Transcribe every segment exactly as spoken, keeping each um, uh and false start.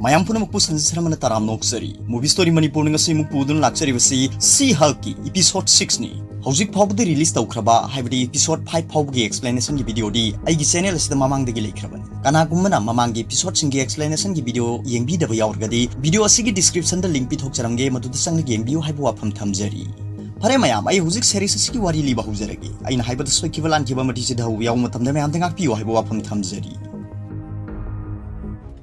ꯃꯌꯥꯝ ꯄꯨꯝꯅꯃꯛꯄꯨ ꯁꯟꯖꯤꯠ ꯁꯔꯃꯅ ꯇꯔꯥꯝꯅ ꯑꯣꯛꯆꯔꯤ꯫ Movie Story ꯃꯅꯤꯄꯨꯔꯅ ꯉꯁꯤ ꯑꯃꯨꯛ ꯄꯨꯗꯨꯅ ꯂꯥꯛꯆꯔꯤꯕꯁꯤ She-Hulk-ꯀꯤ episode six-ꯅꯤ꯫ ꯍꯧꯖꯤꯛ ꯐꯥꯎꯕꯗ release ꯇꯧꯈ꯭ꯔꯕ, ꯍꯥꯏꯕꯗꯤ episode five ꯐꯥꯎꯕꯒꯤ explanation-ꯒꯤ video-ꯗꯤ ꯑꯩꯒꯤ channel ꯑꯁꯤꯗ ꯃꯃꯥꯡꯗꯒꯤ ꯂꯩꯈ꯭ꯔꯕꯅꯤ꯫ ꯀꯅꯥꯒꯨꯝꯕꯅ ꯃꯃꯥꯡꯒꯤ episode-ꯁꯤꯡꯒꯤ explanation-ꯒꯤ video ꯌꯦꯡꯕꯤꯗꯕ ꯌꯥꯎꯔꯒꯗꯤ, video ꯑꯁꯤꯒꯤ description-ꯗ link ꯄꯤꯊꯣꯛꯆꯔꯝꯒꯦ, ꯃꯗꯨꯗ ꯆꯪꯂꯒ ꯌꯦꯡꯕꯤꯌꯨ ꯍꯥꯏꯕ ꯋꯥꯐꯝ ꯊꯝꯖꯔꯤ꯫ ꯐꯔꯦ ꯃꯌꯥꯝ, ꯑꯩ ꯍꯧꯖꯤꯛ series ꯑꯁꯤꯒꯤ ꯋꯥꯔꯤ ꯂꯤꯕ ꯍꯧꯖꯔꯒꯦ꯫ ꯑꯩꯅ ꯍꯥꯏꯕꯗ ꯁꯣꯏꯈꯤꯕ ꯂꯥꯟꯈꯤꯕ ꯑꯃꯗꯤ ꯆꯤꯊꯍꯧꯕ ꯌꯥꯎꯕ ꯃꯇꯝꯗ ꯃꯌꯥꯝꯗ ꯉꯥꯛꯄꯤꯌꯨ ꯍꯥꯏꯕ ꯋꯥꯐꯝ ꯊꯝꯖꯔꯤ꯫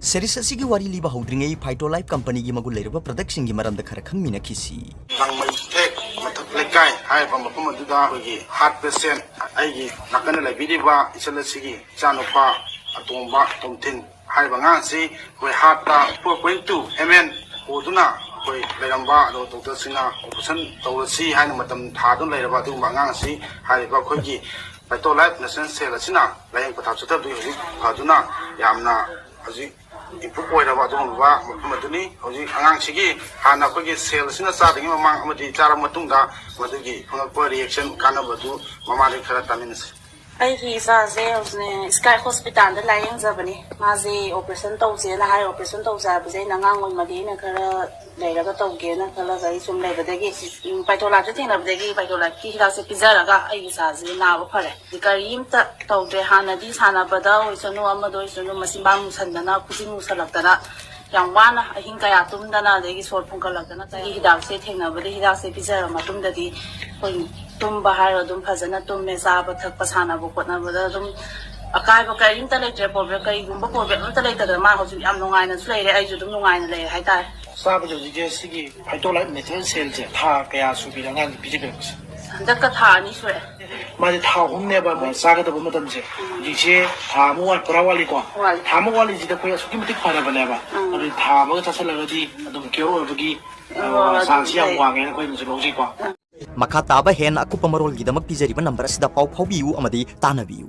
Series ꯑꯁꯤꯒꯤ ꯋꯥꯔꯤ ꯂꯤꯕ ꯍꯧꯗ꯭ꯔꯤꯉꯩ, Phytolife company-ꯒꯤ ꯃꯒꯨꯟ ꯂꯩꯔꯕ product-ꯁꯤꯡꯒꯤ ꯃꯔꯝꯗ ꯈꯔ ꯈꯪꯃꯤꯟꯅꯈꯤꯁꯤ꯫ ꯂꯥꯡꯃꯩꯊꯦꯛ ꯃꯊꯛ ꯂꯩꯀꯥꯏ ꯍꯥꯏꯔꯤꯕ ꯃꯐꯝ ꯑꯗꯨꯗ ꯑꯩꯈꯣꯏꯒꯤ heart patient, ꯑꯩꯒꯤ ꯅꯥꯀꯟꯗ ꯂꯩꯕꯤꯔꯤꯕ ꯏꯆꯜ ꯑꯁꯤꯒꯤ ꯏꯆꯥꯅꯨꯄꯥ ꯑꯇꯣꯝꯕ ꯇꯣꯝꯊꯤꯟ ꯍꯥꯏꯔꯤꯕ ꯑꯉꯥꯡ ꯑꯁꯤ ꯑꯩꯈꯣꯏ heart-ꯇ four point two M N ꯍꯣꯗꯨꯅ ꯑꯩꯈꯣꯏ ꯂꯩꯔꯝꯕ, ꯑꯗꯣ doctor-ꯁꯤꯡꯅ operation ꯇꯧꯔꯁꯤ ꯍꯥꯏꯅ ꯃꯇꯝ ꯊꯥꯗꯨꯅ ꯂꯩꯔꯕ ꯑꯗꯨꯒꯨꯝꯕ ꯑꯉꯥꯡ ꯑꯁꯤ ꯍꯥꯏꯔꯤꯕ ꯑꯩꯈꯣꯏꯒꯤ Phytolife National Cell ꯑꯁꯤꯅ ꯂꯥꯌꯦꯡ ꯄꯊꯥꯞ ꯆꯠꯊꯕꯗꯒꯤ ꯍꯧꯖꯤꯛ ꯐꯗꯨꯅ ꯌꯥꯝꯅ ꯍꯧꯖꯤꯛ improve ꯑꯣꯏꯔꯕ ꯑꯗꯨꯒꯨꯝꯂꯕ ꯃꯐꯝ ꯑꯗꯨꯅꯤ꯫ ꯍꯧꯖꯤꯛ ꯑꯉꯥꯡꯁꯤꯒꯤ ꯍꯥꯟꯅ ꯑꯩꯈꯣꯏꯒꯤ cell ꯑꯁꯤꯅ ꯆꯥꯗ꯭ꯔꯤꯉꯩ ꯃꯃꯥꯡ ꯑꯃꯗꯤ ꯆꯥꯔꯕ ꯃꯇꯨꯡꯗ ꯃꯗꯨꯒꯤ ꯐꯪꯂꯛꯄ reaction, ꯀꯥꯟꯅꯕ ꯑꯗꯨ ꯃꯃꯥꯗꯒꯤ ꯈꯔ ꯇꯥꯃꯤꯟꯅꯁꯤ꯫ ꯑꯩꯒꯤ ꯏꯆꯥꯁꯦ ꯍꯧꯖꯤꯛ Sky Hospital-ꯗ ꯂꯥꯌꯦꯡꯖꯕꯅꯤ꯫ ꯃꯥꯁꯦ operation ꯇꯧꯁꯦꯅ ꯍꯥꯏ꯫ Operation ꯇꯧꯁꯦ ꯍꯥꯏꯕꯁꯦ ꯑꯩꯅ ꯑꯉꯥꯡ ꯑꯣꯏꯃꯗꯤ ꯑꯩꯅ ꯈꯔ ꯂꯩꯔꯒ ꯇꯧꯒꯦꯅ ꯈꯜꯂꯒ ꯑꯩ ꯁꯨꯝ ꯂꯩꯕꯗꯒꯤ, ꯎꯝ, Phytolife-ꯁꯦ ꯊꯦꯡꯅꯕꯗꯒꯤ Phytolife-ꯀꯤ ꯍꯤꯗꯥꯛꯁꯦ ꯄꯤꯖꯔꯒ ꯑꯩꯒꯤ ꯏꯆꯥꯁꯦ ꯅꯥꯕ ꯐꯔꯦ꯫ ꯀꯔꯤꯝꯇ ꯇꯧꯗ꯭ꯔꯦ꯫ ꯍꯥꯟꯅꯗꯤ ꯁꯥꯟꯅꯕꯗ ꯑꯣꯏꯁꯅꯨ, ꯑꯃꯗ ꯑꯣꯏꯁꯅꯨ, ꯃꯆꯤꯟꯕꯥꯡ ꯃꯨꯁꯟꯗꯅ, ꯈꯨꯖꯤꯟ ꯃꯨꯁꯜꯂꯛꯇꯅ ꯌꯥꯝ ꯋꯥꯅ ꯑꯍꯤꯡ ꯀꯌꯥ ꯇꯨꯝꯗꯅ, ꯑꯗꯒꯤ ꯁꯣꯔ ꯐꯨꯟꯒꯠꯂꯛꯇꯅ, ꯑꯩꯒꯤ ꯍꯤꯗꯥꯛꯁꯦ ꯊꯦꯡꯅꯕꯗ, ꯍꯤꯗꯥꯛꯁꯦ ꯄꯤꯖꯔ ꯃꯇꯨꯡꯗꯗꯤ ꯑꯩꯈꯣꯏ ꯇꯨꯝꯕ ꯍꯥꯏꯔꯣ ꯑꯗꯨꯝ ꯐꯖꯅ ꯇꯨꯝꯃꯦ, ꯆꯥꯕ ꯊꯛꯄ ꯁꯥꯟꯅꯕ ꯈꯣꯠꯅꯕꯗ ꯑꯗꯨꯝ ꯑꯀꯥꯏꯕ ꯀꯔꯤꯝꯇ ꯂꯩꯇ꯭ꯔꯦ, problem, ꯀꯔꯤꯒꯨꯝꯕ problem ꯑꯝꯇ ꯂꯩꯇꯗꯅ ꯃꯥ ꯍꯧꯖꯤꯛ ꯌꯥꯝ ꯅꯨꯡꯉꯥꯏꯅꯁꯨ ꯂꯩꯔꯦ, ꯑꯩꯁꯨ ꯑꯗꯨꯝ ꯅꯨꯡꯉꯥꯏꯅ ꯂꯩꯔꯦ ꯍꯥꯏꯇꯥꯔꯦ꯫ ꯆꯥꯕꯁꯦ ꯍꯧꯖꯤꯛꯁꯦ ꯁꯤꯒꯤ Phytolife Natural Cell-ꯁꯦ ꯊꯥ ꯀꯌꯥ ꯁꯨꯕꯤꯔꯦ ꯑꯉꯥꯡꯁꯦ ꯄꯤꯖꯕꯤꯔꯛꯄꯁꯦ? ꯍꯟꯗꯛꯀ ꯊꯥ ꯑꯅꯤ ꯁꯨꯔꯦ꯫ ꯃꯥꯁꯦ ꯊꯥ ꯑꯍꯨꯝꯅꯦꯕ ꯆꯥꯒꯗꯕ ꯃꯇꯝꯁꯦ꯫ ꯍꯧꯖꯤꯛꯁꯦ ꯊꯥ ꯑꯃ ꯋꯥꯠ-, ꯄꯨꯔꯥ ꯋꯥꯠꯂꯤꯀꯣ? ꯋꯥꯠꯂꯤ꯫ ꯊꯥ ꯑꯃ ꯋꯥꯠꯂꯤꯁꯤꯗ ꯑꯩꯈꯣꯏ ꯑꯁꯨꯛꯀꯤ ꯃꯇꯤꯛ ꯐꯔꯕꯅꯦꯕ꯫ ꯎꯝ꯫ ꯑꯗꯨꯗꯤ ꯊꯥ ꯑꯃꯒ ꯆꯥꯁꯤꯜꯂꯒꯗꯤ ꯑꯗꯨꯝ cure ꯑꯣꯏꯕꯒꯤ, ꯑ, ꯑꯣ, ꯑꯗꯨꯝ chance ꯌꯥꯝ ꯂꯩ꯫ ꯋꯥꯡꯉꯦꯅ ꯑꯩꯈꯣꯏꯅꯁꯨ ꯂꯧꯖꯩꯀꯣ꯫ ꯃꯈꯥ ꯇꯥꯕ ꯍꯦꯟꯅ ꯑꯀꯨꯞꯄ ꯃꯔꯣꯜꯒꯤꯗꯃꯛ ꯄꯤꯖꯔꯤꯕ number ꯑꯁꯤꯗ ꯄꯥꯎ ꯐꯥꯎꯕꯤꯌꯨ ꯑꯃꯗꯤ ꯇꯥꯟꯅꯕꯤꯌꯨ꯫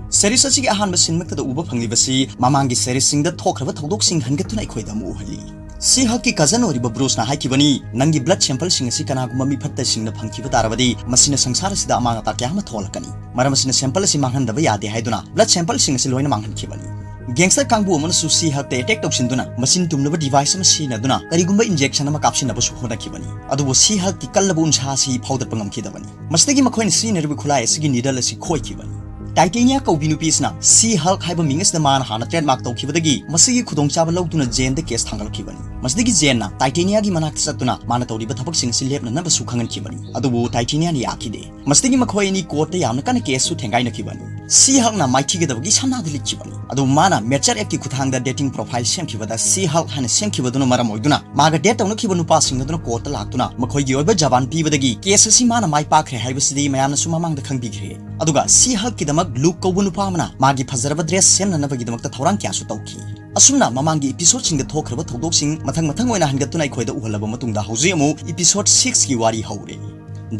Series ꯑꯁꯤꯒꯤ ꯑꯍꯥꯟꯕ scene-ꯃꯛꯇꯗ ꯎꯕ ꯐꯪꯂꯤꯕꯁꯤ ꯃꯃꯥꯡꯒꯤ series-ꯁꯤꯡꯗ ꯊꯣꯛꯈ꯭ꯔꯕ ꯊꯧꯗꯣꯛꯁꯤꯡ ꯍꯟꯒꯠꯇꯨꯅ ꯑꯩꯈꯣꯏꯗ ꯑꯃꯨꯛ ꯎꯍꯜꯂꯤ꯫ She-Hulk-ꯀꯤ cousin ꯑꯣꯏꯔꯤꯕ Bruce-ꯅ ꯍꯥꯏꯈꯤꯕꯅꯤ, "ꯅꯪꯒꯤ blood sample-ꯁꯤꯡ ꯑꯁꯤ ꯀꯅꯥꯒꯨꯝꯕ ꯃꯤ ꯐꯠꯇꯁꯤꯡꯅ ꯐꯪꯈꯤꯕ ꯇꯥꯔꯕꯗꯤ, ꯃꯁꯤꯅ ꯁꯪꯁꯥꯔ ꯑꯁꯤꯗ ꯑꯃꯥꯡ ꯑꯇꯥ ꯀꯌꯥ ꯑꯃ ꯊꯣꯛꯍꯜꯂꯛꯀꯅꯤ꯫ ꯃꯔꯝ ꯑꯁꯤꯅ sample ꯑꯁꯤ ꯃꯥꯡꯍꯟꯗꯕ ꯌꯥꯗꯦ" ꯍꯥꯏꯗꯨꯅ blood sample-ꯁꯤꯡ ꯑꯁꯤ ꯂꯣꯏꯅ ꯃꯥꯡꯍꯟꯈꯤꯕꯅꯤ꯫ Gangster ꯀꯥꯡꯕꯨ ꯑꯃꯅꯁꯨ ꯁꯤ ꯍꯜꯛꯇ ꯑꯦꯇꯦꯛ ꯇꯧꯁꯤꯟꯗꯨꯅ ꯃꯆꯤꯟ ꯇꯨꯝꯅꯕ ꯗꯤꯚꯥꯏꯁ ꯑꯃ ꯁꯤꯖꯤꯟꯅꯗꯨꯅ ꯀꯔꯤꯒꯨꯝꯕ ꯏꯟꯖꯦꯛꯁꯟ ꯑꯃ ꯀꯥꯞꯁꯤꯟꯅꯕꯁꯨ ꯍꯣꯠꯅꯈꯤꯕꯅꯤ꯫ ꯑꯗꯨꯕꯨ ꯁꯤ ꯍꯜꯛꯀꯤ ꯀꯜꯂꯕ ꯎꯟꯁꯥ ꯑꯁꯤ ꯐꯥꯎꯗꯠꯄ ꯉꯝꯈꯤꯗꯕꯅꯤ꯫ ꯃꯁꯤꯗꯒꯤ ꯃꯈꯣꯏꯅ ꯁꯤꯖꯤꯟꯅꯔꯤꯕ ꯈꯨꯠꯂꯥꯏ ꯑꯁꯤꯒꯤ ꯅꯤꯗꯜ ꯑꯁꯤ ꯈꯣꯏꯈꯤꯕꯅꯤ꯫ ꯇꯥꯏꯇꯦꯅꯤꯌꯥ ꯀꯧꯕꯤ ꯅꯨꯄꯤ ꯑꯁꯤꯅ ꯁꯤ ꯍꯜꯛ ꯍꯥꯏꯕ ꯃꯤꯡ ꯑꯁꯤꯗ ꯃꯥꯅ ꯍꯥꯟꯅ ꯇ꯭ꯔꯦꯗꯃꯥꯔꯛ ꯇꯧꯈꯤꯕꯗꯒꯤ ꯃꯁꯤꯒꯤ ꯈꯨꯗꯣꯡꯆꯥꯕ ꯂꯧꯗꯨꯅ ꯖꯦꯟꯗ ꯀꯦꯁ ꯊꯥꯡꯒꯠꯂꯛꯈꯤꯕꯅꯤ꯫ ꯃꯁꯤꯗꯒꯤ ꯖꯦꯟꯅ ꯇꯥꯏꯇꯦꯅꯤꯌꯥꯒꯤ ꯃꯅꯥꯛꯇ ꯆꯠꯇꯨꯅ ꯃꯥꯅ ꯇꯧꯔꯤꯕ ꯊꯕꯛꯁꯤꯡ ꯑꯁꯤ ꯂꯦꯞꯅꯅꯕꯁꯨ ꯈꯪꯍꯟꯈꯤꯕꯅꯤ꯫ ꯑꯗꯨꯕꯨ ꯇꯥꯏꯇꯦꯅꯤꯌꯥꯅ ꯌꯥꯈꯤꯗꯦ꯫ ꯃꯁꯤꯗꯒꯤ ꯃꯈꯣꯏ ꯑꯅꯤ ꯀꯣꯔꯠꯇ ꯌꯥꯝꯅ ꯀꯟꯅ ꯀꯦꯁꯁꯨ ꯊꯦꯡꯒꯥꯏꯅꯈꯤꯕꯅꯤ꯫ ꯁꯤ ꯍꯜꯛꯅ ꯃꯥꯏꯊꯤꯒꯗꯕꯒꯤ ꯁꯝꯅꯥꯗ ꯂꯤꯠꯈꯤꯕꯅꯤ꯫ ꯑꯗꯨꯕꯨ ꯃꯥꯅ ꯃꯦꯆꯔ ꯑꯦꯛꯀꯤ ꯈꯨꯠꯊꯥꯡꯗ ꯗꯦꯇꯤꯡ ꯄ꯭ꯔꯣꯐꯥꯏꯜ ꯁꯦꯝꯈꯤꯕꯗ ꯁꯤ ꯍꯜꯛ ꯍꯥꯏꯅ ꯁꯦꯝꯈꯤꯕꯗꯨꯅ ꯃꯔꯝ ꯑꯣꯏꯗꯨꯅ ꯃꯥꯒ ꯗꯦꯠ ꯇꯧꯅꯈꯤꯕ ꯅꯨꯄꯥꯁꯤꯡ ꯑꯗꯨꯅ ꯀꯣꯔꯠꯇ ꯂꯥꯛꯇꯨꯅ ꯃꯈꯣꯏꯒꯤ ꯑꯣꯏꯕ ꯖꯕꯥꯟ ꯄꯤꯕꯗꯒꯤ ꯀꯦꯁ ꯑꯁꯤ ꯃꯥꯅ ꯃꯥꯏ ꯄꯥꯛꯈ꯭ꯔꯦ ꯍꯥꯏꯕꯁꯤꯗꯤ ꯃꯌꯥꯝꯅꯁꯨ ꯃꯃꯥꯡꯗ ꯈꯪꯕꯤꯈ꯭ꯔꯦ꯫ ꯑꯗꯨꯒ ꯁꯤ ꯍꯜꯛꯀꯤꯗꯃꯛ ꯂꯨꯛ ꯀꯧꯕ ꯅꯨꯄꯥ ꯑꯃꯅ ꯃꯥꯒꯤ ꯐꯖꯔꯕ ꯗ꯭ꯔꯦꯁ ꯁꯦꯝꯅꯅꯕꯒꯤꯗꯃꯛꯇ ꯊꯧꯔꯥꯡ ꯀꯌꯥꯁꯨ ꯇꯧꯈꯤ꯫ ꯑꯁꯨꯝꯅ ꯃꯃꯥꯡꯒꯤ ꯏꯄꯤꯁꯣꯗꯁꯤꯡꯗ ꯊꯣꯛꯈ꯭ꯔꯕ ꯊꯧꯗꯣꯛꯁꯤꯡ ꯃꯊꯪ ꯃꯊꯪ ꯑꯣꯏꯅ ꯍꯟꯒꯠꯇꯨꯅ ꯑꯩꯈꯣꯏꯗ ꯎꯍꯜꯂꯕ ꯃꯇꯨꯡꯗ ꯍꯧꯖꯤꯛ ꯑꯃꯨꯛ ꯏꯄꯤꯁꯣꯗ ꯁꯤꯛꯁꯀꯤ ꯋꯥꯔꯤ ꯍꯧꯔꯦ꯫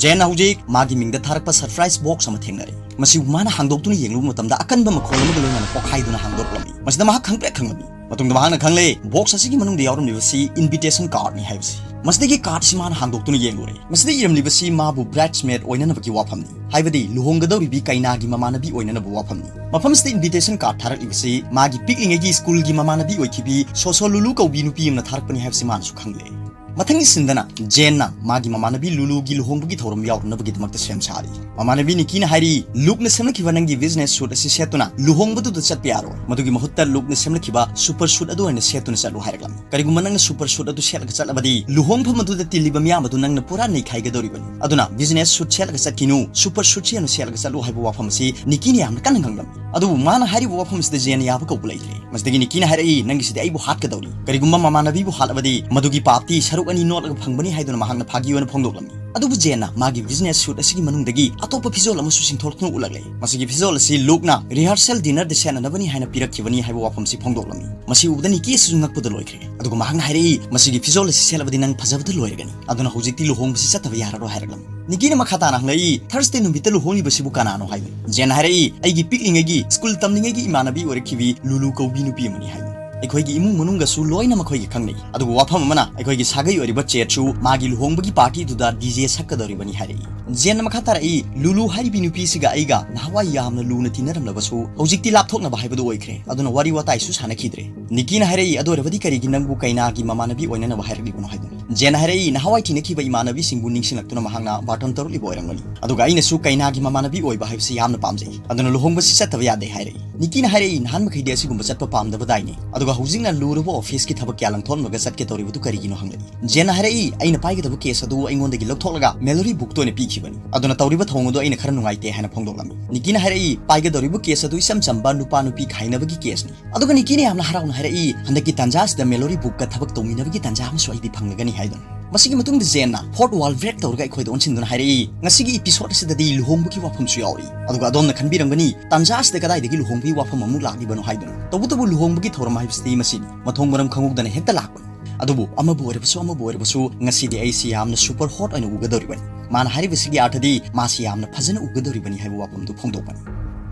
ꯖꯦꯟꯅ ꯍꯧꯖꯤꯛ ꯃꯥꯒꯤ ꯃꯤꯡꯗ ꯊꯥꯔꯛꯄ ꯁꯔꯄ꯭ꯔꯥꯏꯁ ꯕꯣꯛꯁ ꯑꯃ ꯊꯦꯡꯅꯔꯦ꯫ ꯃꯁꯤꯕꯨ ꯃꯥꯅ ꯍꯥꯡꯗꯣꯛꯇꯨꯅ ꯌꯦꯡꯂꯨꯕ ꯃꯇꯝꯗ ꯑꯀꯟꯕ ꯃꯈꯣꯜ ꯑꯃꯒ ꯂꯣꯏꯅꯅ ꯄꯣꯛꯈꯥꯏꯗꯨꯅ ꯍꯥꯡꯗꯣꯛꯂꯝꯃꯤ꯫ ꯃꯁꯤꯗ ꯃꯍꯥꯛ ꯈꯪꯄ꯭ꯔꯦꯛ ꯈꯪꯂꯝꯃꯤ꯫ ꯃꯇꯨꯡꯗ ꯃꯍꯥꯛꯅ ꯈꯪꯂꯦ ꯕꯣꯛꯁ ꯑꯁꯤꯒꯤ ꯃꯅꯨꯡꯗ ꯌꯥꯎꯔꯝꯂꯤꯕꯁꯤ ꯏꯟꯚꯤꯇꯦꯁꯟ ꯀꯥꯔꯗꯅꯤ ꯍꯥꯏꯕꯁꯤ꯫ ꯃꯁꯤꯗꯒꯤ ꯀꯥꯔꯗꯁꯤ ꯃꯥꯅ ꯍꯥꯡꯗꯣꯛꯇꯨꯅ ꯌꯦꯡꯂꯨꯔꯦ꯫ ꯃꯁꯤꯗ ꯏꯔꯝꯂꯤꯕꯁꯤ ꯃꯥꯕꯨ ꯕ꯭ꯔꯥꯏꯗꯁꯃꯦꯗ ꯑꯣꯏꯅꯅꯕꯒꯤ ꯋꯥꯐꯝꯅꯤ, ꯍꯥꯏꯕꯗꯤ ꯂꯨꯍꯣꯡꯒꯗꯧꯔꯤꯕꯤ ꯀꯩꯅꯥꯒꯤ ꯃꯃꯥꯟꯅꯕꯤ ꯑꯣꯏꯅꯅꯕ ꯋꯥꯐꯝꯅꯤ꯫ ꯃꯐꯝꯁꯤꯗ ꯏꯟꯚꯤꯇꯦꯁꯟ ꯀꯥꯔꯗ ꯊꯥꯔꯛꯂꯤꯕꯁꯤ ꯃꯥꯒꯤ ꯄꯤꯛꯂꯤꯉꯩꯒꯤ ꯁ꯭ꯀꯨꯜꯒꯤ ꯃꯃꯥꯟꯅꯕꯤ ꯑꯣꯏꯈꯤꯕꯤ ꯁꯣꯁꯣ ꯂꯨꯂꯨ ꯀꯧꯕꯤ ꯅꯨꯄꯤ ꯑꯃꯅ ꯊꯥꯔꯛꯄꯅꯤ ꯍꯥꯏꯕꯁꯤ ꯃꯥꯅꯁꯨ ꯈꯪꯂꯦ꯫ ꯃꯊꯪꯒꯤ ꯁꯤꯟꯗꯅ ꯖꯦꯟꯅ ꯃꯥꯒꯤ ꯃꯃꯥꯟꯅꯕꯤ ꯂꯨꯂꯨꯒꯤ ꯂꯨꯍꯣꯡꯕꯒꯤ ꯊꯧꯔꯝ ꯌꯥꯎꯔꯨꯅꯕꯒꯤꯗꯃꯛꯇ ꯁꯦꯝ ꯁꯥꯔꯤ꯫ ꯃꯃꯥꯟꯅꯕꯤ ꯅꯤꯀꯤꯅ ꯍꯥꯏꯔꯤ, "ꯂꯨꯛꯅ ꯁꯦꯝꯂꯛꯈꯤꯕ ꯅꯪꯒꯤ ꯕꯤꯖꯤꯅꯦꯁ ꯁꯨꯠ ꯑꯁꯤ ꯁꯦꯠꯇꯨꯅ ꯂꯨꯍꯣꯡꯕꯗꯨꯗ ꯆꯠꯄ ꯌꯥꯔꯣꯏ꯫ ꯃꯗꯨꯒꯤ ꯃꯍꯨꯠꯇ ꯂꯨꯛꯅ ꯁꯦꯝꯂꯛꯈꯤꯕ ꯁꯨꯄꯔ ꯁꯨꯠ ꯑꯗꯨ ꯑꯣꯏꯅ ꯁꯦꯠꯇꯨꯅ ꯆꯠꯂꯨ" ꯍꯥꯏꯔꯛꯂꯝꯃꯤ꯫ "ꯀꯔꯤꯒꯨꯝꯕ ꯅꯪꯅ ꯁꯨꯄꯔ ꯁꯨꯠ ꯑꯗꯨ ꯁꯦꯠꯂꯒ ꯆꯠꯂꯕꯗꯤ ꯂꯨꯍꯣꯡꯐꯝ ꯑꯗꯨꯗ ꯇꯤꯜꯂꯤꯕ ꯃꯤꯌꯥꯝ ꯑꯗꯨ ꯅꯪꯅ ꯄꯨꯔꯥ ꯅꯩꯈꯥꯏꯒꯗꯧꯔꯤꯕꯅꯤ꯫ ꯑꯗꯨꯅ ꯕꯤꯖꯤꯅꯦꯁ ꯁꯨꯠ ꯁꯦꯠꯂꯒ ꯆꯠꯈꯤꯅꯨ, ꯁꯨꯄꯔ ꯁꯨꯠꯁꯤ ꯑꯣꯏꯅ ꯁꯦꯠꯂꯒ ꯆꯠꯂꯨ" ꯍꯥꯏꯕ ꯋꯥꯐꯝ ꯑꯁꯤ ꯅꯤꯀꯤꯅ ꯌꯥꯝꯅ ꯀꯟꯅ ꯉꯥꯡꯂꯝꯃꯤ꯫ ꯑꯗꯨꯕꯨ ꯃꯥꯅ ꯍꯥꯏꯔꯤꯕ ꯋꯥꯐꯝ ꯑꯁꯤꯗ ꯖꯦꯟꯅ ꯌꯥꯕ ꯀꯧꯕ ꯂꯩꯇ꯭ꯔꯦ꯫ ꯃꯁꯤꯗꯒꯤ ꯅꯤꯀꯤꯅ ꯍꯥꯏꯔꯛꯏ, "ꯅꯪꯒꯤꯁꯤꯗꯤ ꯑꯩꯕꯨ ꯍꯥꯠꯀꯗꯧꯔꯤ꯫ ꯀꯔꯤꯒꯨꯝꯕ ꯃꯃꯥꯟꯅꯕꯤꯕꯨ ꯍꯥꯠꯂꯕꯗꯤ ꯃꯗꯨꯒꯤ ꯄꯥꯞꯇꯤ ꯁꯔꯨꯛ ꯑꯅꯤ ꯅꯣꯠꯂꯒ ꯐꯪꯕꯅꯤ" ꯍꯥꯏꯗꯨꯅ ꯃꯍꯥꯛꯅ ꯐꯥꯒꯤ ꯑꯣꯏꯅ ꯐꯣꯡꯗꯣꯛꯂꯝꯃꯤ꯫ ꯑꯗꯨꯕꯨ ꯖꯦꯟꯅ ꯃꯥꯒꯤ ꯕꯤꯖꯤꯅꯦꯁ ꯁꯨꯠ ꯑꯁꯤꯒꯤ ꯃꯅꯨꯡꯗꯒꯤ ꯑꯇꯣꯞꯄ ꯐꯤꯖꯣꯜ ꯑꯃꯁꯨ ꯆꯤꯡꯊꯣꯛꯇꯨꯅ ꯎꯠꯂꯛꯂꯦ꯫ ꯃꯁꯤꯒꯤ ꯐꯤꯖꯣꯜ ꯑꯁꯤ ꯂꯨꯛꯅ ꯔꯤꯍꯔꯁꯦꯜ ꯗꯤꯅꯔꯗ ꯁꯦꯠꯅꯅꯕꯅꯤ ꯍꯥꯏꯅ ꯄꯤꯔꯛꯈꯤꯕꯅꯤ ꯍꯥꯏꯕ ꯋꯥꯐꯝꯁꯤ ꯐꯣꯡꯗꯣꯛꯂꯝꯃꯤ꯫ ꯃꯁꯤ ꯎꯕꯗ ꯅꯤꯀꯤ ꯑꯁꯤꯁꯨ ꯉꯛꯄꯗ ꯂꯣꯏꯈ꯭ꯔꯦ꯫ ꯑꯗꯨꯒ ꯃꯍꯥꯛꯅ ꯍꯥꯏꯔꯛꯏ, "ꯃꯁꯤꯒꯤ ꯐꯤꯖꯣꯜ ꯑꯁꯤ ꯁꯦꯠꯂꯕꯗꯤ ꯅꯪ ꯐꯖꯕꯗ ꯂꯣꯏꯔꯒꯅꯤ꯫ ꯑꯗꯨꯅ ꯍꯧꯖꯤꯛꯇꯤ ꯂꯨꯍꯣꯡꯕꯁꯤ ꯆꯠꯇꯕ ꯌꯥꯔꯔꯣꯏ" ꯍꯥꯏꯔꯛꯂꯝꯃꯤ꯫ ꯅꯤꯀꯤꯅ ꯃꯈꯥ ꯇꯥꯅ ꯍꯪꯂꯛꯏ, "ꯊꯔꯁꯗꯦ ꯅꯨꯃꯤꯠꯇ ꯂꯨꯍꯣꯡꯂꯤꯕꯁꯤꯕꯨ ꯀꯅꯥꯅꯣ?" ꯍꯥꯏꯕꯅꯤ꯫ ꯖꯦꯟꯅ ꯍꯥꯏꯔꯛꯏ, "ꯑꯩꯒꯤ ꯄꯤꯛꯂꯤꯉꯩꯒꯤ ꯁ꯭ꯀꯨꯜ ꯇꯝꯂꯤꯉꯩꯒꯤ ꯏꯃꯥꯟꯅꯕꯤ ꯑꯣꯏꯔꯛꯈꯤꯕꯤ ꯂꯨꯂꯨ ꯀꯧꯕꯤ ꯅꯨꯄꯤ ꯑꯃꯅꯤ" ꯍꯥꯏꯕꯅꯤ꯫ ꯑꯩꯈꯣꯏꯒꯤ ꯏꯃꯨꯡ ꯃꯅꯨꯡꯒꯁꯨ ꯂꯣꯏꯅ ꯃꯈꯣꯏꯒ ꯈꯪꯅꯩ꯫ ꯑꯗꯨꯒ ꯋꯥꯐꯝ ꯑꯃꯅ, ꯑꯩꯈꯣꯏꯒꯤ ꯁꯥꯒꯩ ꯑꯣꯏꯔꯤꯕ ꯆꯦꯠꯁꯨ ꯃꯥꯒꯤ ꯂꯨꯍꯣꯡꯕꯒꯤ ꯄꯥꯔꯇꯤꯗꯨꯗ ꯗꯤ ꯖꯦ ꯁꯛꯀꯗꯧꯔꯤꯕꯅꯤ ꯍꯥꯏꯔꯛꯏ꯫ ꯖꯦꯟꯅ ꯃꯈꯥ ꯇꯥꯔꯛꯏ, "ꯂꯨꯂꯨ ꯍꯥꯏꯔꯤꯕꯤ ꯅꯨꯄꯤꯁꯤꯒ ꯑꯩꯒ ꯅꯍꯥꯟꯋꯥꯏ ꯌꯥꯝꯅ ꯂꯨꯅ ꯇꯤꯟꯅꯔꯝꯂꯕꯁꯨ ꯍꯧꯖꯤꯛꯇꯤ ꯂꯥꯞꯊꯣꯛꯅꯕ ꯍꯥꯏꯕꯗꯨ ꯑꯣꯏꯈ꯭ꯔꯦ꯫ ꯑꯗꯨꯅ ꯋꯥꯔꯤ ꯋꯥꯇꯥꯏꯁꯨ ꯁꯥꯟꯅꯈꯤꯗ꯭ꯔꯦ꯫" ꯅꯤꯀꯤꯅ ꯍꯥꯏꯔꯛꯏ, "ꯑꯗꯨ ꯑꯣꯏꯔꯕꯗꯤ ꯀꯔꯤꯒꯤ ꯅꯪꯕꯨ ꯀꯩꯅꯥꯒꯤ ꯃꯃꯥꯟꯅꯕꯤ ꯑꯣꯏꯅꯅꯕ ꯍꯥꯏꯔꯛꯂꯤꯕꯅꯣ?" ꯍꯥꯏꯗꯨꯅ꯫ ꯖꯦꯟꯅ ꯍꯥꯏꯔꯛꯏ, "ꯅꯍꯥꯟꯋꯥꯏ ꯇꯤꯟꯅꯈꯤꯕ ꯏꯃꯥꯟꯅꯕꯤꯁꯤꯡꯕꯨ ꯅꯤꯡꯁꯤꯡꯂꯛꯇꯨꯅ ꯃꯍꯥꯛꯅ ꯕꯥꯔꯇꯣꯟ ꯇꯧꯔꯛꯂꯤꯕ ꯑꯣꯏꯔꯝꯒꯅꯤ꯫ ꯑꯗꯨꯒ ꯑꯩꯅꯁꯨ ꯀꯩꯅꯥꯒꯤ ꯃꯃꯥꯟꯅꯕꯤ ꯑꯣꯏꯕ ꯍꯥꯏꯕꯁꯤ ꯌꯥꯝꯅ ꯄꯥꯝꯖꯩ꯫ ꯑꯗꯨꯅ ꯂꯨꯍꯣꯡꯕꯁꯤ ꯆꯠꯇꯕ ꯌꯥꯗꯦ" ꯍꯥꯏꯔꯛꯏ꯫ ꯅꯤꯀꯤꯅ ꯍꯥꯏꯔꯛꯏ, "ꯅꯍꯥꯟ ꯃꯈꯩꯗꯤ ꯑꯁꯤꯒꯨꯝꯕ ꯆꯠꯄ ꯄꯥꯝꯗꯕꯗꯥꯏꯅꯦ꯫ ꯑꯗꯨꯒ ꯍꯧꯖꯤꯛꯅ ꯂꯨꯔꯕ ꯑꯣꯐꯤꯁꯀꯤ ꯊꯕꯛ ꯀꯌꯥ ꯂꯪꯊꯣꯛꯂꯒ ꯆꯠꯀꯦ ꯇꯧꯔꯤꯕꯗꯨ ꯀꯔꯤꯒꯤꯅꯣ?" ꯍꯪꯂꯛꯏ꯫ ꯖꯦꯟꯅ ꯍꯥꯏꯔꯛꯏ, "ꯑꯩꯅ ꯄꯥꯏꯒꯗꯕ ꯀꯦꯁ ꯑꯗꯨ ꯑꯩꯉꯣꯟꯗꯒꯤ ꯂꯧꯊꯣꯛꯂꯒ ꯃꯦꯂꯣꯔꯤ ꯕꯨꯛꯇ ꯑꯣꯏꯅ ꯄꯤꯈꯤꯕꯅꯤ꯫ ꯑꯗꯨꯅ ꯇꯧꯔꯤꯕ ꯊꯧꯑꯣꯡ ꯑꯗꯨ ꯑꯩꯅ ꯈꯔ ꯅꯨꯡꯉꯥꯏꯇꯦ" ꯍꯥꯏꯅ ꯐꯣꯡꯗꯣꯛꯂꯝꯃꯤ꯫ ꯅꯤꯀꯤꯅ ꯍꯥꯏꯔꯛꯏ, "ꯄꯥꯏꯒꯗꯧꯔꯤꯕ ꯀꯦꯁ ꯑꯗꯨ ꯏꯆꯝ ꯆꯝꯕ ꯅꯨꯄꯥ ꯅꯨꯄꯤ ꯈꯥꯏꯅꯕꯒꯤ ꯀꯦꯁꯅꯤ꯫" ꯑꯗꯨꯒ ꯅꯤꯀꯤꯅ ꯌꯥꯝꯅ ꯍꯔꯥꯎꯅ ꯍꯥꯏꯔꯛꯏ, "ꯍꯟꯗꯛꯀꯤ ꯇꯥꯟꯖꯥ ꯑꯁꯤꯗ ꯃꯦꯂꯣꯔꯤ ꯕꯨꯛꯀ ꯊꯕꯛ ꯇꯧꯃꯤꯟꯅꯕꯒꯤ ꯇꯥꯟꯖꯥ ꯑꯃꯁꯨ ꯑꯩꯗꯤ ꯐꯪꯂꯒꯅꯤ" ꯍꯥꯏꯗꯨꯅ꯫ ꯃꯁꯤꯒꯤ ꯃꯇꯨꯡꯗ ꯖꯦꯟꯅ ꯐꯣꯔꯠ ꯋꯥꯜ ꯕ꯭ꯔꯦꯛ ꯇꯧꯔꯒ ꯑꯩꯈꯣꯏꯗ ꯑꯣꯟꯁꯤꯟꯗꯨꯅ ꯍꯥꯏꯔꯛꯏ, "ꯉꯁꯤꯒꯤ ꯏꯄꯤꯁꯣꯗ ꯑꯁꯤꯗꯗꯤ ꯂꯨꯍꯣꯡꯕꯒꯤ ꯋꯥꯐꯝꯁꯨ ꯌꯥꯎꯔꯤ꯫" ꯑꯗꯨꯒ ꯑꯗꯣꯝꯅ ꯈꯟꯕꯤꯔꯝꯒꯅꯤ, "ꯇꯥꯟꯖꯥ ꯑꯁꯤꯗ ꯀꯗꯥꯏꯗꯒꯤ ꯂꯨꯍꯣꯡꯕꯒꯤ ꯋꯥꯐꯝ ꯑꯃꯨꯛ ꯂꯥꯛꯂꯤꯕꯅꯣ?" ꯍꯥꯏꯗꯨꯅ꯫ ꯇꯧꯕꯇꯕꯨ ꯂꯨꯍꯣꯡꯕꯒꯤ ꯊꯧꯔꯝ ꯍꯥꯏꯕꯁꯤꯗꯤ ꯃꯁꯤꯅꯤ, ꯃꯊꯣꯡ ꯃꯔꯝ ꯈꯪꯍꯧꯗꯅ ꯍꯦꯛꯇ ꯂꯥꯛꯄꯅꯤ꯫ ꯑꯗꯨꯕꯨ ꯑꯃꯕꯨ ꯑꯣꯏꯔꯕꯁꯨ ꯑꯃꯕꯨ ꯑꯣꯏꯔꯕꯁꯨ ꯉꯁꯤꯗꯤ ꯑꯩꯁꯤ ꯌꯥꯝꯅ ꯁꯨꯄꯔ ꯍꯣꯠ ꯑꯣꯏꯅ ꯎꯒꯗꯧꯔꯤꯕꯅꯤ꯫ ꯃꯥꯅ ꯍꯥꯏꯔꯤꯕꯁꯤꯒꯤ ꯑꯥꯔꯊꯗꯤ ꯃꯥꯁꯤ ꯌꯥꯝꯅ ꯐꯖꯅ ꯎꯒꯗꯧꯔꯤꯕꯅꯤ ꯍꯥꯏꯕ ꯋꯥꯐꯝꯗꯨ ꯐꯣꯡꯗꯣꯛꯄꯅꯤ꯫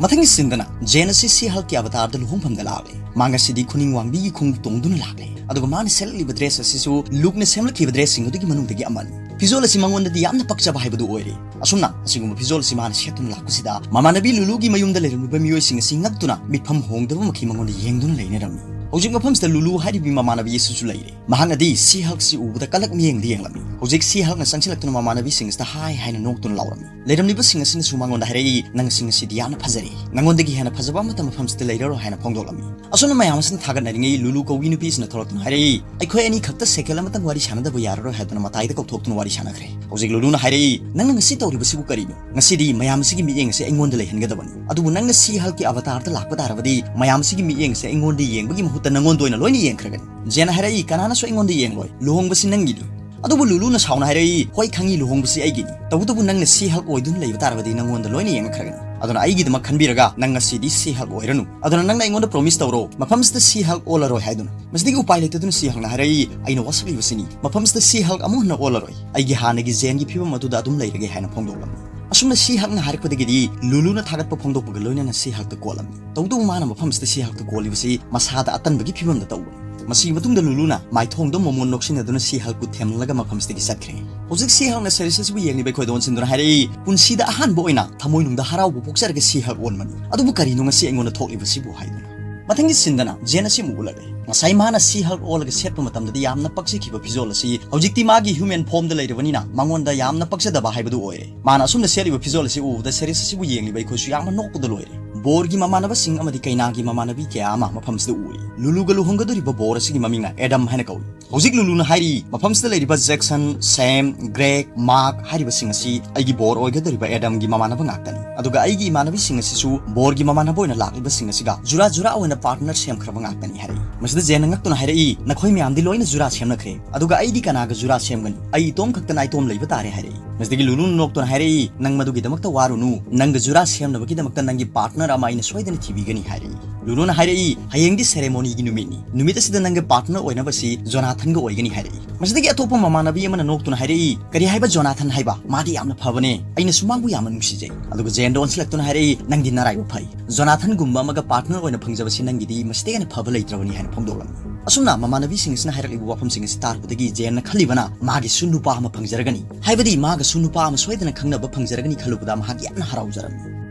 ꯃꯊꯪꯒꯤ ꯁꯤꯟꯗꯅ ꯖꯦꯟ ꯑꯁꯤ ꯁꯤ ꯍꯜꯛꯀꯤ ꯑꯕꯇꯥꯔꯗ ꯂꯨꯍꯣꯡꯐꯝꯗ ꯂꯥꯛꯂꯦ꯫ ꯃꯥ ꯉꯁꯤꯗꯤ ꯈꯨꯅꯤꯡ ꯋꯥꯡꯕꯤꯒꯤ ꯈꯣꯡꯎꯞ ꯇꯣꯡꯗꯨꯅ ꯂꯥꯛꯂꯦ꯫ ꯑꯗꯨꯒ ꯃꯥꯅ ꯁꯦꯠꯂꯛꯂꯤꯕ ꯗ꯭ꯔꯦꯁ ꯑꯁꯤꯁꯨ ꯂꯨꯛꯅ ꯁꯦꯝꯂꯛꯈꯤꯕ ꯗ꯭ꯔꯦꯁꯁꯤꯡ ꯑꯗꯨꯒꯤ ꯃꯅꯨꯡꯗꯒꯤ ꯑꯃꯅꯤ꯫ ꯐꯤꯖꯣꯜ ꯑꯁꯤ ꯃꯉꯣꯟꯗꯗꯤ ꯌꯥꯝꯅ ꯄꯛꯆꯕ ꯍꯥꯏꯕꯗꯨ ꯑꯣꯏꯔꯦ꯫ ꯑꯁꯨꯝꯅ ꯑꯁꯤꯒꯨꯝꯕ ꯐꯤꯖꯣꯜ ꯑꯁꯤ ꯃꯥꯅ ꯁꯦꯠꯇꯨꯅ ꯂꯥꯛꯄꯁꯤꯗ ꯃꯃꯥꯟꯅꯕꯤ ꯂꯨꯂꯨꯒꯤ ꯃꯌꯨꯝꯗ ꯂꯩꯔꯝꯂꯤꯕ ꯃꯤꯑꯣꯏꯁꯤꯡ ꯑꯁꯤ ꯉꯛꯇꯨꯅ ꯃꯤꯠꯐꯝ ꯍꯣꯡꯗꯕꯃꯛꯀꯤ ꯃꯉꯣꯟꯗ ꯌꯦꯡꯗꯨꯅ ꯂꯩꯅꯔꯝꯃꯤ꯫ ꯍꯧꯖꯤꯛ ꯃꯐꯝꯁꯤꯗ ꯂꯨꯂꯨ ꯍꯥꯏꯔꯤꯕꯤ ꯃꯃꯥꯟꯅꯕꯤ ꯑꯁꯤꯁꯨ ꯂꯩꯔꯦ꯫ ꯃꯍꯥꯛꯅꯗꯤ ꯁꯤ ꯍꯜꯛꯁꯤ ꯎꯕꯗ ꯀꯂꯛ ꯃꯤꯠꯌꯦꯡꯗ ꯌꯦꯡꯂꯝꯃꯤ꯫ ꯍꯧꯖꯤꯛ ꯁꯤ ꯍꯜꯛꯅ ꯆꯪꯁꯤꯜꯂꯛꯇꯨꯅ ꯃꯃꯥꯟꯅꯕꯤꯁꯤꯡ ꯑꯁꯤꯗ ꯍꯥꯏ ꯍꯥꯏꯅ ꯅꯣꯛꯇꯨꯅ ꯂꯥꯎꯔꯝꯃꯤ꯫ ꯂꯩꯔꯝꯂꯤꯕꯁꯤꯡ ꯑꯁꯤꯅꯁꯨ ꯃꯉꯣꯟꯗ ꯍꯥꯏꯔꯛꯏ, "ꯅꯪ ꯑꯁꯤ ꯉꯁꯤꯗꯤ ꯌꯥꯝꯅ ꯐꯖꯔꯦ꯫ ꯅꯉꯣꯟꯗꯒꯤ ꯍꯦꯟꯅ ꯐꯖꯕ ꯑꯃꯠꯇ ꯃꯐꯝꯁꯤꯗ ꯂꯩꯔꯔꯣꯏ" ꯍꯥꯏꯅ ꯐꯣꯡꯗꯣꯛꯂꯝꯃꯤ꯫ ꯑꯁꯨꯝꯅ ꯃꯌꯥꯝ ꯑꯁꯤꯅ ꯊꯥꯒꯠꯅꯔꯤꯉꯩ ꯂꯨꯂꯨ ꯀꯧꯕꯤ ꯅꯨꯄꯤ ꯑꯁꯤꯅ ꯊꯣꯛꯂꯛꯇꯨꯅ ꯍꯥꯏꯔꯛꯏ, "ꯑꯩꯈꯣꯏ ꯑꯅꯤ ꯈꯛꯇ ꯁꯦꯀꯦꯟ ꯑꯃꯇꯪ ꯋꯥꯔꯤ ꯁꯥꯟꯅꯗꯕ ꯌꯥꯔꯔꯣꯏ" ꯍꯥꯏꯗꯨꯅ ꯃꯇꯥꯏꯗ ꯀꯧꯊꯣꯛꯇꯨꯅ ꯋꯥꯔꯤ ꯁꯥꯟꯅꯈ꯭ꯔꯦ꯫ ꯍꯧꯖꯤꯛ ꯂꯨꯂꯨꯅ ꯍꯥꯏꯔꯛꯏ, "ꯅꯪꯅ ꯉꯁꯤ ꯇꯧꯔꯤꯕꯁꯤꯕꯨ ꯀꯔꯤꯅꯣ? ꯉꯁꯤꯗꯤ ꯃꯌꯥꯝ ꯑꯁꯤꯒꯤ ꯃꯤꯠꯌꯦꯡ ꯑꯁꯦ ꯑꯩꯉꯣꯟꯗ ꯂꯩꯍꯟꯒꯗꯕꯅꯤ꯫ ꯑꯗꯨꯕꯨ ꯅꯪꯅ ꯁꯤ ꯍꯜꯛꯀꯤ ꯑꯕꯇꯥꯔꯗ ꯂꯥꯛꯄ ꯇꯥꯔꯕꯗꯤ ꯃꯌꯥꯝ ꯑꯁꯤꯒꯤ ꯃꯤꯠꯌꯦꯡ ꯑꯁꯦ ꯑꯩꯉꯣꯟꯗ ꯌꯦꯡꯕꯒꯤ ꯃꯍꯨꯠꯇ ꯅꯉꯣꯟꯗ ꯑꯣꯏꯅ ꯂꯣꯏꯅ ꯌꯦꯡꯈ꯭ꯔꯒꯅꯤ꯫" ꯖꯦꯟꯅ ꯍꯥꯏꯔꯛꯏ, "ꯀꯅꯥꯅꯁꯨ ꯑꯩꯉꯣꯟꯗ ꯌꯦꯡꯂꯣꯏ꯫ ꯂꯨꯍꯣꯡꯕꯁꯤ ꯅꯪꯒꯤꯅꯤ꯫" ꯑꯗꯨꯕꯨ ꯂꯨꯂꯨꯅ ꯁꯥꯎꯅ ꯍꯥꯏꯔꯛꯏ, "ꯍꯣꯏ ꯈꯪꯉꯤ, ꯂꯨꯍꯣꯡꯕꯁꯤ ꯑꯩꯒꯤꯅꯤ꯫ ꯇꯧꯕꯇꯕꯨ ꯅꯪꯅ ꯁꯤ ꯍꯜꯛ ꯑꯣꯏꯗꯨꯅ ꯂꯩꯕ ꯇꯥꯔꯕꯗꯤ ꯅꯉꯣꯟꯗ ꯂꯣꯏꯅ ꯌꯦꯡꯉꯛꯈ꯭ꯔꯒꯅꯤ꯫ ꯑꯗꯨꯅ ꯑꯩꯒꯤꯗꯃꯛ ꯈꯟꯕꯤꯔꯒ ꯅꯪ ꯉꯁꯤꯗꯤ ꯁꯤ ꯍꯜꯛ ꯑꯣꯏꯔꯅꯨ꯫ ꯑꯗꯨꯅ ꯅꯪꯅ ꯑꯩꯉꯣꯟꯗ ꯄ꯭ꯔꯣꯃꯤꯁ ꯇꯧꯔꯣ, ꯃꯐꯝꯁꯤꯗ ꯁꯤ ꯍꯜꯛ ꯑꯣꯜꯂꯔꯣꯏ" ꯍꯥꯏꯗꯨꯅ꯫ ꯃꯁꯤꯗꯒꯤ ꯎꯄꯥꯏ ꯂꯩꯇꯗꯨꯅ ꯁꯤ ꯍꯜꯛꯅ ꯍꯥꯏꯔꯛꯏ, "ꯑꯩꯅ ꯋꯥꯁꯛꯂꯤꯕꯁꯤꯅꯤ, ꯃꯐꯝꯁꯤꯗ ꯁꯤ ꯍꯜꯛ ꯑꯃꯨꯛ ꯍꯟꯅ ꯑꯣꯜꯂꯔꯣꯏ꯫ ꯑꯩꯒꯤ ꯍꯥꯟꯅꯒꯤ ꯖꯦꯟꯒꯤ ꯐꯤꯕꯝ ꯑꯗꯨꯗ ꯑꯗꯨꯝ ꯂꯩꯔꯒꯦ" ꯍꯥꯏꯅ ꯐꯣꯡꯗꯣꯛꯂꯝꯃꯤ꯫ ꯑꯁꯨꯝꯅ ꯁꯤ ꯍꯛꯅ ꯍꯥꯏꯔꯛꯄꯗꯒꯤꯗꯤ ꯂꯨꯂꯨꯅ ꯊꯥꯒꯠꯄ ꯐꯣꯡꯗꯣꯛꯄꯒ ꯂꯣꯏꯅꯅ ꯁꯤ ꯍꯛꯇ ꯀꯣꯜꯂꯝꯃꯤ꯫ ꯇꯧꯕꯇꯕꯨ ꯃꯥꯅ ꯃꯐꯝꯁꯤꯗ ꯁꯤ ꯍꯛꯇ ꯀꯣꯜꯂꯤꯕꯁꯤ ꯃꯁꯥꯗ ꯑꯇꯟꯕꯒꯤ ꯐꯤꯕꯝꯗ ꯇꯧꯕꯅꯤ꯫ ꯃꯁꯤꯒꯤ ꯃꯇꯨꯡꯗ ꯂꯨꯂꯨꯅ ꯃꯥꯏꯊꯣꯡꯗ ꯃꯣꯃꯣꯟ ꯅꯣꯛꯁꯤꯟꯅꯗꯨꯅ ꯁꯤ ꯍꯛꯄꯨ ꯊꯦꯝꯂꯒ ꯃꯐꯝꯁꯤꯗꯒꯤ ꯆꯠꯈ꯭ꯔꯦ꯫ ꯍꯧꯖꯤꯛ ꯁꯤ ꯍꯛꯅ series ꯑꯁꯤꯕꯨ ꯌꯦꯡꯂꯤꯕ ꯑꯩꯈꯣꯏꯗ ꯑꯣꯟꯁꯤꯟꯗꯨꯅ ꯍꯥꯏꯔꯛꯏ, "ꯄꯨꯟꯁꯤꯗ ꯑꯍꯥꯟꯕ ꯑꯣꯏꯅ ꯊꯃꯣꯏꯅꯨꯡꯗ ꯍꯔꯥꯎꯕ ꯄꯣꯛꯆꯔꯒ ꯁꯤ ꯍꯛ ꯑꯣꯟꯕꯅꯤ꯫ ꯑꯗꯨꯕꯨ ꯀꯔꯤꯅꯣ ꯉꯁꯤ ꯑꯩꯉꯣꯟꯗ ꯊꯣꯛꯂꯤꯕꯁꯤꯕꯨ?" ꯍꯥꯏꯗꯨꯅ꯫ ꯃꯊꯪꯒꯤ ꯁꯤꯟꯗꯅ ꯖꯦꯟ ꯑꯁꯤ ꯑꯃꯨꯛ ꯎꯠꯂꯛꯂꯦ꯫ ꯉꯁꯥꯏ ꯃꯥꯅ ꯁꯤ ꯍꯛ ꯑꯣꯜꯂꯒ ꯁꯦꯠꯄ ꯃꯇꯝꯗꯗꯤ ꯌꯥꯝꯅ ꯄꯛꯆꯈꯤꯕ ꯐꯤꯖꯣꯜ ꯑꯁꯤ ꯍꯧꯖꯤꯛꯇꯤ ꯃꯥꯒꯤ human formꯗ ꯂꯩꯔꯕꯅꯤꯅ ꯃꯉꯣꯟꯗ ꯌꯥꯝꯅ ꯄꯛꯆꯗꯕ ꯍꯥꯏꯕꯗꯨ ꯑꯣꯏꯔꯦ꯫ ꯃꯥꯅ ꯑꯁꯨꯝꯅ ꯁꯦꯠꯂꯤꯕ ꯐꯤꯖꯣꯜ ꯑꯁꯤ ꯎꯕꯗ series ꯑꯁꯤꯕꯨ ꯌꯦꯡꯂꯤꯕ ꯑꯩꯈꯣꯏꯁꯨ ꯌꯥꯝꯅ ꯅꯣꯛꯄꯗ ꯂꯣꯏꯔꯦ꯫ ꯕꯣꯔꯒꯤ ꯃꯃꯥꯟꯅꯕꯁꯤꯡ ꯑꯃꯗꯤ ꯀꯩꯅꯥꯒꯤ ꯃꯃꯥꯟꯅꯕꯤ ꯀꯌꯥ ꯑꯃ ꯃꯐꯝꯁꯤꯗ ꯎꯔꯤ꯫ ꯂꯨꯂꯨꯒ ꯂꯨꯍꯣꯡꯒꯗꯧꯔꯤꯕ ꯕꯣꯔ ꯑꯁꯤꯒꯤ ꯃꯃꯤꯡꯅ ꯑꯦꯗꯝ ꯍꯥꯏꯅ ꯀꯧꯏ꯫ ꯍꯧꯖꯤꯛ ꯂꯨꯂꯨꯅ ꯍꯥꯏꯔꯤ, "ꯃꯐꯝꯁꯤꯗ ꯂꯩꯔꯤꯕ ꯖꯦꯛꯁꯟ, ꯁꯦꯝ, ꯒ꯭ꯔꯦꯛ, ꯃꯥꯔꯛ ꯍꯥꯏꯔꯤꯕꯁꯤꯡ ꯑꯁꯤ ꯑꯩꯒꯤ ꯕꯣꯔ ꯑꯣꯏꯒꯗꯧꯔꯤꯕ ꯑꯦꯗꯝꯒꯤ ꯃꯃꯥꯟꯅꯕ ꯉꯥꯛꯇꯅꯤ꯫ ꯑꯗꯨꯒ ꯑꯩꯒꯤ ꯏꯃꯥꯟꯅꯕꯤꯁꯤꯡ ꯑꯁꯤꯁꯨ ꯕꯣꯔꯒꯤ ꯃꯃꯥꯟꯅꯕ ꯑꯣꯏꯅ ꯂꯥꯛꯂꯤꯕꯁꯤꯡ ꯑꯁꯤꯒ ꯖꯨꯔꯥ ꯖꯨꯔꯥ ꯑꯣꯏꯅ partner ꯁꯦꯝꯈ꯭ꯔꯕ ꯉꯥꯛꯇꯅꯤ" ꯍꯥꯏꯔꯛꯏ꯫ ꯃꯁꯤꯗ ꯖꯦꯟꯅ ꯉꯛꯇꯨꯅ ꯍꯥꯏꯔꯛꯏ, "ꯅꯈꯣꯏ ꯃꯌꯥꯝꯗꯤ ꯂꯣꯏꯅ ꯖꯨꯔꯥ ꯁꯦꯝꯅꯈ꯭ꯔꯦ, ꯑꯗꯨꯒ ꯑꯩꯗꯤ ꯀꯅꯥꯒ ꯖꯨꯔꯥ ꯁꯦꯝꯒꯅꯤ? ꯑꯩ ꯏꯇꯣꯝ ꯈꯛꯇ ꯅꯥꯏꯇꯣꯝ ꯂꯩꯕ ꯇꯥꯔꯦ" ꯍꯥꯏꯔꯛꯏ꯫ ꯃꯁꯤꯗꯒꯤ ꯂꯨꯂꯨꯅ ꯅꯣꯛꯇꯨꯅ ꯍꯥꯏꯔꯛꯏ, "ꯅꯪ ꯃꯗꯨꯒꯤꯗꯃꯛꯇ ꯋꯥꯔꯨꯅꯨ, ꯅꯪꯒ ꯖꯨꯔꯥ ꯁꯦꯝꯅꯕꯒꯤꯗꯃꯛꯇ ꯅꯪꯒꯤ partner ꯑꯃ ꯑꯩꯅ ꯁꯣꯏꯗꯅ ꯊꯤꯕꯤꯒꯅꯤ" ꯍꯥꯏꯔꯛꯏ꯫ ꯂꯨꯂꯨꯅ ꯍꯥꯏꯔꯛꯏ, "ꯍꯌꯦꯡꯗꯤ ceremonyꯒꯤ ꯅꯨꯃꯤꯠꯅꯤ, ꯅꯨꯃꯤꯠ ꯑꯁꯤꯗ ꯅꯪꯒ partner ꯑꯣꯏꯅꯕꯁꯤ ꯖꯣꯅꯥꯊꯟꯒ ꯑꯣꯏꯒꯅꯤ" ꯍꯥꯏꯔꯛꯏ꯫ ꯃꯁꯤꯗꯒꯤ ꯑꯇꯣꯞꯄ ꯃꯃꯥꯟꯅꯕꯤ ꯑꯃꯅ ꯅꯣꯛꯇꯨꯅ ꯍꯥꯏꯔꯛꯏ, "ꯀꯔꯤ ꯍꯥꯏꯕ ꯖꯣꯅꯥꯊꯟ ꯍꯥꯏꯕ? ꯃꯥꯗꯤ ꯌꯥꯝꯅ ꯐꯕꯅꯦ, ꯑꯩꯅꯁꯨ ꯃꯥꯕꯨ ꯌꯥꯝꯅ ꯅꯨꯡꯁꯤꯖꯩ"꯫ ꯑꯗꯨꯒ ꯖꯦꯟꯗ ꯑꯣꯟꯁꯤꯜꯂꯛꯇꯨꯅ ꯍꯥꯏꯔꯛꯏ, "ꯅꯪꯗꯤ ꯅꯔꯥꯏꯕꯛ ꯐꯩ, ꯖꯣꯅꯥꯊꯟꯒꯨꯝꯕ ꯑꯃꯒ partner ꯑꯣꯏꯅ ꯐꯪꯖꯕꯁꯤ ꯅꯪꯒꯤꯗꯤ ꯃꯁꯤꯗꯒꯤ ꯍꯦꯟꯅ ꯐꯕ ꯂꯩꯇ꯭ꯔꯕꯅꯤ" ꯍꯥꯏꯅ ꯐꯣꯡꯗꯣꯛꯂꯝꯃꯤ꯫ ꯑꯁꯨꯝꯅ ꯃꯃꯥꯟꯅꯕꯤꯁꯤꯡ ꯑꯁꯤꯅ ꯍꯥꯏꯔꯛꯂꯤꯕ ꯋꯥꯐꯝꯁꯤꯡ ꯑꯁꯤ ꯇꯥꯔꯨꯕꯗꯒꯤ ꯖꯦꯟꯅ ꯈꯜꯂꯤꯕꯅ, ꯃꯥꯒꯤꯁꯨ ꯅꯨꯄꯥ ꯑꯃ ꯐꯪꯖꯔꯒꯅꯤ, ꯍꯥꯏꯕꯗꯤ ꯃꯥꯒꯁꯨ ꯅꯨꯄꯥ ꯑꯃ ꯁꯣꯏꯗꯅ ꯈꯪꯅꯕ ꯐꯪꯖꯔꯒꯅꯤ ꯈꯜꯂꯨꯕꯗ ꯃꯍꯥꯛ ꯌꯥꯝꯅ ꯍꯔꯥꯎꯖꯔꯝꯃꯤ꯫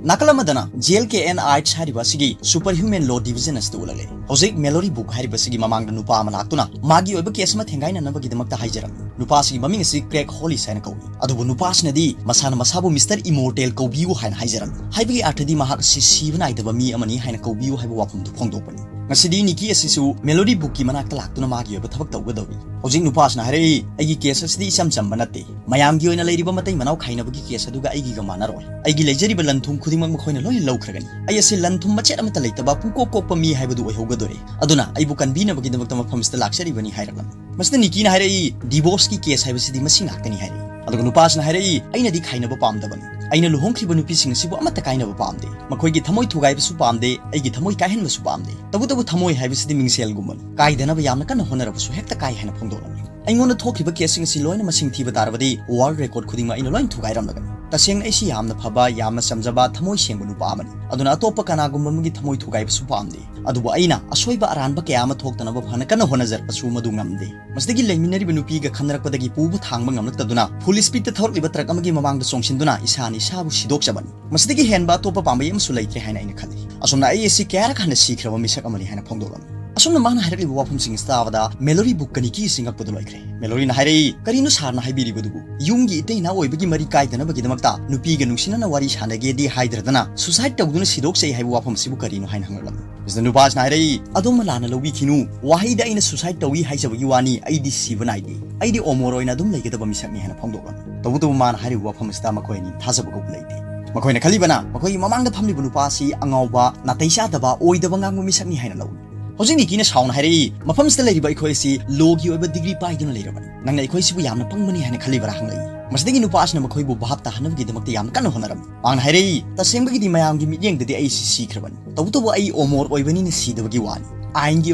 ꯅꯥꯀꯜ ꯑꯃꯗꯅ J L K N Arts ꯍꯥꯏꯔꯤꯕ ꯑꯁꯤꯒꯤ superhuman law division ꯑꯁꯤꯗ ꯎꯠꯂꯛꯂꯦ꯫ ꯍꯧꯖꯤꯛ Mallory Book ꯍꯥꯏꯔꯤꯕ ꯑꯁꯤꯒꯤ ꯃꯃꯥꯡꯗ ꯅꯨꯄꯥ ꯑꯃ ꯂꯥꯛꯇꯨꯅ ꯃꯥꯒꯤ ꯑꯣꯏꯕ case ꯑꯃ ꯊꯦꯡꯒꯥꯏꯅꯅꯕꯒꯤꯗꯃꯛꯇ ꯍꯥꯏꯖꯔꯝꯃꯤ꯫ ꯅꯨꯄꯥ ꯑꯁꯤꯒꯤ ꯃꯃꯤꯡ ꯑꯁꯤ Craig Hollis ꯍꯥꯏꯅ ꯀꯧꯏ꯫ ꯑꯗꯨꯕꯨ ꯅꯨꯄꯥ ꯑꯁꯤꯅꯗꯤ ꯃꯁꯥꯅ ꯃꯁꯥꯕꯨ Mister Immortal ꯀꯧꯕꯤꯌꯨ ꯍꯥꯏꯅ ꯍꯥꯏꯖꯔꯝꯃꯤ꯫ ꯍꯥꯏꯕꯒꯤ ꯑꯔꯊꯗꯤ ꯃꯍꯥꯛ ꯑꯁꯤ ꯁꯤꯕ ꯅꯥꯏꯗꯕ ꯃꯤ ꯑꯃꯅꯤ ꯍꯥꯏꯅ ꯀꯧꯕꯤꯌꯨ ꯍꯥꯏꯕ ꯋꯥꯐꯝꯗꯨ ꯐꯣꯡꯗꯣꯛꯄꯅꯤ꯫ ꯉꯁꯤꯗꯤ ꯅꯤꯀꯤ ꯑꯁꯤꯁꯨ Mallory Bookꯀꯤ ꯃꯅꯥꯛꯇ ꯂꯥꯛꯇꯨꯅ ꯃꯥꯒꯤ ꯑꯣꯏꯕ ꯊꯕꯛ ꯇꯧꯒꯗꯧꯔꯤ꯫ ꯍꯧꯖꯤꯛ ꯅꯨꯄꯥ ꯑꯁꯤꯅ ꯍꯥꯏꯔꯛꯏ, "ꯑꯩꯒꯤ case ꯑꯁꯤꯗꯤ ꯏꯆꯝ ꯆꯝꯕ ꯅꯠꯇꯦ꯫ ꯃꯌꯥꯝꯒꯤ ꯑꯣꯏꯅ ꯂꯩꯔꯤꯕ ꯃꯇꯩ ꯃꯅꯥꯎ ꯈꯥꯏꯅꯕꯒꯤ case ꯑꯗꯨꯒ ꯑꯩꯒꯤꯒ ꯃꯥꯟꯅꯔꯣꯏ꯫ ꯑꯩꯒꯤ ꯂꯩꯖꯔꯤꯕ ꯂꯟ ꯊꯨꯝ ꯈꯨꯗꯤꯡꯃꯛ ꯃꯈꯣꯏꯅ ꯂꯣꯏꯅ ꯂꯧꯈ꯭ꯔꯒꯅꯤ꯫ ꯑꯩ ꯑꯁꯤ ꯂꯟ ꯊꯨꯝ ꯃꯆꯦꯠ ꯑꯃꯠꯇ ꯂꯩꯇꯕ ꯄꯨꯡꯀꯣꯛ ꯀꯣꯛꯄ ꯃꯤ ꯍꯥꯏꯕꯗꯨ ꯑꯣꯏꯍꯧꯒꯗꯣꯔꯦ꯫ ꯑꯗꯨꯅ ꯑꯩꯕꯨ ꯀꯟꯕꯤꯅꯕꯒꯤꯗꯃꯛꯇ ꯃꯐꯝꯁꯤꯗ ꯂꯥꯛꯆꯔꯤꯕꯅꯤ" ꯍꯥꯏꯔꯛꯂꯝꯃꯤ꯫ ꯃꯁꯤꯗ ꯅꯤꯀꯤꯅ ꯍꯥꯏꯔꯛꯏ, "Divorceꯀꯤ case ꯍꯥꯏꯕꯁꯤꯗꯤ ꯃꯁꯤ ꯉꯥꯛꯇꯅꯤ" ꯍꯥꯏꯔꯛꯏ꯫ ꯑꯗꯨꯒ ꯅꯨꯄꯥꯁꯤꯅ ꯍꯥꯏꯔꯛꯏ, "ꯑꯩꯅꯗꯤ ꯈꯥꯏꯅꯕ ꯄꯥꯝꯗꯕꯅꯤ꯫ ꯑꯩꯅ ꯂꯨꯍꯣꯡꯈ꯭ꯔꯤꯕ ꯅꯨꯄꯤꯁꯤꯡ ꯑꯁꯤꯕꯨ ꯑꯃꯠꯇ ꯀꯥꯏꯅꯕ ꯄꯥꯝꯗꯦ꯫ ꯃꯈꯣꯏꯒꯤ ꯊꯃꯣꯏ ꯊꯨꯒꯥꯏꯕꯁꯨ ꯄꯥꯝꯗꯦ, ꯑꯩꯒꯤ ꯊꯃꯣꯏ ꯀꯥꯏꯍꯟꯕꯁꯨ ꯄꯥꯝꯗꯦ꯫ ꯇꯧꯕꯇꯕꯨ ꯊꯃꯣꯏ ꯍꯥꯏꯕꯁꯤꯗꯤ ꯃꯤꯡꯁꯦꯜꯒꯨꯝꯕꯅꯤ꯫ ꯀꯥꯏꯗꯅꯕ ꯌꯥꯝꯅ ꯀꯟꯅ ꯍꯣꯠꯅꯔꯕꯁꯨ ꯍꯦꯛꯇ ꯀꯥꯏ" ꯍꯥꯏꯅ ꯐꯣꯡꯗꯣꯛꯂꯝꯃꯤ꯫ ꯑꯩꯉꯣꯟꯗ ꯊꯣꯛꯈꯤꯕ ꯀꯦꯁꯁꯤꯡ ꯑꯁꯤ ꯂꯣꯏꯅ ꯃꯁꯤꯡ ꯊꯤꯕ ꯇꯥꯔꯕꯗꯤ ꯋꯥꯔꯜ ꯔꯦꯀꯣꯔꯗ ꯈꯨꯗꯤꯡꯃꯛ ꯑꯩꯅ ꯂꯣꯏꯅ ꯊꯨꯒꯥꯏꯔꯝꯂꯒꯅꯤ꯫ ꯇꯁꯦꯡꯅ ꯑꯩꯁꯤ ꯌꯥꯝꯅ ꯐꯕ, ꯌꯥꯝꯅ ꯆꯝꯖꯕ, ꯊꯃꯣꯏ ꯁꯦꯡꯕ ꯅꯨꯄꯥ ꯑꯃꯅꯤ꯫ ꯑꯗꯨꯅ ꯑꯇꯣꯞꯄ ꯀꯅꯥꯒꯨꯝꯕ ꯑꯃꯒꯤ ꯊꯃꯣꯏ ꯊꯨꯒꯥꯏꯕꯁꯨ ꯄꯥꯝꯗꯦ꯫ ꯑꯗꯨꯕꯨ ꯑꯩꯅ ꯑꯁꯣꯏꯕ ꯑꯔꯥꯟꯕ ꯀꯌꯥ ꯑꯃ ꯊꯣꯛꯇꯅꯕ ꯐꯅ ꯀꯟꯅ ꯍꯣꯠꯅꯖꯔꯕꯁꯨ ꯃꯗꯨ ꯉꯝꯗꯦ꯫ ꯃꯁꯤꯗꯒꯤ ꯂꯩꯃꯤꯟꯅꯔꯤꯕ ꯅꯨꯄꯤꯒ ꯈꯟꯅꯔꯛꯄꯗꯒꯤ ꯄꯨꯕ ꯊꯥꯡꯕ ꯉꯝꯂꯛꯇꯗꯨꯅ ꯐꯨꯜ ꯁ꯭ꯄꯤꯗꯇ ꯊꯧꯔꯛꯂꯤꯕ ꯇ꯭ꯔꯛ ꯑꯃꯒꯤ ꯃꯃꯥꯡꯗ ꯆꯣꯡꯁꯤꯟꯗꯨꯅ ꯏꯁꯥꯅ ꯏꯁꯥꯕꯨ ꯁꯤꯗꯣꯛꯆꯕꯅꯤ꯫ ꯃꯁꯤꯗꯒꯤ ꯍꯦꯟꯕ ꯑꯇꯣꯞꯄ ꯄꯥꯝꯕꯩ ꯑꯃꯁꯨ ꯂꯩꯇ꯭ꯔꯦ ꯍꯥꯏꯅ ꯑꯩꯅ ꯈꯜꯂꯤ꯫ ꯑꯁꯨꯝꯅ ꯑꯩ ꯑꯁꯤ ꯀꯌꯥꯔꯛ ꯍꯟꯅ ꯁꯤꯈ꯭ꯔꯕ ꯃꯤꯁꯛ ꯑꯃꯅꯤ ꯍꯥꯏꯅ ꯐꯣꯡꯗꯣꯛꯂꯝꯃꯤ꯫ ꯑꯁꯨꯝꯅ ꯃꯥꯅ ꯍꯥꯏꯔꯛꯂꯤꯕ ꯋꯥꯐꯝꯁꯤꯡ ꯑꯁꯤ ꯇꯥꯕꯗ ꯃꯦꯂꯣꯔꯤ ꯕꯨꯛꯀ ꯅꯤꯀꯤ ꯑꯁꯤ ꯉꯛꯄꯗ ꯂꯣꯏꯈ꯭ꯔꯦ꯫ ꯃꯦꯂꯣꯔꯤꯅ ꯍꯥꯏꯔꯛꯏ, "ꯀꯔꯤꯅꯣ ꯁꯥꯔꯅ ꯍꯥꯏꯕꯤꯔꯤꯕꯗꯨꯕꯨ? ꯌꯨꯝꯒꯤ ꯏꯇꯩ ꯏꯅꯥꯎ ꯑꯣꯏꯕꯒꯤ ꯃꯔꯤ ꯀꯥꯏꯗꯅꯕꯒꯤꯗꯃꯛꯇ ꯅꯨꯄꯤꯒ ꯅꯨꯡꯁꯤꯅꯅ ꯋꯥꯔꯤ ꯁꯥꯟꯅꯒꯦꯗꯤ ꯍꯥꯏꯗ꯭ꯔꯗꯅ ꯁꯨꯁꯥꯏꯗ ꯇꯧꯗꯨꯅ ꯁꯤꯗꯣꯛꯆꯩ ꯍꯥꯏꯕ ꯋꯥꯐꯝ ꯑꯁꯤꯕꯨ ꯀꯔꯤꯅꯣ?" ꯍꯥꯏꯅ ꯍꯪꯂꯛꯂꯝꯃꯤ꯫ ꯃꯁꯤꯗ ꯅꯨꯄꯥꯁꯤꯅ ꯍꯥꯏꯔꯛꯏ, "ꯑꯗꯣꯝꯅ ꯂꯥꯟꯅ ꯂꯧꯕꯤꯈꯤꯅꯨ, ꯋꯥꯍꯩꯗ ꯑꯩꯅ ꯁꯨꯁꯥꯏꯗ ꯇꯧꯏ ꯍꯥꯏꯖꯕꯒꯤ ꯋꯥꯅꯤ, ꯑꯩꯗꯤ ꯁꯤꯕ ꯅꯥꯏꯗꯦ꯫ ꯑꯩꯗꯤ ꯑꯣꯃꯣꯔ ꯑꯣꯏꯅ ꯑꯗꯨꯝ ꯂꯩꯒꯗꯕ ꯃꯤꯁꯛꯅꯤ" ꯍꯥꯏꯅ ꯐꯣꯡꯗꯣꯛꯂꯝꯃꯤ꯫ ꯇꯧꯕꯇꯕꯨ ꯃꯥꯅ ꯍꯥꯏꯔꯤꯕ ꯋꯥꯐꯝ ꯑꯁꯤꯗ ꯃꯈꯣꯏ ꯑꯅꯤ ꯊꯥꯖꯕ ꯀꯧꯕ ꯂꯩꯇꯦ꯫ ꯃꯈꯣꯏꯅ ꯈꯜꯂꯤꯕꯅ ꯃꯈꯣꯏꯒꯤ ꯃꯃꯥꯡꯗ ꯐꯝꯂꯤꯕ ꯅꯨꯄꯥ ꯑꯁꯤ ꯑꯉꯥꯎꯕ, ꯅꯥꯇꯩ ꯆꯥꯗꯕ, ꯑꯣꯏꯗꯕ ꯉꯥꯡꯕ ꯃꯤꯁꯛꯅꯤ ꯍꯥꯏꯅ ꯂꯧꯏ꯫ ꯍꯧꯖꯤꯛ ꯅꯤꯀꯤꯅ ꯁꯥꯎꯅ ꯍꯥꯏꯔꯛꯏ, "ꯃꯐꯝꯁꯤꯗ ꯂꯩꯔꯤꯕ ꯑꯩꯈꯣꯏ ꯑꯁꯤ ꯂꯣꯒꯤ ꯑꯣꯏꯕ ꯗꯤꯒ꯭ꯔꯤ ꯄꯥꯏꯗꯨꯅ ꯂꯩꯔꯕꯅꯤ꯫ ꯅꯪꯅ ꯑꯩꯈꯣꯏꯁꯤꯕꯨ ꯌꯥꯝꯅ ꯄꯪꯕꯅꯤ ꯍꯥꯏꯅ ꯈꯜꯂꯤꯕꯔꯥ?" ꯍꯪꯂꯛꯏ꯫ ꯃꯁꯤꯗꯒꯤ ꯅꯨꯄꯥ ꯑꯁꯤꯅ ꯃꯈꯣꯏꯕꯨ ꯚꯥꯞ ꯇꯥꯍꯟꯅꯕꯒꯤꯗꯃꯛꯇ ꯌꯥꯝ ꯀꯟꯅ ꯍꯣꯠꯅꯔꯝꯃꯤ꯫ ꯃꯍꯥꯛꯅ ꯍꯥꯏꯔꯛꯏ, "ꯇꯁꯦꯡꯕꯒꯤꯗꯤ ꯃꯌꯥꯝꯒꯤ ꯃꯤꯠꯌꯦꯡꯗꯗꯤ ꯑꯩꯁꯤ ꯁꯤꯈ꯭ꯔꯕꯅꯤ꯫ ꯇꯧꯕꯇꯕꯨ ꯑꯩ ꯑꯣꯃꯣꯔ ꯑꯣꯏꯕꯅꯤꯅ ꯁꯤꯗꯕꯒꯤ ꯋꯥꯅꯤ꯫ ꯑꯥꯏꯟꯒꯤ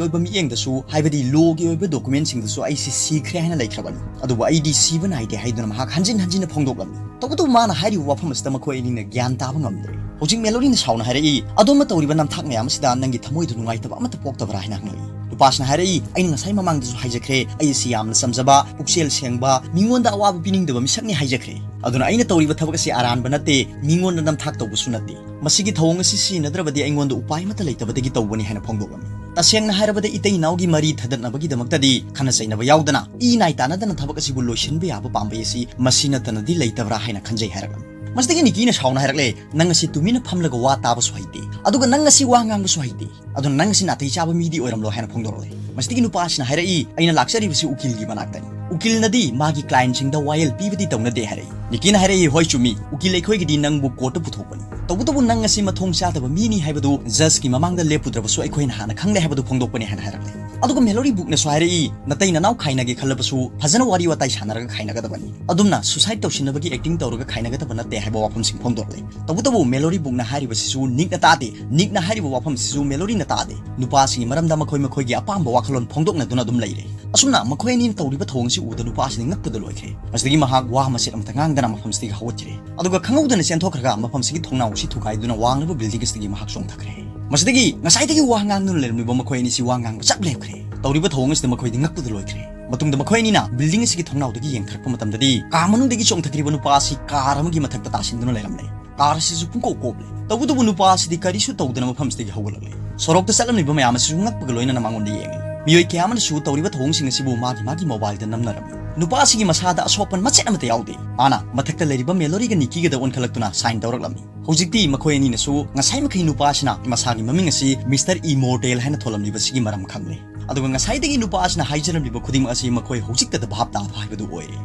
ꯑꯣꯏꯕ ꯃꯤꯠꯌꯦꯡꯗꯁꯨ, ꯍꯥꯏꯕꯗꯤ ꯂꯣꯒꯤ ꯑꯣꯏꯕ ꯗꯣꯀꯨꯃꯦꯟꯁꯤꯡꯗꯁꯨ ꯑꯩꯁꯤ ꯁꯤꯈ꯭ꯔꯦ ꯍꯥꯏꯅ ꯂꯩꯈ꯭ꯔꯕꯅꯤ꯫ ꯑꯗꯨꯕꯨ ꯑꯩꯗꯤ ꯁꯤꯕ ꯅꯥꯏꯗꯦ" ꯍꯥꯏꯗꯨꯅ ꯃꯍꯥꯛ ꯍꯟꯖꯤꯟ ꯍꯟꯖꯤꯟꯅ ꯐꯣꯡꯗꯣꯛꯂꯝꯃꯤ꯫ ꯇꯧꯕꯇꯕꯨ ꯃꯥꯅ ꯍꯥꯏꯔꯤꯕ ꯋꯥꯐꯝ ꯑꯁꯤꯗ ꯃꯈꯣꯏ ꯑꯅꯤꯅ ꯒ꯭ꯌꯥꯟ ꯇꯥꯕ ꯉꯝꯗ꯭ꯔꯦ꯫ ꯍꯧꯖꯤꯛ ꯃꯦꯂꯣꯔꯤꯅ ꯁꯥꯎꯅ ꯍꯥꯏꯔꯛꯏ, "ꯑꯗꯣꯝꯅ ꯇꯧꯔꯤꯕ ꯅꯝꯊꯥꯛ ꯃꯌꯥꯝ ꯑꯁꯤꯗ ꯅꯪꯒꯤ ꯊꯃꯣꯏꯗ ꯅꯨꯡꯉꯥꯏꯇꯕ ꯑꯃꯠꯇ ꯄꯣꯛꯇꯕ꯭ꯔꯥ?" ꯍꯥꯏꯅ ꯍꯪꯂꯛꯏ꯫ ꯅꯨꯄꯥꯁꯤꯅ ꯍꯥꯏꯔꯛꯏ, "ꯑꯩꯅ ꯉꯁꯥꯏ ꯃꯃꯥꯡꯗꯁꯨ ꯍꯥꯏꯖꯈ꯭ꯔꯦ, ꯑꯩ ꯑꯁꯤ ꯌꯥꯝꯅ ꯆꯝꯖꯕ, ꯄꯨꯛꯆꯦꯜ ꯁꯦꯡꯕ, ꯃꯤꯉꯣꯟꯗ ꯑꯋꯥꯕ ꯄꯤꯅꯤꯡꯗꯕ ꯃꯤꯁꯛꯅꯤ ꯍꯥꯏꯖꯈ꯭ꯔꯦ꯫ ꯑꯗꯨꯅ ꯑꯩꯅ ꯇꯧꯔꯤꯕ ꯊꯕꯛ ꯑꯁꯤ ꯑꯔꯥꯟꯕ ꯅꯠꯇꯦ, ꯃꯤꯉꯣꯟꯗ ꯅꯝꯊꯥꯛ ꯇꯧꯕꯁꯨ ꯅꯠꯇꯦ꯫ ꯃꯁꯤꯒꯤ ꯊꯧꯑꯣꯡ ꯑꯁꯤ ꯁꯤꯖꯤꯟꯅꯗ꯭ꯔꯕꯗꯤ ꯑꯩꯉꯣꯟꯗ ꯎꯄꯥꯏ ꯑꯃꯠꯇ ꯂꯩꯇꯕꯗꯒꯤ ꯇꯧꯕꯅꯤ" ꯍꯥꯏꯅ ꯐꯣꯡꯗꯣꯛꯂꯝꯃꯤ꯫ ꯇꯁꯦꯡꯅ ꯍꯥꯏꯔꯕꯗ ꯏꯇꯩ ꯏꯅꯥꯎꯒꯤ ꯃꯔꯤ ꯊꯗꯠꯅꯕꯒꯤꯗꯃꯛꯇꯗꯤ ꯈꯟꯅ ꯆꯩꯅꯕ ꯌꯥꯎꯗꯅ ꯏ ꯅꯥꯏ ꯇꯥꯅꯗꯅ ꯊꯕꯛ ꯑꯁꯤꯕꯨ ꯂꯣꯏꯁꯤꯟꯕ ꯌꯥꯕ ꯄꯥꯝꯕꯩ ꯑꯁꯤ ꯃꯁꯤ ꯅꯠꯇꯅꯗꯤ ꯂꯩꯇꯕ꯭ꯔꯥ ꯍꯥꯏꯅ ꯈꯟꯖꯩ ꯍꯥꯏꯔꯛꯂꯝꯃꯤ꯫ ꯃꯁꯤꯗꯒꯤ ꯅꯤꯀꯤꯅ ꯁꯥꯎꯅ ꯍꯥꯏꯔꯛꯂꯦ, "ꯅꯪ ꯑꯁꯤ ꯇꯨꯃꯤꯟꯅ ꯐꯝꯂꯒ ꯋꯥ ꯇꯥꯕꯁꯨ ꯍꯩꯇꯦ, ꯑꯗꯨꯒ ꯅꯪ ꯑꯁꯤ ꯋꯥ ꯉꯥꯡꯕꯁꯨ ꯍꯩꯇꯦ, ꯑꯗꯨꯅ ꯅꯪ ꯑꯁꯤ ꯅꯥꯇꯩ ꯆꯥꯕ ꯃꯤꯗꯤ ꯑꯣꯏꯔꯝꯂꯣꯏ" ꯍꯥꯏꯅ ꯐꯣꯡꯗꯣꯔꯛꯂꯦ꯫ ꯃꯁꯤꯗꯒꯤ ꯅꯨꯄꯥ ꯑꯁꯤꯅ ꯍꯥꯏꯔꯛꯏ, "ꯑꯩꯅ ꯂꯥꯛꯆꯔꯤꯕꯁꯤ ꯎꯀꯤꯜꯒꯤ ꯃꯅꯥꯛꯇꯅꯤ꯫ ꯎꯀꯤꯜꯅꯗꯤ ꯃꯥꯒꯤ ꯀ꯭ꯂꯥꯏꯟꯁꯤꯡꯗ ꯋꯥꯌꯦꯜ ꯄꯤꯕꯗꯤ ꯇꯧꯅꯗꯦ" ꯍꯥꯏꯔꯛꯏ꯫ ꯅꯤꯀꯤꯅ ꯍꯥꯏꯔꯛꯏ, "ꯍꯣꯏ ꯆꯨꯝꯃꯤ, ꯎꯀꯤꯜ ꯑꯩꯈꯣꯏꯒꯤꯗꯤ ꯅꯪꯕꯨ ꯀꯣꯔꯠꯇ ꯄꯨꯊꯣꯛꯄꯅꯤ꯫ ꯇꯧꯕꯇꯕꯨ ꯅꯪ ꯑꯁꯤ ꯃꯊꯣꯡ ꯆꯥꯗꯕ ꯃꯤꯅꯤ ꯍꯥꯏꯕꯗꯨ ꯖꯖꯀꯤ ꯃꯃꯥꯡꯗ ꯂꯦꯞꯄꯨꯗ꯭ꯔꯕꯁꯨ ꯑꯩꯈꯣꯏꯅ ꯍꯥꯟꯅ ꯈꯪꯂꯦ ꯍꯥꯏꯕꯗꯨ ꯐꯣꯡꯗꯣꯛꯄꯅꯤ" ꯍꯥꯏꯅ ꯍꯥꯏꯔꯛꯂꯦ꯫ ꯑꯗꯨꯒ ꯃꯦꯂꯣꯔꯤ ꯕꯨꯛꯅꯁꯨ ꯍꯥꯏꯔꯛꯏ, "ꯅꯇꯩ ꯅꯅꯥꯎ ꯈꯥꯏꯅꯒꯦ ꯈꯜꯂꯕꯁꯨ ꯐꯖꯅ ꯋꯥꯔꯤ ꯋꯥꯇꯥꯏ ꯁꯥꯟꯅꯔꯒ ꯈꯥꯏꯅꯒꯗꯕꯅꯤ꯫ ꯑꯗꯨꯝꯅ ꯁꯨꯁꯥꯏꯗ ꯇꯧꯁꯤꯟꯅꯕꯒꯤ ꯑꯦꯛꯇꯤꯡ ꯇꯧꯔꯒ ꯈꯥꯏꯅꯒꯗꯕ ꯅꯠꯇꯦ" ꯍꯥꯏꯕ ꯋꯥꯐꯝꯁꯤꯡ ꯐꯣꯡꯗꯣꯔꯛꯂꯦ꯫ ꯇꯧꯕꯇꯕꯨ ꯃꯦꯂꯣꯔꯤ ꯕꯨꯛꯅ ꯍꯥꯏꯔꯤꯕꯁꯤꯁꯨ ꯅꯤꯛꯅ ꯇꯥꯗꯦ, ꯅꯤꯛꯅ ꯍꯥꯏꯔꯤꯕ ꯋꯥꯐꯝꯁꯤꯁꯨ ꯃꯦꯂꯣꯔꯤꯅ ꯇꯥꯗꯦ꯫ ꯅꯨꯄꯥꯁꯤꯡꯒꯤ ꯃꯔꯝꯗ ꯃꯈꯣꯏ ꯃꯈꯣꯏꯒꯤ ꯑꯄꯥꯝꯕ ꯋꯥꯈꯜꯂꯣꯟ ꯐꯣꯡꯗꯣꯛꯅꯗꯨꯅ ꯑꯗꯨꯝ ꯂꯩꯔꯦ꯫ ꯑꯁꯨꯝꯅ ꯃꯈꯣꯏ ꯑꯅꯤꯅ ꯇꯧꯔꯤꯕ ꯊꯧꯑꯣꯡ ꯑꯁꯤ ꯎꯕꯗ ꯅꯨꯄꯥ ꯑꯁꯤꯗꯤ ꯉꯛꯄꯗ ꯂꯣꯏꯈ꯭ꯔꯦ꯫ ꯃꯁꯤꯗꯒꯤ ꯃꯍꯥꯛ ꯋꯥ ꯃꯆꯦꯠ ꯑꯃꯠꯇ ꯉꯥꯡꯗꯅ ꯃꯐꯝꯁꯤꯗꯒꯤ ꯍꯧꯒꯠꯈ꯭ꯔꯦ꯫ ꯑꯗꯨꯒ ꯈꯪꯍꯧꯗꯅ ꯆꯦꯟꯊꯣꯛꯈ꯭ꯔꯒ ꯃꯐꯝꯁꯤꯒꯤ ꯊꯣꯡꯅꯥꯎ ꯑꯁꯤ ꯊꯨꯒꯥꯏꯗꯨꯅ ꯋꯥꯡꯂꯕ building ꯑꯁꯤꯗꯒꯤ ꯃꯍꯥꯛ ꯆꯣꯡꯊꯈ꯭ꯔꯦ꯫ ꯃꯁꯤꯗꯒꯤ ꯉꯁꯥꯏꯗꯒꯤ ꯋꯥ ꯉꯥꯡꯗꯨꯅ ꯂꯩꯔꯝꯂꯤꯕ ꯃꯈꯣꯏ ꯑꯅꯤꯁꯤ ꯋꯥ ꯉꯥꯡꯕ ꯆꯞ ꯂꯦꯞꯈ꯭ꯔꯦ꯫ ꯇꯧꯔꯤꯕ ꯊꯧꯑꯣꯡ ꯑꯁꯤꯗ ꯃꯈꯣꯏꯗꯤ ꯉꯛꯄꯗ ꯂꯣꯏꯈ꯭ꯔꯦ꯫ ꯃꯇꯨꯡꯗ ꯃꯈꯣꯏ ꯑꯅꯤꯅ building ꯑꯁꯤꯒꯤ ꯊꯣꯡꯅꯥꯎꯗꯒꯤ ꯌꯦꯡꯊꯔꯛꯄ ꯃꯇꯝꯗꯗꯤ ꯀꯥ ꯃꯅꯨꯡꯗꯒꯤ ꯆꯣꯡꯊꯈ꯭ꯔꯤꯕ ꯅꯨꯄꯥ ꯑꯁꯤ car ꯑꯃꯒꯤ ꯃꯊꯛꯇ ꯇꯥꯁꯤꯟꯗꯨꯅ ꯂꯩꯔꯝꯂꯦ꯫ Car ꯑꯁꯤꯁꯨ ꯄꯨꯡꯀꯣꯞ ꯀꯣꯞꯂꯦ꯫ ꯇꯧꯕꯇꯕꯨ ꯅꯨꯄꯥ ꯑꯁꯤꯗꯤ ꯀꯔꯤꯁꯨ ꯇꯧꯗꯅ ꯃꯐꯝꯁꯤꯗꯒꯤ ꯍꯧꯒꯠꯂꯛꯂꯦ꯫ ꯁꯣꯔꯣꯛꯇ ꯆꯠꯂꯝꯂꯤꯕ ꯃꯌꯥꯝ ꯑꯁꯤꯁꯨ ꯉꯛꯄꯒ ꯂꯣꯏꯅꯅ ꯃꯉꯣꯟꯗ ꯌꯦꯡꯂꯤ꯫ ꯃꯤꯑꯣꯏ ꯀꯌꯥ ꯑꯃꯅꯁꯨ ꯇꯧꯔꯤꯕ ꯊꯧꯑꯣꯡꯁꯤꯡ ꯑꯁꯤꯕꯨ ꯃꯥꯒꯤ ꯃꯥꯒꯤ mobileꯗ ꯅꯝꯅꯔꯝꯃꯤ꯫ ꯅꯨꯄꯥ ꯑꯁꯤꯒꯤ ꯃꯁꯥꯗ ꯑꯁꯣꯛꯄꯟ ꯃꯆꯦꯠ ꯑꯃꯠꯇ ꯌꯥꯎꯗꯦ꯫ ꯃꯥꯅ ꯃꯊꯛꯇ ꯂꯩꯔꯤꯕ Malloryꯒ Nickyꯒꯗ ꯑꯣꯟꯈꯠꯂꯛꯇꯨꯅ sign ꯇꯧꯔꯛꯂꯝꯃꯤ꯫ ꯍꯧꯖꯤꯛꯇꯤ ꯃꯈꯣꯏ ꯑꯅꯤꯅꯁꯨ ꯉꯁꯥꯏ ꯃꯈꯩ ꯅꯨꯄꯥ ꯑꯁꯤꯅ ꯃꯁꯥꯒꯤ ꯃꯃꯤꯡ ꯑꯁꯤ Mister Immortal ꯍꯥꯏꯅ ꯊꯣꯜꯂꯝꯂꯤꯕꯁꯤꯒꯤ ꯃꯔꯝ ꯈꯪꯂꯦ꯫ ꯑꯗꯨꯒ ꯉꯁꯥꯏꯗꯒꯤ ꯅꯨꯄꯥ ꯑꯁꯤꯅ ꯍꯥꯏꯖꯔꯝꯂꯤꯕ ꯈꯨꯗꯤꯡꯃꯛ ꯑꯁꯤ ꯃꯈꯣꯏ ꯍꯧꯖꯤꯛꯇꯗ ꯚꯥꯞ ꯇꯥꯕ ꯍꯥꯏꯕꯗꯨ ꯑꯣꯏꯔꯦ꯫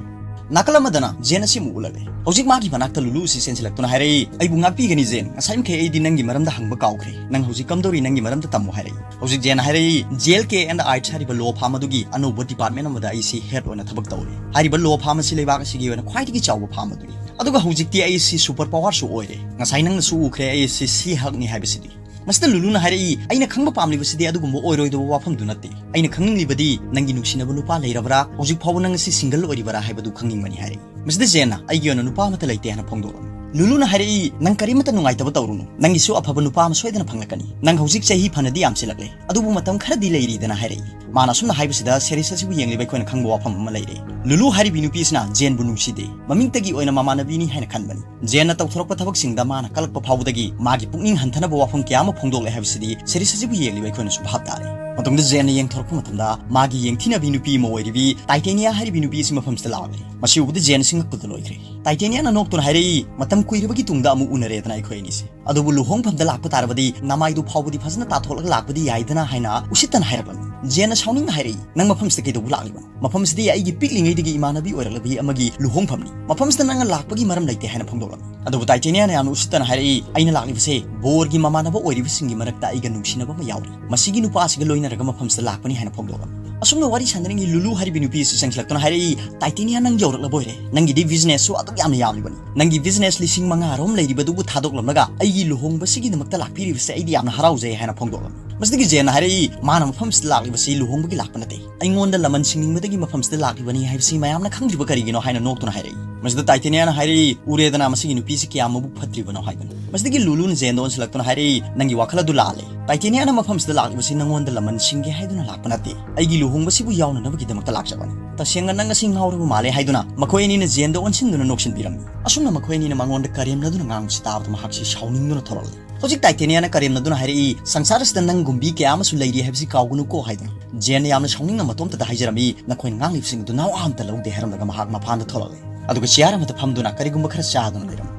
ꯅꯥꯀꯜ ꯑꯃꯗꯅ Jane ꯑꯁꯤ ꯑꯃꯨꯛ ꯎꯠꯂꯛꯂꯦ꯫ ꯍꯧꯖꯤꯛ ꯃꯥꯒꯤ ꯃꯅꯥꯛꯇ ꯂꯨꯂꯨ ꯑꯁꯤ ꯆꯦꯟꯁꯤꯜꯂꯛꯇꯨꯅ ꯍꯥꯏꯔꯛꯏ, "ꯑꯩꯕꯨ ꯉꯥꯛꯄꯤꯒꯅꯤ Jane, ꯉꯁꯥꯏ ꯃꯈꯩ ꯑꯩꯗꯤ ꯅꯪꯒꯤ ꯃꯔꯝꯗ ꯍꯪꯕ ꯀꯥꯎꯈ꯭ꯔꯦ꯫ ꯅꯪ ꯍꯧꯖꯤꯛ ꯀꯝꯗꯧꯔꯤ? ꯅꯪꯒꯤ ꯃꯔꯝꯗ ꯇꯝꯃꯨ" ꯍꯥꯏꯔꯛꯏ꯫ ꯍꯧꯖꯤꯛ Janeꯅ ꯍꯥꯏꯔꯛꯏ, Jail K and Ice ꯍꯥꯏꯔꯤꯕ law firm ꯑꯗꯨꯒꯤ ꯑꯅꯧꯕ department ꯑꯃꯗ ꯑꯩꯁꯤ head ꯑꯣꯏꯅ ꯊꯕꯛ ꯇꯧꯔꯤ꯫ ꯍꯥꯏꯔꯤꯕ law firm ꯑꯁꯤ ꯂꯩꯕꯥꯛ ꯑꯁꯤꯒꯤ ꯑꯣꯏꯅ ꯈ꯭ꯋꯥꯏꯗꯒꯤ ꯆꯥꯎꯕ firm ꯑꯗꯨꯅꯤ꯫ ꯑꯗꯨꯒ ꯍꯧꯖꯤꯛꯇꯤ ꯑꯩꯁꯤ super powerꯁꯨ ꯑꯣꯏꯔꯦ꯫ ꯉꯁꯥꯏ ꯅꯪꯅꯁꯨ ꯎꯈ꯭ꯔꯦ, ꯑꯩꯁꯤ She-Hulkꯅꯤ ꯍꯥꯏꯕꯁꯤꯗꯤ꯫ ꯃꯁꯤꯗ ꯂꯨꯂꯨꯅ ꯍꯥꯏꯔꯛꯏ, "ꯑꯩꯅ ꯈꯪꯕ ꯄꯥꯝꯂꯤꯕꯁꯤꯗꯤ ꯑꯗꯨꯒꯨꯝꯕ ꯑꯣꯏꯔꯣꯏꯗꯕ ꯋꯥꯐꯝꯗꯨ ꯅꯠꯇꯦ꯫ ꯑꯩꯅ ꯈꯪꯅꯤꯡꯂꯤꯕꯗꯤ ꯅꯪꯒꯤ ꯅꯨꯡꯁꯤꯅꯕ ꯅꯨꯄꯥ ꯂꯩꯔꯕ꯭ꯔꯥ? ꯍꯧꯖꯤꯛ ꯐꯥꯎꯕ ꯅꯪ ꯑꯁꯤ single ꯑꯣꯏꯔꯤꯕꯔꯥ ꯍꯥꯏꯕꯗꯨ ꯈꯪꯅꯤꯡꯕꯅꯤ" ꯍꯥꯏꯔꯛꯏ꯫ ꯃꯁꯤꯗ Janeꯅ, "ꯑꯩꯒꯤ ꯑꯣꯏꯅ ꯅꯨꯄꯥ ꯑꯃꯠꯇ ꯂꯩꯇꯦ" ꯍꯥꯏꯅ ꯐꯣꯡꯗꯣꯛꯂꯝꯃꯤ꯫ ꯂꯨꯂꯨꯅ ꯍꯥꯏꯔꯛꯏ, "ꯅꯪ ꯀꯔꯤꯃꯠꯇ ꯅꯨꯡꯉꯥꯏꯇꯕ ꯇꯧꯔꯨꯅꯨ꯫ ꯅꯪꯒꯤꯁꯨ ꯑꯐꯕ ꯅꯨꯄꯥ ꯑꯃ ꯁꯣꯏꯗꯅ ꯐꯪꯂꯛꯀꯅꯤ꯫ ꯅꯪ ꯍꯧꯖꯤꯛ ꯆꯍꯤ ꯐꯅꯗꯤ ꯌꯥꯝꯁꯤꯜꯂꯛꯂꯦ, ꯑꯗꯨꯕꯨ ꯃꯇꯝ ꯈꯔꯗꯤ ꯂꯩꯔꯤꯗꯅ" ꯍꯥꯏꯔꯛꯏ꯫ ꯃꯥꯅ ꯑꯁꯨꯝꯅ ꯍꯥꯏꯕꯁꯤꯗ series ꯑꯁꯤꯕꯨ ꯌꯦꯡꯂꯤꯕ ꯑꯩꯈꯣꯏꯅ ꯈꯪꯕ ꯋꯥꯐꯝ ꯑꯃ ꯂꯩꯔꯦ꯫ ꯂꯨꯂꯨ ꯍꯥꯏꯔꯤꯕꯤ ꯅꯨꯄꯤ ꯑꯁꯤꯅ Janeꯕꯨ ꯅꯨꯡꯁꯤꯗꯦ, ꯃꯃꯤꯡꯇꯒꯤ ꯑꯣꯏꯅ ꯃꯃꯥꯟꯅꯕꯤꯅꯤ ꯍꯥꯏꯅ ꯈꯟꯕꯅꯤ꯫ Janeꯅ ꯇꯧꯊꯣꯔꯛꯄ ꯊꯕꯛꯁꯤꯡꯗ ꯃꯥꯅ ꯀꯜꯂꯛꯄ ꯐꯥꯎꯕꯗꯒꯤ ꯃꯥꯒꯤ ꯄꯨꯛꯅꯤꯡ ꯍꯟꯊꯅꯕ ꯋꯥꯐꯝ ꯀꯌꯥ ꯑꯃ ꯐꯣꯡꯗꯣꯛꯂꯦ ꯍꯥꯏꯕꯁꯤꯗꯤ series ꯑꯁꯤꯕꯨ ꯌꯦꯡꯂꯤꯕ ꯑꯩꯈꯣꯏꯅꯁꯨ ꯚꯥꯞ ꯇꯥꯔꯦ꯫ ꯃꯇꯨꯡꯗ Janeꯅ ꯌꯦꯡꯊꯣꯔꯛꯄ ꯃꯇꯝꯗ ꯃꯥꯒꯤ ꯌꯦꯡꯊꯤꯅꯕꯤ ꯅꯨꯄꯤ ꯑꯃ ꯑꯣꯏꯔꯤꯕꯤ Titania ꯍꯥꯏꯔꯤꯕꯤ ꯅꯨꯄꯤ ꯑꯁꯤ ꯃꯐꯝꯁꯤꯗ ꯂꯥꯛꯂꯦ꯫ ꯃꯁꯤ ꯎꯕꯗ Jane ꯑꯁꯤ ꯉꯛꯄꯗ ꯂꯣꯏꯈ꯭ꯔꯦ꯫ Titaniaꯅ ꯅꯣꯛꯇꯨꯅ ꯍꯥꯏꯔꯛꯏ, "ꯃꯇꯝ ꯀꯨꯏꯔꯕꯒꯤ ꯇꯨꯡꯗ ꯑꯃꯨꯛ ꯎꯅꯔꯦꯗꯅ ꯑꯩꯈꯣꯏ ꯑꯅꯤꯁꯦ꯫ ꯑꯗꯨꯕꯨ ꯂꯨꯍꯣꯡꯐꯝꯗ ꯂꯥꯛꯄ ꯇꯥꯔꯕꯗꯤ ꯅꯃꯥꯏꯗꯨ ꯐꯥꯎꯕꯗꯤ ꯐꯖꯅ ꯇꯥꯊꯣꯛꯂꯒ ꯂꯥꯛꯄꯗꯤ ꯌꯥꯏꯗꯅ" ꯍꯥꯏꯅ ꯎꯁꯤꯠꯇꯅ ꯍꯥꯏꯔꯛꯂꯝꯃꯤ꯫ Janeꯅ ꯁꯥꯎꯅꯤꯡꯅ ꯍꯥꯏꯔꯛꯏ, "ꯅꯪ ꯃꯐꯝꯁꯤꯗ ꯀꯩꯗꯧꯕ ꯂꯥꯛꯂꯤꯕꯅꯣ? ꯃꯐꯝꯁꯤꯗꯤ ꯑꯩꯒꯤ ꯄꯤꯛꯂꯤꯉꯩꯗꯒꯤ ꯏꯃꯥꯟꯅꯕꯤ ꯑꯣꯏꯔꯛꯂꯕꯤ ꯑꯃꯒꯤ ꯂꯨꯍꯣꯡꯐꯝꯅꯤ꯫ ꯃꯐꯝꯁꯤꯗ ꯅꯪꯅ ꯂꯥꯛꯄꯒꯤ ꯃꯔꯝ ꯂꯩꯇꯦ" ꯍꯥꯏꯅ ꯐꯣꯡꯗꯣꯛꯂꯝꯃꯤ꯫ ꯑꯗꯨꯕꯨ Titaniaꯅ ꯌꯥꯝꯅ ꯎꯁꯤꯠꯇꯅ ꯍꯥꯏꯔꯛꯏ, "ꯑꯩꯅ ꯂꯥꯛꯂꯤꯕꯁꯦ ꯕꯣꯔꯒꯤ ꯃꯃꯥꯟꯅꯕ ꯑꯣꯏꯔꯤꯕꯁꯤꯡꯒꯤ ꯃꯔꯛꯇ ꯑꯩꯒ ꯅꯨꯡꯁꯤꯅꯕ ꯑꯃ ꯌꯥꯎꯔꯤ꯫ ꯃꯁꯤꯒꯤ ꯅꯨꯄꯥ ꯑꯁꯤꯒ ꯂꯣꯏꯅꯔꯒ ꯃꯐꯝꯁꯤꯗ ꯂꯥꯛꯄꯅꯤ" ꯍꯥꯏꯅ ꯐꯣꯡꯗꯣꯛꯂꯝꯃꯤ꯫ ꯑꯁꯨꯝꯅ ꯋꯥꯔꯤ ꯁꯥꯟꯅꯔꯤꯉꯩ ꯂꯨꯂꯨ ꯍꯥꯏꯔꯤꯕ ꯅꯨꯄꯤ ꯑꯁꯤ ꯆꯪꯁꯤꯜꯂꯛꯇꯨꯅ ꯍꯥꯏꯔꯛꯏ, "ꯇꯥꯏꯇꯦꯅꯤꯌꯥ, ꯅꯪ ꯌꯧꯔꯛꯂꯕ ꯑꯣꯏꯔꯦ꯫ ꯅꯪꯒꯤꯗꯤ ꯕꯤꯖꯤꯅꯦꯁꯁꯨ ꯑꯗꯨꯛ ꯌꯥꯝꯅ ꯌꯥꯝꯂꯤꯕꯅꯤ꯫ ꯅꯪꯒꯤ ꯕꯤꯖꯤꯅꯦꯁ ꯂꯤꯁꯤꯡ ꯃꯉꯥ ꯔꯣꯝ ꯂꯩꯔꯤꯕꯗꯨꯕꯨ ꯊꯥꯗꯣꯛꯂꯝꯂꯒ ꯑꯩꯒꯤ ꯂꯨꯍꯣꯡꯕꯁꯤꯒꯤꯗꯃꯛꯇ ꯂꯥꯛꯄꯤꯔꯤꯕꯁꯦ ꯑꯩꯗꯤ ꯌꯥꯝꯅ ꯍꯔꯥꯎꯖꯩ" ꯍꯥꯏꯅ ꯐꯣꯡꯗꯣꯛꯂꯝꯃꯤ꯫ ꯃꯁꯤꯗꯒꯤ ꯖꯦꯟꯅ ꯍꯥꯏꯔꯛꯏ, ꯃꯥꯅ ꯃꯐꯝꯁꯤꯗ ꯂꯥꯛꯂꯤꯕꯁꯤ ꯂꯨꯍꯣꯡꯕꯒꯤ ꯂꯥꯛꯄ ꯅꯠꯇꯦ, ꯑꯩꯉꯣꯟꯗ ꯂꯃꯟ ꯁꯤꯡꯅꯤꯡꯕꯗꯒꯤ ꯃꯐꯝꯁꯤꯗ ꯂꯥꯛꯂꯤꯕꯅꯤ ꯍꯥꯏꯕꯁꯤ ꯃꯌꯥꯝꯅ ꯈꯪꯗ꯭ꯔꯤꯕ ꯀꯔꯤꯒꯤꯅꯣ ꯍꯥꯏꯅ ꯅꯣꯛꯇꯨꯅ ꯍꯥꯏꯔꯛꯏ꯫ ꯃꯁꯤꯗ ꯇꯥꯏꯇꯦꯅꯤꯌꯥꯅ ꯍꯥꯏꯔꯛꯏ, "ꯎꯔꯦꯗꯅ ꯃꯁꯤꯒꯤ ꯅꯨꯄꯤꯁꯤ ꯀꯌꯥ ꯃꯕꯨꯛ ꯐꯠꯇ꯭ꯔꯤꯕꯅꯣ" ꯍꯥꯏꯗꯨꯅ꯫ ꯃꯁꯤꯗꯒꯤ ꯂꯨꯂꯨꯅ ꯖꯦꯟꯗ ꯑꯣꯟꯁꯤꯜꯂꯛꯇꯨꯅ ꯍꯥꯏꯔꯛꯏ, "ꯅꯪꯒꯤ ꯋꯥꯈꯜ ꯑꯗꯨ ꯂꯥꯜꯂꯦ꯫ ꯇꯥꯏꯇꯦꯅꯤꯌꯥꯅ ꯃꯐꯝꯁꯤꯗ ꯂꯥꯛꯂꯤꯕꯁꯤ ꯅꯪꯉꯣꯟꯗ ꯂꯃꯟ ꯁꯤꯡꯒꯦ ꯍꯥꯏꯗꯨꯅ ꯂꯥꯛꯄ ꯅꯠꯇꯦ꯫ ꯑꯩꯒꯤ ꯂꯨꯍꯣꯡꯕꯁꯤꯕꯨ ꯌꯥꯎꯅꯅꯕꯒꯤꯗꯃꯛꯇ ꯂꯥꯛꯆꯕꯅꯤ꯫ ꯇꯁꯦꯡꯅ ꯅꯪ ꯑꯁꯤ ꯉꯥꯎꯔꯕ ꯃꯥꯜꯂꯦ" ꯍꯥꯏꯗꯨꯅ ꯃꯈꯣꯏ ꯑꯅꯤꯅ ꯖꯦꯟꯗ ꯑꯣꯟꯁꯤꯟꯗꯨꯅ ꯅꯣꯛꯁꯤꯟꯕꯤꯔꯝꯃꯤ꯫ ꯑꯁꯨꯝꯅ ꯃꯈꯣꯏ ꯑꯅꯤꯅ ꯃꯉꯣꯟꯗ ꯀꯔꯦꯝꯅꯗꯨꯅ ꯉꯥꯡꯕꯁꯤ ꯇꯥꯕꯗ ꯃꯍꯥꯛꯁꯤ ꯁꯥꯎꯅꯤꯡꯗꯨꯅ ꯊꯣꯔꯛꯂꯦ꯫ ꯍꯧꯖꯤꯛ ꯇꯥꯏꯇꯦꯅꯤꯌꯥꯅ ꯀꯔꯦꯝꯅꯗꯨꯅ ꯍꯥꯏꯔꯛꯏ, "ꯁꯪꯁꯥꯔ ꯑꯁꯤꯗ ꯅꯪꯒꯨꯝꯕꯤ ꯀꯌꯥ ꯑꯃꯁꯨ ꯂꯩꯔꯤ ꯍꯥꯏꯕꯁꯤ ꯀꯥꯎꯒꯅꯨꯀꯣ" ꯍꯥꯏꯗꯨꯅ꯫ ꯖꯦꯟꯅ ꯌꯥꯝꯅ ꯁꯥꯎꯅꯤꯡꯅ ꯃꯇꯣꯝꯇꯗ ꯍꯥꯏꯖꯔꯝꯃꯤ, "ꯅꯈꯣꯏꯅ ꯉꯥꯡꯂꯤꯕꯁꯤꯡ ꯑꯗꯨ ꯅꯋꯥ ꯑꯝꯇ ꯂꯧꯗꯦ" ꯍꯥꯏꯔꯝꯂꯒ ꯃꯍꯥꯛ ꯃꯄꯥꯟꯗ ꯊꯣꯛꯂꯛꯂꯦ꯫ ꯑꯗꯨꯒ ꯆꯤꯌꯥꯔ ꯑꯃꯗ ꯐꯝꯗꯨꯅ ꯀꯔꯤꯒꯨꯝꯕ ꯈꯔ ꯆꯥꯗꯨꯅ ꯂꯩꯔꯝꯃꯤ꯫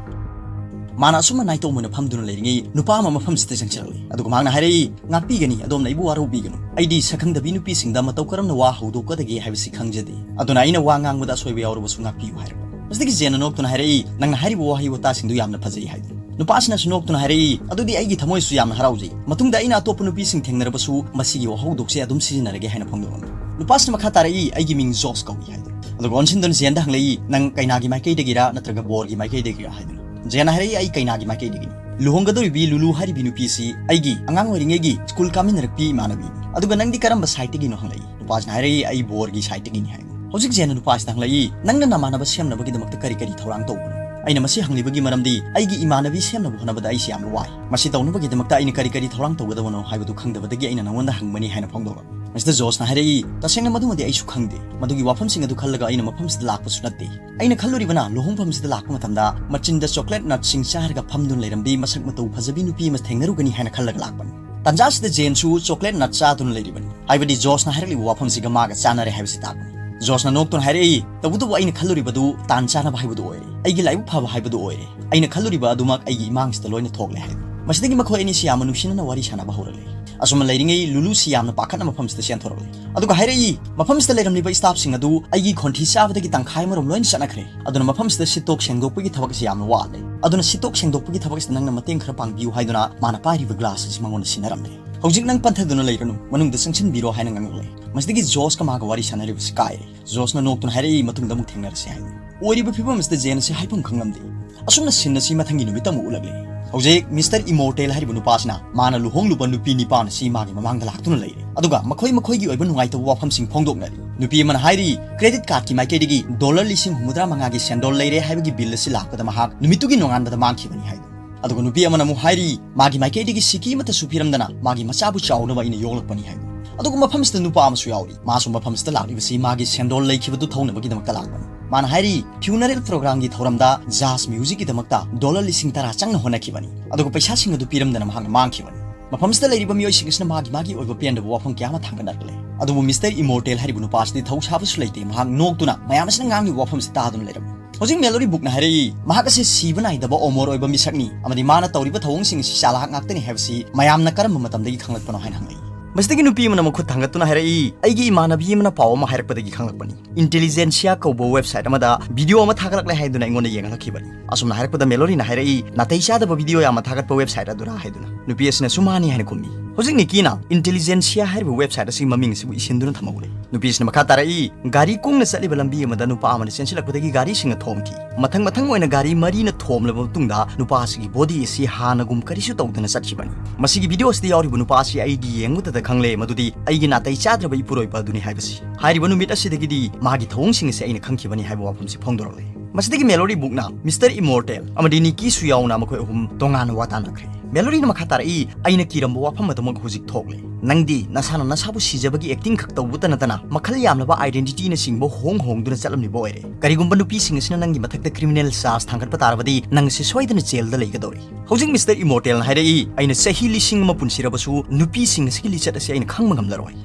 ꯃꯥꯅ ꯑꯁꯨꯝꯅ ꯅꯥꯏꯇꯣꯝ ꯑꯣꯏꯅ ꯐꯝꯗꯨꯅ ꯂꯩꯔꯤꯉꯩ ꯅꯨꯄꯥ ꯑꯃ ꯃꯐꯝꯁꯤꯗ ꯆꯪꯁꯤꯜꯂꯛꯂꯦ꯫ ꯑꯗꯨꯒ ꯃꯍꯥꯛꯅ ꯍꯥꯏꯔꯛꯏ, "ꯉꯥꯛꯄꯤꯒꯅꯤ, ꯑꯗꯣꯝꯅ ꯑꯩꯕꯨ ꯋꯥꯔꯧꯕꯤꯒꯅꯨ꯫ ꯑꯩꯗꯤ ꯁꯛꯈꯪꯗꯕꯤ ꯅꯨꯄꯤꯁꯤꯡꯗ ꯃꯇꯧ ꯀꯔꯝꯅ ꯋꯥ ꯍꯧꯗꯣꯛꯀꯗꯒꯦ ꯍꯥꯏꯕꯁꯤ ꯈꯪꯖꯗꯦ꯫ ꯑꯗꯨꯅ ꯑꯩꯅ ꯋꯥ ꯉꯥꯡꯕꯗ ꯑꯁꯣꯏꯕ ꯌꯥꯎꯔꯕꯁꯨ ꯉꯥꯛꯄꯤꯌꯨ" ꯍꯥꯏꯔꯛꯄ꯫ ꯃꯁꯤꯗꯒꯤ ꯖꯦꯟꯅ ꯅꯣꯛꯇꯨꯅ ꯍꯥꯏꯔꯛꯏ, "ꯅꯪꯅ ꯍꯥꯏꯔꯤꯕ ꯋꯥꯍꯩ ꯋꯥꯇꯥꯁꯤꯡꯗꯨ ꯌꯥꯝꯅ ꯐꯖꯩ" ꯍꯥꯏꯗꯨꯅ꯫ ꯅꯨꯄꯥꯁꯤꯅꯁꯨ ꯅꯣꯛꯇꯨꯅ ꯍꯥꯏꯔꯛꯏ, "ꯑꯗꯨꯗꯤ ꯑꯩꯒꯤ ꯊꯃꯣꯏꯁꯨ ꯌꯥꯝꯅ ꯍꯔꯥꯎꯖꯩ꯫ ꯃꯇꯨꯡꯗ ꯑꯩꯅ ꯑꯇꯣꯞꯄ ꯅꯨꯄꯤꯁꯤꯡ ꯊꯦꯡꯅꯔꯕꯁꯨ ꯃꯁꯤꯒꯤ ꯋꯥꯍꯧꯗꯣꯛꯁꯦ ꯑꯗꯨꯝ ꯁꯤꯖꯤꯟꯅꯔꯒꯦ" ꯍꯥꯏꯅ ꯐꯣꯡꯗꯣꯛꯂꯝꯃꯤ꯫ ꯅꯨꯄꯥꯁꯤꯅ ꯃꯈꯥ ꯇꯥꯔꯛꯏ, "ꯑꯩꯒꯤ ꯃꯤꯡ ꯖꯣꯁ ꯀꯧꯏ" ꯍꯥꯏꯗꯨꯅ꯫ ꯑꯗꯨꯒ ꯑꯣꯟꯁꯤꯟꯗꯨꯅ ꯖꯦꯟꯗ ꯍꯪꯂꯛꯏ, "ꯅꯪ ꯀꯩꯅꯥꯒꯤ ꯃꯥꯏꯀꯩꯗꯒꯤꯔꯥ ꯅꯠꯇ꯭ꯔꯒ ꯕꯣꯔꯒꯤ ꯃꯥꯏꯀꯩꯗꯒꯤꯔꯥ?" ꯍꯥꯏꯗꯨꯅ꯫ ꯖꯦꯟꯅ ꯍꯥꯏꯔꯛꯏ, "ꯑꯩ ꯀꯩꯅꯥꯒꯤ ꯃꯥꯏꯀꯩꯗꯒꯤꯅꯤ꯫ ꯂꯨꯍꯣꯡꯒꯗꯧꯔꯤꯕꯤ ꯂꯨꯂꯨ ꯍꯥꯏꯔꯤꯕꯤ ꯅꯨꯄꯤꯁꯤ ꯑꯩꯒꯤ ꯑꯉꯥꯡ ꯑꯣꯏꯔꯤꯉꯩꯒꯤ ꯁ꯭ꯀꯨꯜ ꯀꯥꯃꯤꯟꯅꯔꯛꯄꯤ ꯏꯃꯥꯟꯅꯕꯤꯅꯤ꯫ ꯑꯗꯨꯒ ꯅꯪꯗꯤ ꯀꯔꯝꯕ ꯁꯥꯏꯠꯇꯒꯤꯅꯣ?" ꯍꯪꯂꯛꯏ꯫ ꯅꯨꯄꯥꯁꯤꯅ ꯍꯥꯏꯔꯛꯏ, "ꯑꯩ ꯕꯣꯔꯒꯤ ꯁꯥꯏꯠꯇꯒꯤꯅꯤ" ꯍꯥꯏ꯫ ꯍꯧꯖꯤꯛ ꯖꯦꯟꯅ ꯅꯨꯄꯥꯁꯤꯗ ꯍꯪꯂꯛꯏ, "ꯅꯪꯅ ꯅꯃꯥꯟꯅꯕ ꯁꯦꯝꯅꯕꯒꯤꯗꯃꯛꯇ ꯀꯔꯤ ꯀꯔꯤ ꯊꯧꯔꯥꯡ ꯇꯧꯕꯅꯣ?" ꯑꯩꯅ ꯃꯁꯤ ꯍꯪꯂꯤꯕꯒꯤ ꯃꯔꯝꯗꯤ ꯑꯩꯒꯤ ꯏꯃꯥꯟꯅꯕꯤ ꯁꯦꯝꯅꯕ ꯍꯣꯠꯅꯕꯗ ꯑꯩꯁꯤ ꯌꯥꯝꯅ ꯋꯥꯏ꯫ ꯃꯁꯤ ꯇꯧꯅꯕꯒꯤꯗꯃꯛꯇ ꯑꯩꯅ ꯀꯔꯤ ꯀꯔꯤ ꯊꯧꯔꯥꯡ ꯇꯧꯒꯗꯕꯅꯣ ꯍꯥꯏꯕꯗꯨ ꯈꯪꯗꯕꯗꯒꯤ ꯑꯩꯅ ꯅꯉꯣꯟꯗ ꯍꯪꯕꯅꯤ ꯍꯥꯏꯅ ꯐꯣꯡꯗꯣꯛꯂꯛꯏ꯫ ꯃꯁꯤꯗ ꯖꯣꯁꯅ ꯍꯥꯏꯔꯛꯏ, "ꯇꯁꯦꯡꯅ ꯃꯗꯨꯃꯗꯤ ꯑꯩꯁꯨ ꯈꯪꯗꯦ꯫ ꯃꯗꯨꯒꯤ ꯋꯥꯐꯝꯁꯤꯡ ꯑꯗꯨ ꯈꯜꯂꯒ ꯑꯩꯅ ꯃꯐꯝꯁꯤꯗ ꯂꯥꯛꯄꯁꯨ ꯅꯠꯇꯦ꯫ ꯑꯩꯅ ꯈꯜꯂꯨꯔꯤꯕꯅ ꯂꯨꯍꯣꯡꯐꯝꯁꯤꯗ ꯂꯥꯛꯄ ꯃꯇꯝꯗ ꯃꯆꯤꯟꯗ ꯆꯣꯀ꯭ꯂꯦꯠ ꯅꯠꯁꯤꯡ ꯆꯥꯔꯒ ꯐꯝꯗꯨꯅ ꯂꯩꯔꯝꯕꯤ ꯃꯁꯛ ꯃꯇꯧ ꯐꯖꯕꯤ ꯅꯨꯄꯤ ꯑꯃ ꯊꯦꯡꯅꯔꯨꯒꯅꯤ ꯍꯥꯏꯅ ꯈꯜꯂꯒ ꯂꯥꯛꯄꯅꯤ꯫ ꯇꯥꯟꯖꯥꯁꯤꯗ ꯖꯦꯟꯁꯨ ꯆꯣꯀ꯭ꯂꯦꯠ ꯅꯠ ꯆꯥꯗꯨꯅ ꯂꯩꯔꯤꯕꯅꯤ꯫ ꯍꯥꯏꯕꯗꯤ ꯖꯣꯁꯅ ꯍꯥꯏꯔꯛꯂꯤꯕ ꯋꯥꯐꯝꯁꯤꯒ ꯃꯥꯒ ꯆꯥꯟꯅꯔꯦ ꯍꯥꯏꯕꯁꯤ ꯇꯥꯛꯄꯅꯤ꯫ ꯖꯣꯁꯅ ꯅꯣꯛꯇꯨꯅ ꯍꯥꯏꯔꯛꯏ, "ꯇꯧꯕꯇꯕꯨ ꯑꯩꯅ ꯈꯜꯂꯨꯔꯤꯕꯗꯨ ꯇꯥꯟ ꯆꯥꯅꯕ ꯍꯥꯏꯕꯗꯨ ꯑꯣꯏꯔꯦ꯫ ꯑꯩꯒꯤ ꯂꯥꯏꯕꯛ ꯐꯕ ꯍꯥꯏꯕꯗꯨ ꯑꯣꯏꯔꯦ꯫ ꯑꯩꯅ ꯈꯜꯂꯨꯔꯤꯕ ꯑꯗꯨꯃꯛ ꯑꯩꯒꯤ ꯏꯃꯥꯡꯁꯤꯗ ꯂꯣꯏꯅ ꯊꯣꯛꯂꯦ" ꯍꯥꯏꯗꯨꯅ꯫ ꯃꯁꯤꯗꯒꯤ ꯃꯈꯣꯏ ꯑꯅꯤꯁꯤ ꯌꯥꯝꯅ ꯅꯨꯡꯁꯤꯅꯅ ꯋꯥꯔꯤ ꯁꯥꯟꯅꯕ ꯍꯧꯔꯛꯂꯦ꯫ ꯑꯁꯨꯝꯅ ꯂꯩꯔꯤꯉꯩ ꯂꯨꯂꯨꯁꯤ ꯌꯥꯝꯅ ꯄꯥꯈꯠꯅ ꯃꯐꯝꯁꯤꯗ ꯆꯦꯟꯊꯣꯔꯛꯂꯦ꯫ ꯑꯗꯨꯒ ꯍꯥꯏꯔꯛꯏ, "ꯃꯐꯝꯁꯤꯗ ꯂꯩꯔꯝꯂꯤꯕ ꯁ꯭ꯇꯥꯐꯁꯤꯡ ꯑꯗꯨ ꯑꯩꯒꯤ ꯈꯣꯟꯊꯤ ꯆꯥꯕꯗꯒꯤ ꯇꯪꯈꯥꯏ ꯑꯃꯔꯣꯝ ꯂꯣꯏꯅ ꯆꯠꯅꯈ꯭ꯔꯦ꯫ ꯑꯗꯨꯅ ꯃꯐꯝꯁꯤꯗ ꯁꯤꯠꯇꯣꯛ ꯁꯦꯡꯗꯣꯛꯄꯒꯤ ꯊꯕꯛ ꯑꯁꯤ ꯌꯥꯝꯅ ꯋꯥꯠꯂꯦ꯫ ꯑꯗꯨꯅ ꯁꯤꯠꯇꯣꯛ ꯁꯦꯡꯗꯣꯛꯄꯒꯤ ꯊꯕꯛ ꯑꯁꯤꯗ ꯅꯪꯅ ꯃꯇꯦꯡ ꯈꯔ ꯄꯥꯡꯕꯤꯌꯨ" ꯍꯥꯏꯗꯨꯅ ꯃꯥꯅ ꯄꯥꯏꯔꯤꯕ ꯒ꯭ꯂꯥꯁ ꯑꯁꯤ ꯃꯉꯣꯟꯗ ꯁꯤꯟꯅꯔꯝꯂꯦ꯫ "ꯍꯧꯖꯤꯛ ꯅꯪ ꯄꯟꯊꯗꯨꯅ ꯂꯩꯔꯅꯨ, ꯃꯅꯨꯡꯗ ꯆꯪꯁꯤꯟꯕꯤꯔꯣ" ꯍꯥꯏꯅ ꯉꯥꯡꯂꯛꯂꯦ꯫ ꯃꯁꯤꯗꯒꯤ ꯖꯣꯁꯀ ꯃꯥꯒ ꯋꯥꯔꯤ ꯁꯥꯟꯅꯔꯤꯕꯁꯤ ꯀꯥꯏꯔꯦ꯫ ꯖꯣꯁꯅ ꯅꯣꯛꯇꯨꯅ ꯍꯥꯏꯔꯛꯏ, "ꯃꯇꯨꯡꯗ ꯑꯃꯨꯛ ꯊꯦꯡꯅꯔꯁꯤ" ꯍꯥꯏꯅ꯫ ꯑꯣꯏꯔꯤꯕ ꯐꯤꯕꯝ ꯑꯁꯤꯗ ꯖꯦꯟ ꯑꯁꯤ ꯍꯥꯏꯐꯝ ꯈꯪꯂꯝꯗꯦ꯫ ꯑꯁꯨꯝꯅ ꯁꯤꯟ ꯑꯁꯤ ꯃꯊꯪꯒꯤ ꯅꯨꯃꯤꯠꯇ ꯑꯃꯨꯛ ꯎꯠꯂꯛꯂꯦ꯫ ꯍꯧꯖꯤꯛ ꯃꯤꯁꯇꯔ ꯏꯃꯣꯔꯇꯦꯜ ꯍꯥꯏꯔꯤꯕ ꯅꯨꯄꯥꯁꯤꯅ ꯃꯥꯅ ꯂꯨꯍꯣꯡꯂꯨꯕ ꯅꯨꯄꯤ ꯅꯤꯄꯥꯟ ꯑꯁꯤ ꯃꯥꯒꯤ ꯃꯃꯥꯡꯗ ꯂꯥꯛꯇꯨꯅ ꯂꯩꯔꯦ꯫ ꯑꯗꯨꯒ ꯃꯈꯣꯏ ꯃꯈꯣꯏꯒꯤ ꯑꯣꯏꯕ ꯅꯨꯡꯉꯥꯏꯇꯕ ꯋꯥꯐꯝꯁꯤꯡ ꯐꯣꯡꯗꯣꯛꯅꯔꯤ꯫ ꯅꯨꯄꯤ ꯑꯃꯅ ꯍꯥꯏꯔꯤ, ꯀ꯭ꯔꯦꯗꯤꯠ ꯀꯥꯔꯗꯀꯤ ꯃꯥꯏꯀꯩꯗꯒꯤ ꯗꯣꯂꯔ ꯂꯤꯁꯤꯡ ꯍꯨꯝꯐꯨꯇꯔꯥ ꯃꯉꯥꯒꯤ ꯁꯦꯟꯗꯣꯜ ꯂꯩꯔꯦ ꯍꯥꯏꯕꯒꯤ ꯕꯤꯜ ꯑꯁꯤ ꯂꯥꯛꯄꯗ ꯃꯍꯥꯛ ꯅꯨꯃꯤꯠꯇꯨꯒꯤ ꯅꯣꯡꯉꯥꯟꯕꯗ ꯃꯥꯡꯈꯤꯕꯅꯤ ꯍꯥꯏꯗꯨ꯫ ꯑꯗꯨꯒ ꯅꯨꯄꯤ ꯑꯃꯅ ꯑꯃꯨꯛ ꯍꯥꯏꯔꯤ, ꯃꯥꯒꯤ ꯃꯥꯏꯀꯩꯗꯒꯤ ꯁꯤꯀꯤ ꯑꯃꯠꯇꯁꯨ ꯄꯤꯔꯝꯗꯅ ꯃꯥꯒꯤ ꯃꯆꯥꯕꯨ ꯆꯥꯎꯅꯕ ꯑꯩꯅ ꯌꯣꯛꯂꯛꯄꯅꯤ ꯍꯥꯏꯗꯨ꯫ ꯑꯗꯨꯒ ꯃꯐꯝꯁꯤꯗ ꯅꯨꯄꯥ ꯑꯃꯁꯨ ꯌꯥꯎꯔꯤ꯫ ꯃꯥꯁꯨ ꯃꯐꯝꯁꯤꯗ ꯂꯥꯛꯂꯤꯕꯁꯤ ꯃꯥꯒꯤ ꯁꯦꯟꯗꯣꯜ ꯂꯩꯈꯤꯕꯗꯨ ꯊꯧꯅꯕꯒꯤꯗꯃꯛꯇ ꯂꯥꯛꯄꯅꯤ꯫ ꯃꯥꯅ ꯍꯥꯏꯔꯤ, ꯐ꯭ꯌꯨꯅꯔꯦꯜ ꯄ꯭ꯔꯣꯒ꯭ꯔꯥꯝꯒꯤ ꯊꯧꯔꯝꯗ ꯖꯥꯖ ꯃ꯭ꯌꯨꯖꯤꯛꯀꯤꯗꯃꯛꯇ ꯗꯣꯂꯔ ꯂꯤꯁꯤꯡ ꯇꯔꯥ ꯆꯪꯅ ꯍꯣꯠꯅꯈꯤꯕꯅꯤ꯫ ꯑꯗꯨꯒ ꯄꯩꯁꯥꯁꯤꯡ ꯑꯗꯨ ꯄꯤꯔꯝꯗꯅ ꯃꯍꯥꯛꯅ ꯃꯥꯡꯈꯤꯕꯅꯤ꯫ ꯃꯐꯝꯁꯤꯗ ꯂꯩꯔꯤꯕ ꯃꯤꯑꯣꯏꯁꯤꯡ ꯑꯁꯤꯅ ꯃꯥꯒꯤ ꯃꯥꯒꯤ ꯑꯣꯏꯕ ꯄꯦꯟꯗꯕ ꯋꯥꯐꯝ ꯀꯌꯥ ꯑꯃ ꯊꯥꯡꯒꯠꯅꯔꯛꯂꯦ꯫ ꯑꯗꯨꯕꯨ ꯃꯤꯁꯇꯔ ꯏꯃꯣꯔꯇꯦꯜ ꯍꯥꯏꯔꯤꯕ ꯅꯨꯄꯥ ꯑꯁꯤꯗꯤ ꯊꯧ ꯁꯥꯕꯁꯨ ꯂꯩꯇꯦ꯫ ꯃꯍꯥꯛ ꯅꯣꯛꯇꯨꯅ ꯃꯌꯥꯝ ꯑꯁꯤꯅ ꯉꯥꯡꯂꯤꯕ ꯋꯥꯐꯝ ꯑꯁꯤ ꯇꯥꯗꯨꯅ ꯂꯩꯔꯝꯃꯤ꯫ ꯍꯧꯖꯤꯛ ꯃꯦꯂꯣꯔꯤ ꯕꯨꯛꯅ ꯍꯥꯏꯔꯛꯏ, ꯃꯍꯥꯛ ꯑꯁꯤ ꯁꯤꯕ ꯅꯥꯏꯗꯕ ꯑꯃꯣꯔ ꯑꯣꯏꯕ ꯃꯤꯁꯛꯅꯤ ꯑꯃꯗꯤ ꯃꯥꯅ ꯇꯧꯔꯤꯕ ꯊꯧꯑꯣꯡꯁꯤꯡ ꯑꯁꯤ ꯆꯥꯂꯥꯛ ꯉꯥꯛꯇꯅꯤ ꯍꯥꯏꯕꯁꯤ ꯃꯌꯥꯝꯅ ꯀꯔꯝꯕ ꯃꯇꯝꯗꯒꯤ ꯈꯪꯂꯛꯄꯅꯣ ꯍꯥꯏꯅ ꯍꯪꯂꯛꯏ꯫ ꯃꯁꯤꯗꯒꯤ ꯅꯨꯄꯤ ꯑꯃꯅ ꯃꯈꯨꯠ ꯊꯥꯡꯒꯠꯇꯨꯅ ꯍꯥꯏꯔꯛꯏ, "ꯑꯩꯒꯤ ꯏꯃꯥꯟꯅꯕꯤ ꯑꯃꯅ ꯄꯥꯎ ꯑꯃ ꯍꯥꯏꯔꯛꯄꯗꯒꯤ ꯈꯪꯂꯛꯄꯅꯤ꯫ ꯏꯟꯇꯦꯂꯤꯖꯦꯟꯁꯤꯌꯥ ꯀꯧꯕ ꯋꯦꯕꯁꯥꯏꯠ ꯑꯃꯗ ꯚꯤꯗꯤꯑꯣ ꯑꯃ ꯊꯥꯒꯠꯂꯛꯂꯦ ꯍꯥꯏꯗꯨꯅ ꯑꯩꯉꯣꯟꯗ ꯌꯦꯡꯍꯜꯂꯛꯈꯤꯕꯅꯤ꯫" ꯑꯁꯨꯝꯅ ꯍꯥꯏꯔꯛꯄꯗ ꯃꯦꯂꯣꯔꯤꯅ ꯍꯥꯏꯔꯛꯏ, "ꯅꯥꯇꯩ ꯆꯥꯗꯕ ꯚꯤꯗꯤꯑꯣ ꯌꯥꯝꯅ ꯊꯥꯒꯠꯄ ꯋꯦꯕꯁꯥꯏꯠ ꯑꯗꯨꯔꯥ?" ꯍꯥꯏꯗꯨꯅ꯫ ꯅꯨꯄꯤ ꯑꯁꯤꯅꯁꯨ ꯃꯥꯅꯤ ꯍꯥꯏꯅ ꯈꯨꯝꯃꯤ꯫ ꯍꯧꯖꯤꯛ ꯅꯤꯀꯤꯅ ꯏꯟꯇꯦꯂꯤꯖꯦꯟꯁꯤꯌꯥ ꯍꯥꯏꯔꯤꯕ ꯋꯦꯕꯁꯥꯏꯠ ꯑꯁꯤꯒꯤ ꯃꯃꯤꯡ ꯑꯁꯤꯕꯨ ꯏꯁꯤꯟꯗꯨꯅ ꯊꯝꯍꯧꯔꯦ꯫ ꯅꯨꯄꯤ ꯑꯁꯤꯅ ꯃꯈꯥ ꯇꯥꯔꯛꯏ, ꯒꯥꯔꯤ ꯀꯨꯡꯅ ꯆꯠꯂꯤꯕ ꯂꯝꯕꯤ ꯑꯃꯗ ꯅꯨꯄꯥ ꯑꯃꯅ ꯆꯦꯟꯁꯤꯜꯂꯛꯄꯗꯒꯤ ꯒꯥꯔꯤꯁꯤꯡꯅ ꯊꯣꯝꯈꯤ꯫ ꯃꯊꯪ ꯃꯊꯪ ꯑꯣꯏꯅ ꯒꯥꯔꯤ ꯃꯔꯤꯅ ꯊꯣꯝꯂꯕ ꯃꯇꯨꯡꯗ ꯅꯨꯄꯥ ꯑꯁꯤꯒꯤ ꯕꯣꯗꯤ ꯑꯁꯤ ꯍꯥꯟꯅꯒꯨꯝ ꯀꯔꯤꯁꯨ ꯇꯧꯗꯅ ꯆꯠꯈꯤꯕꯅꯤ꯫ ꯃꯁꯤꯒꯤ ꯚꯤꯗꯤꯑꯣ ꯑꯁꯤꯗ ꯌꯥꯎꯔꯤꯕ ꯅꯨꯄꯥ ꯑꯁꯤ ꯑꯩꯗꯤ ꯌꯦꯡꯕꯗꯇ ꯈꯪꯂꯦ ꯃꯗꯨꯗꯤ ꯑꯩꯒꯤ ꯅꯥꯇꯩ ꯆꯥꯗ꯭ꯔꯕ ꯏꯄꯨꯔꯣꯏꯕ ꯑꯗꯨꯅꯤ ꯍꯥꯏꯕꯁꯤ꯫ ꯍꯥꯏꯔꯤꯕ ꯅꯨꯃꯤꯠ ꯑꯁꯤꯗꯒꯤꯗꯤ ꯃꯥꯒꯤ ꯊꯧꯑꯣꯡꯁꯤꯡ ꯑꯁꯤ ꯑꯩꯅ ꯈꯪꯈꯤꯕꯅꯤ ꯍꯥꯏꯕ ꯋꯥꯐꯝꯁꯤ ꯐꯣꯡꯗꯣꯔꯛꯂꯦ꯫ ꯃꯁꯤꯗꯒꯤ ꯃꯦꯂꯣꯔꯤ ꯕꯨꯛꯅ ꯃꯤꯁꯇꯔ ꯏꯃꯣꯔꯇꯦꯜ ꯑꯃꯗꯤ ꯅꯤꯀꯤꯁꯨ ꯌꯥꯎꯅ ꯃꯈꯣꯏ ꯑꯍꯨꯝ ꯇꯣꯉꯥꯟꯅ ꯋꯥ ꯇꯥꯅꯈ꯭ꯔꯦ꯫ ꯃꯦꯂꯣꯔꯤꯅ ꯃꯈꯥ ꯇꯥꯔꯛꯏ, "ꯑꯩꯅ ꯀꯤꯔꯝꯕ ꯋꯥꯐꯝ ꯑꯗꯨꯃꯛ ꯍꯧꯖꯤꯛ ꯊꯣꯛꯂꯦ꯫ ꯅꯪꯗꯤ ꯅꯁꯥꯅ ꯅꯁꯥꯕꯨ ꯁꯤꯖꯕꯒꯤ ꯑꯦꯛꯇꯤꯡ ꯈꯛ ꯇꯧꯕꯇ ꯅꯠꯇꯅ ꯃꯈꯜ ꯌꯥꯝꯂꯕ ꯑꯥꯏꯗꯦꯟꯇꯤꯇꯤꯅꯆꯤꯡꯕ ꯍꯣꯡ ꯍꯣꯡꯗꯨꯅ ꯆꯠꯂꯝꯂꯤꯕ ꯑꯣꯏꯔꯦ꯫ ꯀꯔꯤꯒꯨꯝꯕ ꯅꯨꯄꯤꯁꯤꯡ ꯑꯁꯤꯅ ꯅꯪꯒꯤ ꯃꯊꯛꯇ ꯀ꯭ꯔꯤꯃꯤꯅꯦꯜ ꯆꯥꯔꯖ ꯊꯥꯡꯒꯠꯄ ꯇꯥꯔꯕꯗꯤ ꯅꯪ ꯑꯁꯤ ꯁꯣꯏꯗꯅ ꯖꯦꯜꯗ ꯂꯩꯒꯗꯧꯔꯤ꯫" ꯍꯧꯖꯤꯛ ꯃꯤꯁꯇꯔ ꯏꯃꯣꯔꯇꯦꯜꯅ ꯍꯥꯏꯔꯛꯏ, "ꯑꯩꯅ ꯆꯍꯤ ꯂꯤꯁꯤꯡ ꯑꯃ ꯄꯨꯟꯁꯤꯔꯕꯁꯨ ꯅꯨꯄꯤꯁꯤꯡ ꯑꯁꯤꯒꯤ ꯂꯤꯆꯠ ꯑꯁꯤ ꯑꯩꯅ ꯈꯪꯕ ꯉꯝꯂꯔꯣꯏ꯫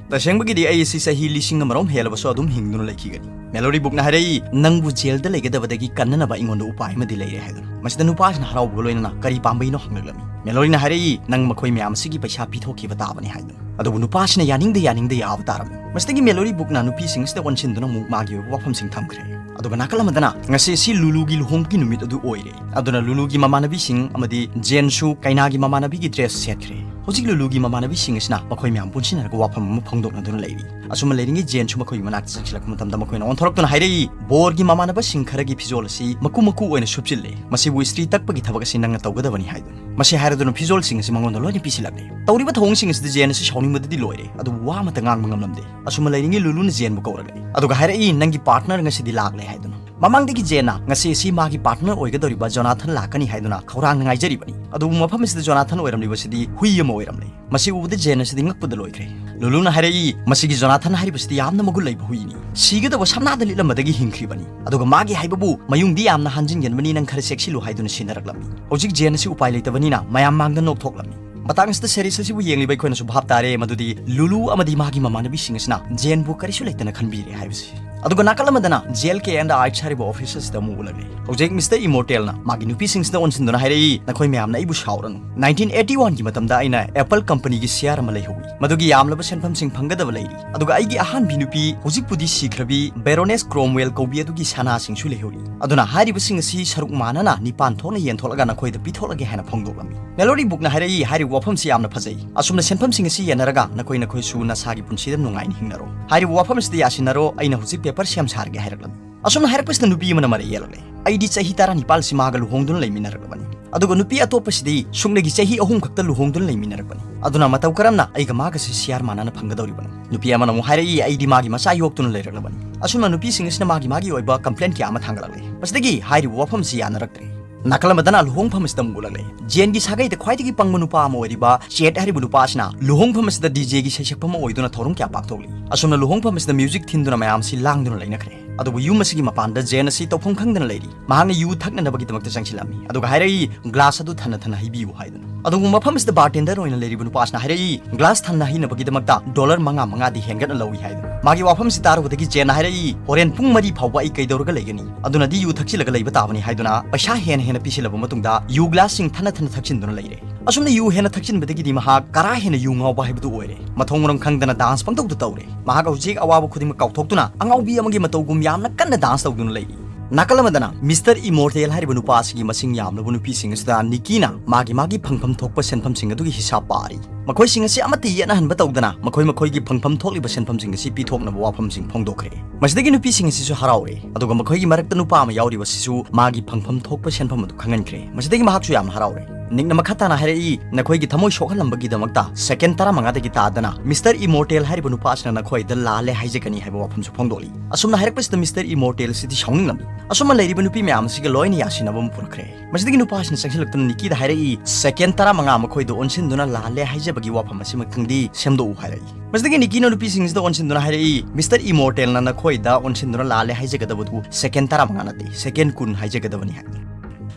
ꯇꯁꯦꯡꯕꯒꯤꯗꯤ ꯑꯩ ꯑꯁꯤ ꯆꯍꯤ ꯂꯤꯁꯤꯡ ꯑꯃꯔꯣꯝ ꯍꯦꯜꯂꯕꯁꯨ ꯑꯗꯨꯝ ꯍꯤꯡꯗꯨꯅ ꯂꯩꯈꯤꯒꯅꯤ꯫" ꯃꯦꯂꯣꯔꯤ ꯕꯨꯛꯅ ꯍꯥꯏꯔꯛꯏ, "ꯅꯪꯕꯨ ꯖꯦꯜꯗ ꯂꯩꯒꯗꯕꯗꯒꯤ ꯀꯟꯅꯅꯕ ꯑꯩꯉꯣꯟꯗ ꯎꯄꯥꯏ ꯑꯃꯗꯤ ꯂꯩꯔꯦ" ꯍꯥꯏꯗꯨꯅ꯫ ꯃꯁꯤꯗ ꯅꯨꯄꯥꯁꯤꯅ ꯍꯔꯥꯎꯕꯒ ꯂꯣꯏꯅꯅ "ꯀꯔꯤ ꯄꯥꯝꯕꯩꯅꯣ?" ꯍꯪꯂꯛꯂꯝꯃꯤ꯫ ꯃꯦꯂꯣꯔꯤꯅ ꯍꯥꯏꯔꯛꯏ, "ꯅꯪ ꯃꯈꯣꯏ ꯃꯌꯥꯝ ꯑꯁꯤꯒꯤ ꯄꯩꯁꯥ ꯄꯤꯊꯣꯛꯈꯤꯕ ꯇꯥꯕꯅꯤ" ꯍꯥꯏꯗꯨꯅ꯫ ꯑꯗꯨꯕꯨ ꯅꯨꯄꯥꯁꯤꯅ ꯌꯥꯅꯤꯡꯗ ꯌꯥꯅꯤꯡꯗ ꯌꯥꯕ ꯇꯥꯔꯝꯃꯤ꯫ ꯃꯁꯤꯗꯒꯤ ꯃꯦꯂꯣꯔꯤ ꯕꯨꯛꯅ ꯅꯨꯄꯤꯁꯤꯡ ꯑꯁꯤꯗ ꯑꯣꯟꯁꯤꯟꯗꯨꯅ ꯑꯃꯨꯛ ꯃꯥꯒꯤ ꯑꯣꯏꯕ ꯋꯥꯐꯝꯁꯤꯡ ꯊꯝꯈ꯭ꯔꯦ꯫ ꯑꯗꯨꯒ ꯅꯥꯀꯜ ꯑꯃꯗꯅ ꯉꯁꯤ ꯑꯁꯤ ꯂꯨꯂꯨꯒꯤ ꯂꯨꯍꯣꯡꯕꯒꯤ ꯅꯨꯃꯤꯠ ꯑꯗꯨ ꯑꯣꯏꯔꯦ꯫ ꯑꯗꯨꯅ ꯂꯨꯂꯨꯒꯤ ꯃꯃꯥꯟꯅꯕꯤꯁꯤꯡ ꯑꯃꯗꯤ ꯖꯦꯟꯁꯨ ꯀꯩꯅꯥꯒꯤ ꯃꯃꯥꯟꯅꯕꯤꯒꯤ ꯗ꯭ꯔꯦꯁ ꯁꯦꯠꯈ꯭ꯔꯦ꯫ ꯍꯧꯖꯤꯛ ꯂꯨꯂꯨꯒꯤ ꯃꯃꯥꯟꯅꯕꯤꯁꯤꯡ ꯑꯁꯤꯅ ꯃꯈꯣꯏ ꯃꯌꯥꯝ ꯄꯨꯟꯁꯤꯟꯅꯔꯒ ꯋꯥꯐꯝ ꯑꯃ ꯐꯣꯡꯗꯣꯛꯅꯗꯨꯅ ꯂꯩꯔꯤ꯫ ꯑꯁꯨꯝꯅ ꯂꯩꯔꯤꯉꯩ ꯖꯦꯟꯁꯨ ꯃꯈꯣꯏꯒꯤ ꯃꯅꯥꯛꯇ ꯆꯪꯁꯤꯜꯂꯛꯄ ꯃꯇꯝꯗ ꯃꯈꯣꯏꯅ ꯑꯣꯟꯊꯣꯔꯛꯇꯨꯅ ꯍꯥꯏꯔꯛꯏ, "ꯕꯣꯔꯒꯤ ꯃꯃꯥꯟꯅꯕꯁꯤꯡ ꯈꯔꯒꯤ ꯐꯤꯖꯣꯜ ꯑꯁꯤ ꯃꯀꯨ ꯃꯀꯨ ꯑꯣꯏꯅ ꯁꯨꯞꯆꯤꯜꯂꯦ꯫ ꯃꯁꯤꯕꯨ ꯏꯁꯇ꯭ꯔꯤ ꯇꯛꯄꯒꯤ ꯊꯕꯛ ꯑꯁꯤ ꯅꯪꯅ ꯇꯧꯒꯗꯕꯅꯤ" ꯍꯥꯏꯗꯨꯅ꯫ ꯃꯁꯤ ꯍꯥꯏꯔꯗꯨꯅ ꯐꯤꯖꯣꯜꯁꯤꯡ ꯑꯁꯤ ꯃꯉꯣꯟꯗ ꯂꯣꯏꯅ ꯄꯤꯁꯤꯜꯂꯛꯂꯦ꯫ ꯇꯧꯔꯤꯕ ꯊꯧꯑꯣꯡꯁꯤꯡ ꯑꯁꯤꯗ ꯖꯦꯟ ꯑꯁꯤ ꯁꯥꯎꯅꯤꯡꯕꯗꯗꯤ ꯂꯣꯏꯔꯦ, ꯑꯗꯨꯕꯨ ꯋꯥ ꯑꯃꯠꯇ ꯉꯥꯡꯕ ꯉꯝꯂꯝꯗꯦ꯫ ꯑꯁꯨꯝꯅ ꯂꯩꯔꯤꯉꯩ ꯂꯨꯂꯨꯅ ꯖꯦꯟꯕꯨ ꯀꯧꯔꯛꯂꯦ, ꯑꯗꯨꯒ ꯍꯥꯏꯔꯛꯏ, "ꯅꯪꯒꯤ ꯄꯥꯔꯠꯅꯔ ꯉꯁꯤꯗꯤ ꯂꯥꯛꯂꯦ" ꯍꯥꯏꯗꯨꯅ꯫ ꯃꯃꯥꯡꯗꯒꯤ ꯖꯦꯟꯅ ꯉꯁꯤ ꯑꯁꯤ ꯃꯥꯒꯤ ꯄꯥꯔꯠꯅꯔ ꯑꯣꯏꯒꯗꯧꯔꯤꯕ ꯖꯣꯅꯥꯊꯟ ꯂꯥꯛꯀꯅꯤ ꯍꯥꯏꯗꯨꯅ ꯈꯧꯔꯥꯡꯅ ꯉꯥꯏꯖꯔꯤꯕꯅꯤ꯫ ꯑꯗꯨꯕꯨ ꯃꯐꯝ ꯑꯁꯤꯗ ꯖꯣꯅꯥꯊꯟ ꯑꯣꯏꯔꯝꯂꯤꯕꯁꯤꯗꯤ ꯍꯨꯏ ꯑꯃ ꯑꯣꯏꯔꯝꯂꯦ꯫ ꯃꯁꯤ ꯎꯕꯗ ꯖꯦꯟ ꯑꯁꯤꯗꯤ ꯉꯛꯄꯗ ꯂꯣꯏꯈ꯭ꯔꯦ꯫ ꯂꯨꯂꯨꯅ ꯍꯥꯏꯔꯛꯏ, "ꯃꯁꯤꯒꯤ ꯖꯣꯅꯥꯊꯟ ꯍꯥꯏꯔꯤꯕꯁꯤꯗꯤ ꯌꯥꯝꯅ ꯃꯒꯨꯟ ꯂꯩꯕ ꯍꯨꯏꯅꯤ꯫ ꯁꯤꯒꯗꯕ ꯁꯝꯅꯥꯗ ꯂꯤꯠꯂꯝꯕꯗꯒꯤ ꯍꯤꯡꯈ꯭ꯔꯤꯕꯅꯤ꯫ ꯑꯗꯨꯒ ꯃꯥꯒꯤ ꯍꯥꯏꯕꯕꯨ ꯃꯌꯨꯡꯗꯤ ꯌꯥꯝꯅ ꯍꯟꯖꯤꯟꯒꯟꯕꯅꯤ, ꯅꯪ ꯈꯔ ꯆꯦꯛꯁꯤꯜꯂꯨ" ꯍꯥꯏꯗꯨꯅ ꯁꯤꯟꯅꯔꯛꯂꯝꯃꯤ꯫ ꯍꯧꯖꯤꯛ ꯖꯦꯟ ꯑꯁꯤ ꯎꯄꯥꯏ ꯂꯩꯇꯕꯅꯤꯅ ꯃꯌꯥꯝ ꯃꯥꯡꯗ ꯅꯣꯛꯊꯣꯛꯂꯝꯃꯤ꯫ ꯃꯇꯥꯡ ꯑꯁꯤꯗ ꯁꯦꯔꯤꯁ ꯑꯁꯤꯕꯨ ꯌꯦꯡꯂꯤꯕ ꯑꯩꯈꯣꯏꯅꯁꯨ ꯚꯥꯞ ꯇꯥꯔꯦ ꯃꯗꯨꯗꯤ ꯂꯨꯂꯨ ꯑꯃꯗꯤ ꯃꯥꯒꯤ ꯃꯃꯥꯟꯅꯕꯤꯁꯤꯡ ꯑꯁꯤꯅ ꯖꯦꯟꯕꯨ ꯀꯔꯤꯁꯨ ꯂꯩꯇꯅ ꯈꯟꯕꯤꯔꯦ ꯍꯥꯏꯕꯁꯤ꯫ ꯑꯗꯨꯒ ꯅꯥꯀꯜ ꯑꯃꯗꯅ ꯖꯦꯜ ꯀꯦ ꯑꯦꯟ ꯑꯥꯔꯠꯁ ꯍꯥꯏꯔꯤꯕ ꯑꯣꯐꯤꯁ ꯑꯁꯤꯗ ꯑꯃꯨꯛ ꯎꯠꯂꯛꯂꯦ꯫ ꯍꯧꯖꯤꯛ ꯃꯤꯁꯇꯔ ꯏꯃꯣꯔꯇꯦꯜꯅ ꯃꯥꯒꯤ ꯅꯨꯄꯤꯁꯤꯡꯁꯤꯗ ꯑꯣꯟꯁꯤꯟꯗꯨꯅ ꯍꯥꯏꯔꯛꯏ, "ꯅꯈꯣꯏ ꯃꯌꯥꯝꯅ ꯑꯩꯕꯨ ꯁꯥꯎꯔꯅꯨ꯫ ꯅꯥꯏꯟꯇꯤꯟ ꯑꯩꯠꯇꯤ ꯋꯥꯟꯒꯤ ꯃꯇꯝꯗ ꯑꯩꯅ ꯑꯦꯄꯜ ꯀꯝꯄꯅꯤꯒꯤ ꯁꯤꯌꯥꯔ ꯑꯃ ꯂꯩꯍꯧꯏ꯫ ꯃꯗꯨꯒꯤ ꯌꯥꯝꯂꯕ ꯁꯦꯟꯐꯝꯁꯤꯡ ꯐꯪꯒꯗꯕ ꯂꯩꯔꯤ꯫ ꯑꯗꯨꯒ ꯑꯩꯒꯤ ꯑꯍꯥꯟꯕꯤ ꯅꯨꯄꯤ, ꯍꯧꯖꯤꯛꯄꯨꯗꯤ ꯁꯤꯈ꯭ꯔꯕꯤ ꯕꯦꯔꯣꯅꯦꯁ ꯀ꯭ꯔꯣꯝꯋꯦꯜ ꯀꯧꯕꯤ ꯑꯗꯨꯒꯤ ꯁꯅꯥꯁꯤꯡꯁꯨ ꯂꯩꯍꯧꯔꯤ꯫ ꯑꯗꯨꯅ ꯍꯥꯏꯔꯤꯕꯁꯤꯡ ꯑꯁꯤ ꯁꯔꯨꯛ ꯃꯥꯟꯅꯅ ꯅꯤꯄꯥꯟ ꯊꯣꯛꯅ ꯌꯦꯟꯊꯣꯛꯂꯒ ꯅꯈꯣꯏꯗ ꯄꯤꯊꯣꯛꯂꯒꯦ" ꯍꯥꯏꯅ ꯐꯣꯡꯗꯣꯛꯂꯝꯃꯤ꯫ ꯃꯦꯂꯣꯗꯤ ꯕꯨꯛꯅ ꯍꯥꯏꯔꯛꯏ, "ꯍꯥꯏꯔꯤꯕ ꯋꯥꯐꯝꯁꯤ ꯌꯥꯝꯅ ꯐꯖꯩ꯫ ꯑꯁꯨꯝꯅ ꯁꯦꯟꯐꯝꯁꯤꯡ ꯑꯁꯤ ꯌꯦꯟꯅꯔꯒ ꯅꯈꯣꯏ ꯅꯈꯣꯏꯁꯨ ꯅꯁꯥꯒꯤ ꯄꯨꯟꯁꯤꯗ ꯅꯨꯡꯉꯥꯏꯅ ꯍꯤꯡꯅꯔꯣ꯫ ꯍꯥꯏꯔꯤꯕ ꯋꯥꯐꯝ ꯑꯁꯤꯗ ꯌꯥꯁꯤꯟꯅꯔꯣ, ꯑꯩꯅ ꯍꯧꯖꯤꯛ ꯄꯦꯄꯔ ꯁꯦꯝ ꯁꯥꯔꯒꯦ" ꯍꯥꯏꯔꯛꯂꯝꯃꯤ꯫ ꯑꯁꯨꯝꯅ ꯍꯥꯏꯔꯛꯄꯁꯤꯗ ꯅꯨꯄꯤ ꯑꯃꯅ ꯃꯔꯩ ꯌꯦꯜꯂꯛꯂꯦ, "ꯑꯩꯗꯤ ꯆꯍꯤ ꯇꯔꯥꯅꯤꯄꯥꯜꯁꯤ ꯃꯥꯒ ꯂꯨꯍꯣꯡꯗꯨꯅ ꯂꯩꯃꯤꯟꯅꯔꯛꯂꯕꯅꯤ꯫ ꯑꯗꯨꯒ ꯅꯨꯄꯤ ꯑꯇꯣꯞꯄꯁꯤꯗꯤ ꯁꯨꯞꯅꯒꯤ ꯆꯍꯤ ꯑꯍꯨꯝ ꯈꯛꯇ ꯂꯨꯍꯣꯡꯗꯨꯅ ꯂꯩꯃꯤꯟꯅꯔꯛꯄꯅꯤ꯫ ꯑꯗꯨꯅ ꯃꯇꯧ ꯀꯔꯝꯅ ꯑꯩꯒ ꯃꯥꯒꯁꯤ ꯁꯤꯌꯥꯔ ꯃꯥꯟꯅꯅ ꯐꯪꯒꯗꯧꯔꯤꯕꯅꯣ?" ꯅꯨꯄꯤ ꯑꯃꯅ ꯑꯃꯨꯛ ꯍꯥꯏꯔꯛꯏ, "ꯑꯩꯗꯤ ꯃꯥꯒꯤ ꯃꯆꯥ ꯌꯣꯛꯇꯨꯅ ꯂꯩꯔꯛꯂꯕꯅꯤ꯫" ꯑꯁꯨꯝꯅ ꯅꯨꯄꯤꯁꯤꯡ ꯑꯁꯤꯅ ꯃꯥꯒꯤ ꯃꯥꯒꯤ ꯑꯣꯏꯕ ꯀꯝꯄ꯭ꯂꯦꯟ ꯀꯌꯥ ꯑꯃ ꯊꯥꯡꯒꯠꯂꯛꯂꯦ꯫ ꯃꯁꯤꯗꯒꯤ ꯍꯥꯏꯔꯤꯕ ꯋꯥꯐꯝꯁꯤ ꯌꯥꯅꯔꯛꯇ꯭ꯔꯦ꯫ ꯅꯥꯀꯜ ꯑꯃꯗꯅ ꯂꯨꯍꯣꯡꯐꯝ ꯑꯁꯤꯗ ꯑꯃꯨꯛ ꯎꯠꯂꯛꯂꯦ꯫ ꯖꯦꯟꯒꯤ ꯁꯥꯒꯩꯗ ꯈ꯭ꯋꯥꯏꯗꯒꯤ ꯄꯪꯕ ꯅꯨꯄꯥ ꯑꯃ ꯑꯣꯏꯔꯤꯕ ꯆꯦꯠ ꯍꯥꯏꯔꯤꯕ ꯅꯨꯄꯥ ꯑꯁꯤꯅ ꯂꯨꯍꯣꯡꯐꯝ ꯑꯁꯤꯗ ꯗꯤ ꯖꯦꯒꯤ ꯁꯩꯁꯛꯐꯝ ꯑꯃ ꯑꯣꯏꯗꯨꯅ ꯊꯧꯔꯝ ꯀꯌꯥ ꯄꯥꯡꯊꯣꯛꯂꯤ꯫ ꯑꯁꯨꯝꯅ ꯂꯨꯍꯣꯡꯐꯝ ꯑꯁꯤꯗ ꯃ꯭ꯌꯨꯖꯤꯛ ꯊꯤꯟꯗꯨꯅ ꯃꯌꯥꯝꯁꯤ ꯂꯥꯡꯗꯨꯅ ꯂꯩꯅꯈ꯭ꯔꯦ꯫ ꯑꯗꯨꯕꯨ ꯌꯨꯝ ꯑꯁꯤꯒꯤ ꯃꯄꯥꯟꯗ ꯖꯦꯟ ꯑꯁꯤ ꯇꯧꯐꯝ ꯈꯪꯗꯅ ꯂꯩꯔꯤ꯫ ꯃꯍꯥꯛꯅ ꯌꯨ ꯊꯛꯅꯅꯕꯒꯤꯗꯃꯛꯇ ꯆꯪꯁꯤꯜꯂꯛꯂꯝꯃꯤ, ꯑꯗꯨꯒ ꯍꯥꯏꯔꯛꯏ, "ꯒ꯭ꯂꯥꯁ ꯑꯗꯨ ꯊꯟꯅ ꯊꯟꯅ ꯍꯩꯕꯤꯌꯨ" ꯍꯥꯏꯗꯨꯅ꯫ ꯑꯗꯨꯕꯨ ꯃꯐꯝ ꯑꯁꯤꯗ ꯕꯥꯔꯇꯦꯟꯗꯔ ꯑꯣꯏꯅ ꯂꯩꯔꯤꯕ ꯅꯨꯄꯥ ꯑꯁꯤꯅ ꯍꯥꯏꯔꯛꯏ, "ꯒ꯭ꯂꯥꯁ ꯊꯟꯅ ꯍꯩꯅꯕꯒꯤꯗꯃꯛꯇ ꯗꯣꯂꯔ ꯃꯉꯥ ꯃꯉꯥꯗꯤ ꯍꯦꯟꯒꯠꯅ ꯂꯧꯏ" ꯍꯥꯏꯗꯨꯅ꯫ ꯃꯥꯒꯤ ꯋꯥꯐꯝꯁꯤ ꯇꯥꯔꯨꯕꯗꯒꯤ ꯖꯦꯟꯅ ꯍꯥꯏꯔꯛꯏ, "ꯍꯣꯔꯦꯟ ꯄꯨꯡ ꯃꯔꯤ ꯐꯥꯎꯕ ꯑꯩ ꯀꯩꯗꯧꯔꯒ ꯂꯩꯒꯅꯤ? ꯑꯗꯨꯅꯗꯤ ꯌꯨ ꯊꯛꯆꯤꯜꯂꯒ ꯂꯩꯕ ꯇꯥꯕꯅꯤ" ꯍꯥꯏꯗꯨꯅ ꯄꯩꯁꯥ ꯍꯦꯟꯅ ꯍꯦꯟꯅ ꯄꯤꯁꯤꯜꯂꯕ ꯃꯇꯨꯡꯗ ꯌꯨ ꯒ꯭ꯂꯥꯁꯁꯤꯡ ꯊꯟꯅ ꯊꯟꯅ ꯊꯛꯆꯤꯟꯗꯨꯅ ꯂꯩꯔꯦ꯫ ꯑꯁꯨꯝꯅ ꯌꯨ ꯍꯦꯟꯅ ꯊꯛꯆꯤꯟꯕꯗꯒꯤꯗꯤ ꯃꯍꯥꯛ ꯀꯔꯥ ꯍꯦꯟꯅ ꯌꯨ ꯉꯥꯎꯕ ꯍꯥꯏꯕꯗꯨ ꯑꯣꯏꯔꯦ꯫ ꯃꯊꯣꯡ ꯃꯔꯝ ꯈꯪꯗꯅ ꯗꯥꯟꯁ ꯄꯪꯇꯧꯗ ꯇꯧꯔꯦ꯫ ꯃꯍꯥꯛ ꯍꯧꯖꯤꯛ ꯑꯋꯥꯕ ꯈꯨꯗꯤꯡꯃꯛ ꯀꯥꯎꯊꯣꯛꯇꯨꯅ ꯑꯉꯥꯎꯕꯤ ꯑꯃꯒꯤ ꯃꯇꯧꯒꯨꯝ ꯌꯥꯝꯅ ꯀꯟꯅ ꯗꯥꯟꯁ ꯇꯧꯗꯨꯅ ꯂꯩꯔꯤ꯫ ꯅꯥꯀꯜ ꯑꯃꯗꯅ ꯃꯤꯁꯇꯔ ꯏꯃꯣꯔꯇꯦꯜ ꯍꯥꯏꯔꯤꯕ ꯅꯨꯄꯥ ꯑꯁꯤꯒꯤ ꯃꯁꯤꯡ ꯌꯥꯝꯂꯕ ꯅꯨꯄꯤꯁꯤꯡ ꯑꯁꯤꯗ ꯅꯤꯀꯤꯅ ꯃꯥꯒꯤ ꯃꯥꯒꯤ ꯐꯪꯐꯝ ꯊꯣꯛꯄ ꯁꯦꯟꯐꯝꯁꯤꯡ ꯑꯗꯨꯒꯤ ꯍꯤꯁꯥꯞ ꯄꯥꯔꯤ꯫ ꯃꯈꯣꯏꯁꯤꯡ ꯑꯁꯤ ꯑꯃꯠꯇ ꯌꯦꯠꯅꯍꯟꯕ ꯇꯧꯗꯅ ꯃꯈꯣꯏ ꯃꯈꯣꯏꯒꯤ ꯐꯪꯐꯝ ꯊꯣꯛꯂꯤꯕ ꯁꯦꯟꯐꯝꯁꯤꯡ ꯑꯁꯤ ꯄꯤꯊꯣꯛꯅꯕ ꯋꯥꯐꯝꯁꯤꯡ ꯐꯣꯡꯗꯣꯛꯈ꯭ꯔꯦ꯫ ꯃꯁꯤꯗꯒꯤ ꯅꯨꯄꯤꯁꯤꯡ ꯑꯁꯤꯁꯨ ꯍꯔꯥꯎꯔꯦ, ꯑꯗꯨꯒ ꯃꯈꯣꯏꯒꯤ ꯃꯔꯛꯇ ꯅꯨꯄꯥ ꯑꯃ ꯌꯥꯎꯔꯤꯕ ꯑꯁꯤꯁꯨ ꯃꯥꯒꯤ ꯐꯪꯐꯝ ꯊꯣꯛꯄ ꯁꯦꯟꯐꯝ ꯑꯗꯨ ꯈꯪꯍꯟꯈ꯭ꯔꯦ꯫ ꯃꯁꯤꯗꯒꯤ ꯃꯍꯥꯛꯁꯨ ꯌꯥꯝꯅ ꯍꯔꯥꯎꯔꯦ꯫ ꯅꯤꯛꯅ ꯃꯈꯥ ꯇꯥꯅ ꯍꯥꯏꯔꯛꯏ, ꯅꯈꯣꯏꯒꯤ ꯊꯃꯣꯏ ꯁꯣꯛꯍꯜꯂꯝꯕꯒꯤꯗꯃꯛꯇ ꯁꯦꯀꯦꯟ ꯇꯔꯥꯃꯉꯥꯗꯒꯤ ꯇꯥꯗꯅ ꯃꯤꯁꯇꯔ ꯏꯃꯣꯔꯇꯦꯜ ꯍꯥꯏꯔꯤꯕ ꯅꯨꯄꯥ ꯑꯁꯤꯅ ꯅꯈꯣꯏꯗ ꯂꯥꯜꯂꯦ ꯍꯥꯏꯖꯒꯅꯤ ꯍꯥꯏꯕ ꯋꯥꯐꯝꯁꯨ ꯐꯣꯡꯗꯣꯛꯂꯤ꯫ ꯑꯁꯨꯝꯅ ꯍꯥꯏꯔꯛꯄꯁꯤꯗ ꯃꯤꯁꯇꯔ ꯏꯃꯣꯔꯇꯦꯜ ꯑꯁꯤꯗꯤ ꯁꯥꯎꯅꯤꯡꯂꯝꯃꯤ꯫ ꯑꯁꯨꯝꯅ ꯂꯩꯔꯤꯕ ꯅꯨꯄꯤ ꯃꯌꯥꯝ ꯑꯁꯤꯒ ꯂꯣꯏꯅ ꯌꯥꯁꯤꯟꯅꯕ ꯑꯃ ꯄꯨꯔꯛꯈ꯭ꯔꯦ꯫ ꯃꯁꯤꯗꯒꯤ ꯅꯨꯄꯥꯁꯤꯅ ꯆꯪꯁꯤꯜꯂꯛꯇꯨꯅ ꯅꯤꯀꯤꯗ ꯍꯥꯏꯔꯛꯏ, ꯁꯦꯀꯦꯟ ꯇꯔꯥꯃꯉꯥ ꯃꯈꯣꯏꯗ ꯑꯣꯟꯁꯤꯟꯗꯨꯅ ꯂꯥꯜꯂꯦ ꯍꯥꯏꯖꯕꯒꯤ ꯋꯥꯐꯝ ꯑꯁꯤꯃꯛꯇꯪꯗꯤ ꯁꯦꯝꯗꯣꯛꯎ ꯍꯥꯏꯔꯛꯏ꯫ ꯃꯁꯤꯗꯒꯤ ꯅꯤꯀꯤꯅ ꯅꯨꯄꯤꯁꯤꯡꯁꯤꯗ ꯑꯣꯟꯁꯤꯟꯗꯨꯅ ꯍꯥꯏꯔꯛꯏ, ꯃꯤꯁꯇꯔ ꯏꯃꯣꯔꯇꯦꯜꯅ ꯅꯈꯣꯏꯗ ꯑꯣꯟꯁꯤꯟꯗꯨꯅ ꯂꯥꯜꯂꯦ ꯍꯥꯏꯖꯒꯗꯕꯗꯨ ꯁꯦꯀꯦꯟ ꯇꯔꯥꯃꯉꯥ ꯅꯠꯇꯦ, ꯁꯦꯀꯦꯟ ꯀꯨꯟ ꯍꯥꯏꯖꯒꯗꯕꯅꯤ ꯍꯥꯏ꯫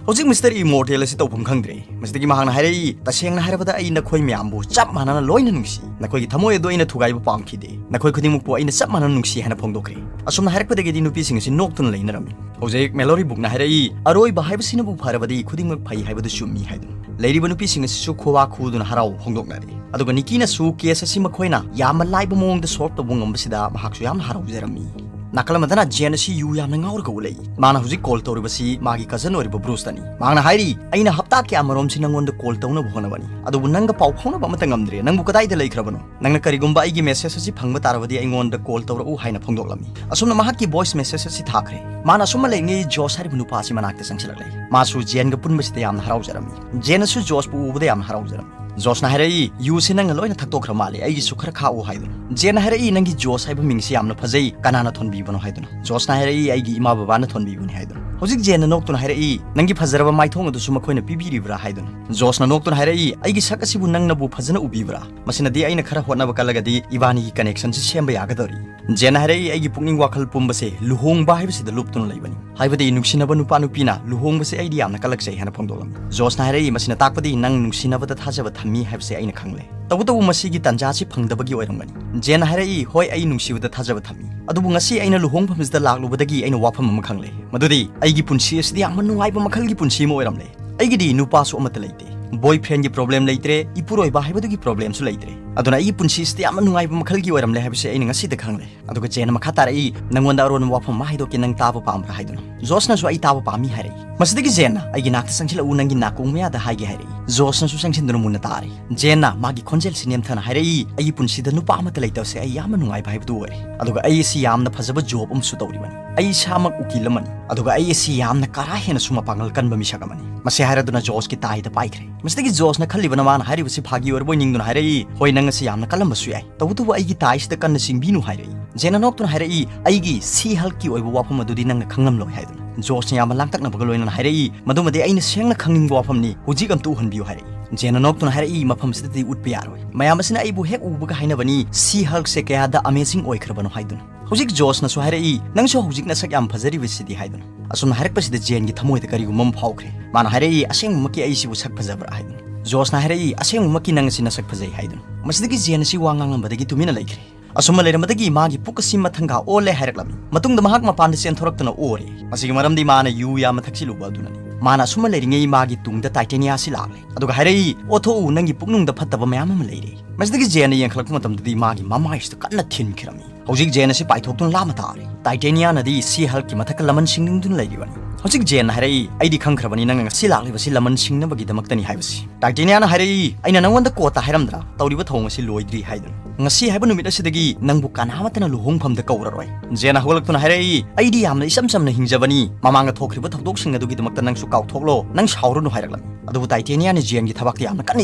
ꯍꯧꯖꯤꯛ ꯃꯤꯁꯇꯔ ꯏꯃꯣꯔꯇꯦꯜ ꯑꯁꯤ ꯇꯧꯐꯝ ꯈꯪꯗ꯭ꯔꯦ꯫ ꯃꯁꯤꯗꯒꯤ ꯃꯍꯥꯛꯅ ꯍꯥꯏꯔꯛꯏ, ꯇꯁꯦꯡꯅ ꯍꯥꯏꯔꯕꯗ ꯑꯩ ꯅꯈꯣꯏ ꯃꯌꯥꯝꯕꯨ ꯆꯞ ꯃꯥꯟꯅꯅ ꯂꯣꯏꯅ ꯅꯨꯡꯁꯤ꯫ ꯅꯈꯣꯏꯒꯤ ꯊꯃꯣꯏ ꯑꯗꯨ ꯑꯩꯅ ꯊꯨꯒꯥꯏꯕ ꯄꯥꯝꯈꯤꯗꯦ꯫ ꯅꯈꯣꯏ ꯈꯨꯗꯤꯡꯃꯛꯄꯨ ꯑꯩꯅ ꯆꯞ ꯃꯥꯟꯅꯅ ꯅꯨꯡꯁꯤ ꯍꯥꯏꯅ ꯐꯣꯡꯗꯣꯛꯈ꯭ꯔꯦ꯫ ꯑꯁꯨꯝꯅ ꯍꯥꯏꯔꯛꯄꯗꯒꯤꯗꯤ ꯅꯨꯄꯤꯁꯤꯡ ꯑꯁꯤ ꯅꯣꯛꯇꯨꯅ ꯂꯩꯅꯔꯝꯃꯤ꯫ ꯍꯧꯖꯤꯛ ꯃꯦꯂꯣꯔꯤ ꯕꯨꯛꯅ ꯍꯥꯏꯔꯛꯏ, ꯑꯔꯣꯏꯕ ꯍꯥꯏꯕꯁꯤꯅꯕꯨ ꯐꯔꯕꯗꯤ ꯈꯨꯗꯤꯡꯃꯛ ꯐꯩ ꯍꯥꯏꯕꯗꯨ ꯆꯨꯝꯃꯤ ꯍꯥꯏꯗꯨꯅ꯫ ꯂꯩꯔꯤꯕ ꯅꯨꯄꯤꯁꯤꯡ ꯑꯁꯤꯁꯨ ꯈꯨꯋꯥ ꯈꯨꯗꯨꯅ ꯍꯔꯥꯎꯕ ꯐꯣꯡꯗꯣꯛꯅꯔꯤ꯫ ꯑꯗꯨꯒ ꯅꯤꯀꯤꯅꯁꯨ ꯀꯦꯁ ꯑꯁꯤ ꯃꯈꯣꯏꯅ ꯌꯥꯝꯅ ꯂꯥꯏꯕ ꯃꯑꯣꯡꯗ ꯁꯣꯜꯕ ꯇꯧꯕ ꯉꯝꯕꯁꯤꯗ ꯃꯍꯥꯛꯁꯨ ꯌꯥꯝꯅ ꯍꯔꯥꯎꯖꯔꯝꯃꯤ꯫ ꯅꯥꯀꯜ ꯑꯃꯗꯅ ꯖꯦꯟ ꯑꯁꯤ ꯌꯨ ꯌꯥꯝꯅ ꯉꯥꯎꯔꯒ ꯎꯠꯂꯛꯏ꯫ ꯃꯥꯅ ꯍꯧꯖꯤꯛ ꯀꯣꯜ ꯇꯧꯔꯤꯕꯁꯤ ꯃꯥꯒꯤ ꯀꯖꯟ ꯑꯣꯏꯔꯤꯕ ꯕ꯭ꯔꯨꯁꯇꯅꯤ꯫ ꯃꯍꯥꯛꯅ ꯍꯥꯏꯔꯤ, "ꯑꯩꯅ ꯍꯞꯇꯥ ꯀꯌꯥꯃꯔꯣꯝꯁꯤ ꯅꯪꯉꯣꯟꯗ ꯀꯣꯜ ꯇꯧꯅꯕ ꯍꯣꯠꯅꯕꯅꯤ, ꯑꯗꯨꯕꯨ ꯅꯪꯒ ꯄꯥꯎ ꯐꯥꯎꯅꯕ ꯑꯃꯠꯇ ꯉꯝꯗ꯭ꯔꯦ꯫ ꯅꯪꯕꯨ ꯀꯗꯥꯏꯗ ꯂꯩꯈ꯭ꯔꯕꯅꯣ? ꯅꯪꯅ ꯀꯔꯤꯒꯨꯝꯕ ꯑꯩꯒꯤ ꯃꯦꯁꯦꯖ ꯑꯁꯤ ꯐꯪꯕ ꯇꯥꯔꯕꯗꯤ ꯑꯩꯉꯣꯟꯗ ꯀꯣꯜ ꯇꯧꯔꯛꯎ" ꯍꯥꯏꯅ ꯐꯣꯡꯗꯣꯛꯂꯝꯃꯤ꯫ ꯑꯁꯨꯝꯅ ꯃꯍꯥꯛꯀꯤ ꯚꯣꯏꯁ ꯃꯦꯁꯦꯖ ꯑꯁꯤ ꯊꯥꯈ꯭ꯔꯦ꯫ ꯃꯥꯅ ꯑꯁꯨꯝꯅ ꯂꯩꯔꯤꯉꯩ ꯖꯣꯁ ꯍꯥꯏꯔꯤꯕ ꯅꯨꯄꯥ ꯑꯁꯤ ꯃꯅꯥꯛꯇ ꯆꯪꯁꯤꯜꯂꯛꯂꯦ꯫ ꯃꯥꯁꯨ ꯖꯦꯟꯒ ꯄꯨꯟꯕꯁꯤꯗ ꯌꯥꯝꯅ ꯍꯔꯥꯎꯖꯔꯝꯃꯤ꯫ ꯖꯦꯟꯅꯁꯨ ꯖꯣꯁꯄꯨ ꯎꯕꯗ ꯌꯥꯝꯅ ꯍꯔꯥꯎꯖꯔꯝꯃꯤ꯫ ꯖꯣꯁꯅ ꯍꯥꯏꯔꯛꯏ, "ꯌꯨꯁꯤ ꯅꯪꯅ ꯂꯣꯏꯅ ꯊꯛꯇꯣꯛꯈ꯭ꯔ ꯃꯥꯜꯂꯦ, ꯑꯩꯒꯤꯁꯨ ꯈꯔ ꯈꯥꯛꯎ" ꯍꯥꯏꯗꯨꯅ꯫ ꯖꯦꯟꯅ ꯍꯥꯏꯔꯛꯏ, "ꯅꯪꯒꯤ ꯖꯣꯁ ꯍꯥꯏꯕ ꯃꯤꯡꯁꯤ ꯌꯥꯝꯅ ꯐꯖꯩ, ꯀꯅꯥꯅ ꯊꯣꯟꯕꯤꯕꯅꯣ?" ꯍꯥꯏꯗꯨꯅ꯫ ꯖꯣꯁꯅ ꯍꯥꯏꯔꯛꯏ, "ꯑꯩꯒꯤ ꯏꯃꯥ ꯕꯕꯥꯅ ꯊꯣꯟꯕꯤꯕꯅꯤ" ꯍꯥꯏꯗꯨꯅ꯫ ꯍꯧꯖꯤꯛ ꯖꯦꯟꯅ ꯅꯣꯛꯇꯨꯅ ꯍꯥꯏꯔꯛꯏ, "ꯅꯪꯒꯤ ꯐꯖꯔꯕ ꯃꯥꯏꯊꯣꯡ ꯑꯗꯨꯁꯨ ꯃꯈꯣꯏꯅ ꯄꯤꯕꯤꯔꯤꯕ꯭ꯔꯥ?" ꯍꯥꯏꯗꯨꯅ꯫ ꯖꯣꯁꯅ ꯅꯣꯛꯇꯨꯅ ꯍꯥꯏꯔꯛꯏ, "ꯑꯩꯒꯤ ꯁꯛ ꯑꯁꯤꯕꯨ ꯅꯪꯅꯕꯨ ꯐꯖꯅ ꯎꯕꯤꯕ꯭ꯔꯥ? ꯃꯁꯤꯅꯗꯤ ꯑꯩꯅ ꯈꯔ ꯍꯣꯠꯅꯕ ꯀꯜꯂꯒꯗꯤ ꯏꯕꯥꯅꯤꯒꯤ ꯀꯅꯦꯛꯁꯟꯁꯤ ꯁꯦꯝꯕ ꯌꯥꯒꯗꯧꯔꯤ"꯫ ꯖꯦꯟꯅ ꯍꯥꯏꯔꯛꯏ, "ꯑꯩꯒꯤ ꯄꯨꯛꯅꯤꯡ ꯋꯥꯈꯜ ꯄꯨꯝꯕꯁꯦ ꯂꯨꯍꯣꯡꯕ ꯍꯥꯏꯕꯁꯤꯗ ꯂꯨꯞꯇꯨꯅ ꯂꯩꯕꯅꯤ꯫ ꯍꯥꯏꯕꯗꯤ ꯅꯨꯡꯁꯤꯅꯕ ꯅꯨꯄꯥ ꯅꯨꯄꯤꯅ ꯂꯨꯍꯣꯡꯕꯁꯦ ꯑꯩꯗꯤ ꯌꯥꯝꯅ ꯀꯜꯂꯛꯆꯩ" ꯍꯥꯏꯅ ꯐꯣꯡꯗꯣꯛꯂꯝꯃꯤ꯫ ꯖꯣꯁꯅ ꯍꯥꯏꯔꯛꯏ, "ꯃꯁꯤꯅ ꯇꯥꯛꯄꯗꯤ ꯅꯪ ꯅꯨꯡꯁꯤꯅꯕꯗ ꯊꯥꯖꯕ ꯊꯝꯃꯤ ꯍꯥꯏꯕꯁꯦ ꯑꯩꯅ ꯈꯪꯂꯦ꯫ ꯇꯧꯕꯇꯕꯨ ꯃꯁꯤꯒꯤ ꯇꯥꯟꯖꯥꯁꯤ ꯐꯪꯗꯕꯒꯤ ꯑꯣꯏꯔꯝꯒꯅꯤ"꯫ ꯖꯦꯟꯅ ꯍꯥꯏꯔꯛꯏ, "ꯍꯣꯏ, ꯑꯩ ꯅꯨꯡꯁꯤꯕꯗ ꯊꯥꯖꯕ ꯊꯝꯃꯤ꯫ ꯑꯗꯨꯕꯨ ꯉꯁꯤ ꯑꯩꯅ ꯂꯨꯍꯣꯡꯐꯝꯁꯤꯗ ꯂꯥꯛꯂꯨꯕꯗꯒꯤ ꯑꯩꯅ ꯋꯥꯐꯝ ꯑꯃ ꯈꯪꯂꯦ꯫ ꯃꯗꯨꯗꯤ ꯑꯩꯒꯤ ꯄꯨꯟꯁꯤ ꯑꯁꯤꯗꯤ ꯌꯥꯝꯅ ꯅꯨꯡꯉꯥꯏꯕ ꯃꯈꯜꯒꯤ ꯄꯨꯟꯁꯤ ꯑꯃ ꯑꯣꯏꯔꯝꯂꯦ꯫ ꯑꯩꯒꯤꯗꯤ ꯅꯨꯄꯥꯁꯨ ꯑꯃꯠꯇ ꯂꯩꯇꯦ꯫ ꯕꯣꯏ ꯐ꯭ꯔꯦꯟꯒꯤ ꯄ꯭ꯔꯣꯕ꯭ꯂꯦꯝ ꯂꯩꯇ꯭ꯔꯦ, ꯏꯄꯨꯔꯣꯏꯕ ꯍꯥꯏꯕꯗꯨꯒꯤ ꯄ꯭ꯔꯣꯕ꯭ꯂꯦꯝꯁꯨ ꯂꯩꯇ꯭ꯔꯦ꯫ ꯑꯗꯨꯅ ꯑꯩꯒꯤ ꯄꯨꯟꯁꯤꯁꯤꯗ ꯌꯥꯝꯅ ꯅꯨꯡꯉꯥꯏꯕ ꯃꯈꯜꯒꯤ ꯑꯣꯏꯔꯝꯂꯦ ꯍꯥꯏꯕꯁꯦ ꯑꯩꯅ ꯉꯁꯤꯗ ꯈꯪꯂꯦ꯫ ꯑꯗꯨꯒ ꯖꯦꯟꯅ ꯃꯈꯥ ꯇꯥꯔꯛꯏ, "ꯅꯪꯉꯣꯟꯗ ꯑꯔꯣꯟꯕ ꯋꯥꯐꯝ ꯑꯃ ꯍꯥꯏꯗꯣꯛꯀꯦ, ꯅꯪ ꯇꯥꯕ ꯄꯥꯝꯕ꯭ꯔꯥ?" ꯍꯥꯏꯗꯨꯅ꯫ ꯖꯣꯁꯅꯁꯨ "ꯑꯩ ꯇꯥꯕ ꯄꯥꯝꯃꯤ" ꯍꯥꯏꯔꯛꯏ꯫ ꯃꯁꯤꯗꯒꯤ ꯖꯦꯟꯅ "ꯑꯩꯒꯤ ꯅꯥꯛꯇ ꯆꯪꯁꯤꯜꯂꯛꯎ, ꯅꯪꯒꯤ ꯅꯥꯀꯣꯡ ꯃꯌꯥꯗ ꯍꯥꯏꯒꯦ" ꯍꯥꯏꯔꯛꯏ꯫ ꯖꯣꯁꯅꯁꯨ ꯆꯪꯁꯤꯟꯗꯨꯅ ꯃꯨꯟꯅ ꯇꯥꯔꯦ꯫ ꯖꯦꯟꯅ ꯃꯥꯒꯤ ꯈꯣꯟꯖꯦꯜꯁꯤ ꯅꯦꯝꯊꯅ ꯍꯥꯏꯔꯛꯏ, "ꯑꯩꯒꯤ ꯄꯨꯟꯁꯤꯗ ꯅꯨꯄꯥ ꯑꯃꯠꯇ ꯂꯩꯇꯕꯁꯦ ꯑꯩ ꯌꯥꯝꯅ ꯅꯨꯡꯉꯥꯏꯕ ꯍꯥꯏꯕꯗꯨ ꯑꯣꯏꯔꯦ꯫ ꯑꯗꯨꯒ ꯑꯩ ꯑꯁꯤ ꯌꯥꯝꯅ ꯐꯖꯕ ꯖꯣꯕ ꯑꯃꯁꯨ ꯇꯧꯔꯤꯕꯅꯤ꯫ ꯑꯩ ꯏꯁꯥꯃꯛ ꯎꯀꯤꯜ ꯑꯃꯅꯤ꯫ ꯑꯗꯨꯒ ꯑꯩ ꯑꯁꯤ ꯌꯥꯝꯅ ꯀꯥ ꯍꯦꯟꯅꯁꯨ ꯃꯄꯥꯡꯒꯜ ꯀꯟꯕ ꯃꯤꯁꯛ ꯑꯃꯅꯤ꯫" ꯃꯁꯤ ꯍꯥꯏꯔꯗꯨꯅ ꯖꯣꯁꯀꯤ ꯇꯥꯏꯗ ꯄꯥꯏꯈ꯭ꯔꯦ꯫ ꯃꯁꯤꯗꯒꯤ ꯖꯣꯁꯅ ꯈꯜꯂꯤꯕꯅ ꯃꯥꯅ ꯍꯥꯏꯔꯤꯕꯁꯤ ꯐꯥꯒꯤ ꯑꯣꯏꯔꯕꯣꯏ ꯅꯤꯡꯗꯨꯅ ꯍꯥꯏꯔꯛꯏ, "ꯍꯣꯏ, ꯅꯪ ꯑꯁꯤ ꯌꯥꯝꯅ ꯀꯜꯂꯝꯕꯁꯨ ꯌꯥꯏ, ꯇꯧꯕꯇꯕꯨ ꯑꯩꯒꯤ ꯇꯥꯏꯁꯤꯗ ꯀꯟꯅ ꯆꯤꯡꯕꯤꯅꯨ" ꯍꯥꯏꯔꯛꯏ꯫ ꯖꯦꯟꯅ ꯅꯣꯛꯇꯨꯅ ꯍꯥꯏꯔꯛꯏ, "ꯑꯩꯒꯤ ꯁꯤ ꯍꯜꯛꯀꯤ ꯑꯣꯏꯕ ꯋꯥꯐꯝ ꯑꯗꯨꯗꯤ ꯅꯪꯅ ꯈꯪꯂꯝꯂꯣꯏ" ꯍꯥꯏꯗꯨꯅ꯫ ꯖꯣꯁꯅ ꯌꯥꯝꯅ ꯂꯥꯡꯇꯛꯅꯕꯒ ꯂꯣꯏꯅꯅ ꯍꯥꯏꯔꯛꯏ, "ꯃꯗꯨꯃꯗꯤ ꯑꯩꯅ ꯁꯦꯡꯅ ꯈꯪꯅꯤꯡꯕ ꯋꯥꯐꯝꯅꯤ, ꯍꯧꯖꯤꯛ ꯑꯝꯇ ꯎꯍꯟꯕꯤꯌꯨ" ꯍꯥꯏꯔꯛꯏ꯫ ꯖꯦꯟꯅ ꯅꯣꯛꯇꯨꯅ ꯍꯥꯏꯔꯛꯏ, "ꯃꯐꯝꯁꯤꯗꯗꯤ ꯎꯠꯄ ꯌꯥꯔꯣꯏ꯫ ꯃꯌꯥꯝ ꯑꯁꯤꯅ ꯑꯩꯕꯨ ꯍꯦꯛ ꯎꯕꯒ ꯍꯥꯏꯅꯕꯅꯤ, ꯁꯤ ꯍꯜꯛꯁꯦ ꯀꯌꯥꯗ ꯑꯃꯦꯖꯤꯡ ꯑꯣꯏꯈ꯭ꯔꯕꯅꯣ" ꯍꯥꯏꯗꯨꯅ꯫ ꯍꯧꯖꯤꯛ ꯖꯣꯁꯅꯁꯨ ꯍꯥꯏꯔꯛꯏ, "ꯅꯪꯁꯨ ꯍꯧꯖꯤꯛ ꯅꯁꯛ ꯌꯥꯝ ꯐꯖꯔꯤꯕꯁꯤꯗꯤ" ꯍꯥꯏꯗꯨꯅ꯫ ꯑꯁꯨꯝꯅ ꯍꯥꯏꯔꯛꯄꯁꯤꯗ ꯖꯦꯟꯒꯤ ꯊꯃꯣꯏꯗ ꯀꯔꯤꯒꯨꯝꯕ ꯑꯃ ꯐꯥꯎꯈ꯭ꯔꯦ꯫ ꯃꯥꯅ ꯍꯥꯏꯔꯛꯏ, "ꯑꯁꯦꯡꯕꯃꯛꯀꯤ ꯑꯩꯁꯤꯕꯨ ꯁꯛ ꯐꯖꯕ꯭ꯔꯥ?" ꯍꯥꯏꯗꯨꯅ꯫ ꯖꯣꯁꯅ ꯍꯥꯏꯔꯛꯏ, "ꯑꯁꯦꯡꯕꯃꯛꯀꯤ ꯅꯪ ꯑꯁꯤ ꯅꯁꯛ ꯐꯖꯩ" ꯍꯥꯏꯗꯨꯅ꯫ ꯃꯁꯤꯗꯒꯤ ꯖꯦꯟ ꯑꯁꯤ ꯋꯥ ꯉꯥꯡꯂꯝꯕꯗꯒꯤ ꯇꯨꯃꯤꯟꯅ ꯂꯩꯈ꯭ꯔꯦ꯫ ꯑꯁꯨꯝꯅ ꯂꯩꯔꯝꯕꯗꯒꯤ ꯃꯥꯒꯤ ꯄꯨꯛ ꯑꯁꯤ ꯃꯊꯪꯒꯥ ꯑꯣꯜꯂꯦ ꯍꯥꯏꯔꯛꯂꯝꯃꯤ꯫ ꯃꯇꯨꯡꯗ ꯃꯍꯥꯛ ꯃꯄꯥꯟꯗ ꯆꯦꯟꯊꯣꯔꯛꯇꯨꯅ ꯑꯣꯔꯦ꯫ ꯃꯁꯤꯒꯤ ꯃꯔꯝꯗꯤ ꯃꯥꯅ ꯌꯨ ꯌꯥꯝꯅ ꯊꯛꯆꯤꯜꯂꯨꯕ ꯑꯗꯨꯅꯅꯤ꯫ ꯃꯥꯅ ꯑꯁꯨꯝꯅ ꯂꯩꯔꯤꯉꯩ ꯃꯥꯒꯤ ꯇꯨꯡꯗ ꯇꯥꯏꯇꯦꯅꯤꯌꯥ ꯑꯁꯤ ꯂꯥꯛꯂꯦ꯫ ꯑꯗꯨꯒ ꯍꯥꯏꯔꯛꯏ, "ꯑꯣꯊꯣꯛꯎ, ꯅꯪꯒꯤ ꯄꯨꯛꯅꯨꯡꯗ ꯐꯠꯇꯕ ꯃꯌꯥꯝ ꯑꯃ ꯂꯩꯔꯦ꯫" ꯃꯁꯤꯗꯒꯤ ꯖꯦꯟꯅ ꯌꯦꯡꯈꯠꯂꯛꯄ ꯃꯇꯝꯗꯗꯤ ꯃꯥꯒꯤ ꯃꯃꯥꯏꯁꯤꯗ ꯀꯟꯅ ꯊꯤꯟꯈꯤꯔꯝꯃꯤ꯫ ꯍꯧꯖꯤꯛ ꯖꯦꯟ ꯑꯁꯤ ꯄꯥꯏꯊꯣꯛꯇꯨꯅ ꯂꯥꯞꯅ ꯇꯥꯔꯦ꯫ ꯇꯥꯏꯇꯦꯅꯤꯌꯥꯅꯗꯤ ꯁꯤ ꯍꯜꯛꯀꯤ ꯃꯊꯛꯇ ꯂꯃꯟ ꯁꯤꯡꯅꯤꯡꯗꯨꯅ ꯂꯩꯔꯤꯕꯅꯤ꯫ ꯍꯧꯖꯤꯛ ꯖꯦꯟꯅ ꯍꯥꯏꯔꯛꯏ, "ꯑꯩꯗꯤ ꯈꯪꯈ꯭ꯔꯕꯅꯤ ꯅꯪꯅ ꯉꯁꯤ ꯂꯥꯛꯂꯤꯕꯁꯤ ꯂꯃꯟ ꯁꯤꯡꯅꯕꯒꯤꯗꯃꯛꯇꯅꯤ" ꯍꯥꯏꯕꯁꯤ꯫ ꯇꯥꯏꯇꯦꯅꯤꯌꯥꯅ ꯍꯥꯏꯔꯛꯏ, "ꯑꯩꯅ ꯅꯪꯉꯣꯟꯗ ꯀꯣꯟꯅ ꯍꯥꯏꯔꯝꯗ꯭ꯔꯥ, ꯇꯧꯔꯤꯕ ꯊꯧꯑꯣꯡ ꯑꯁꯤ ꯂꯣꯏꯗ꯭ꯔꯤ" ꯍꯥꯏꯗꯨꯅ꯫ "ꯉꯁꯤ ꯍꯥꯏꯕ ꯅꯨꯃꯤꯠ ꯑꯁꯤꯗꯒꯤ ꯅꯪꯕꯨ ꯀꯅꯥꯃꯠꯇꯅ ꯂꯨꯍꯣꯡꯐꯝꯗ ꯀꯧꯔꯔꯣꯏ꯫" ꯖꯦꯟꯅ ꯍꯧꯒꯠꯂꯛꯇꯨꯅ ꯍꯥꯏꯔꯛꯏ, "ꯑꯩꯗꯤ ꯌꯥꯝꯅ ꯏꯆꯝ ꯆꯝꯅ ꯍꯤꯡꯖꯕꯅꯤ꯫ ꯃꯃꯥꯡꯗ ꯊꯣꯛꯈ꯭ꯔꯤꯕ ꯊꯧꯗꯣꯛꯁꯤꯡ ꯑꯗꯨꯒꯤꯗꯃꯛꯇ ꯅꯪꯁꯨ ꯀꯥꯎꯊꯣꯛꯂꯣ, ꯅꯪ ꯁꯥꯎꯔꯨꯅꯨ" ꯍꯥꯏꯔꯛꯂꯝꯃꯤ꯫ ꯑꯗꯨꯕꯨ ꯇꯥꯏꯇꯦꯅꯤꯌꯥꯅ ꯖꯦꯟꯒꯤ ꯊꯕꯥꯛꯇ ꯌꯥꯝꯅ ꯀꯟꯅ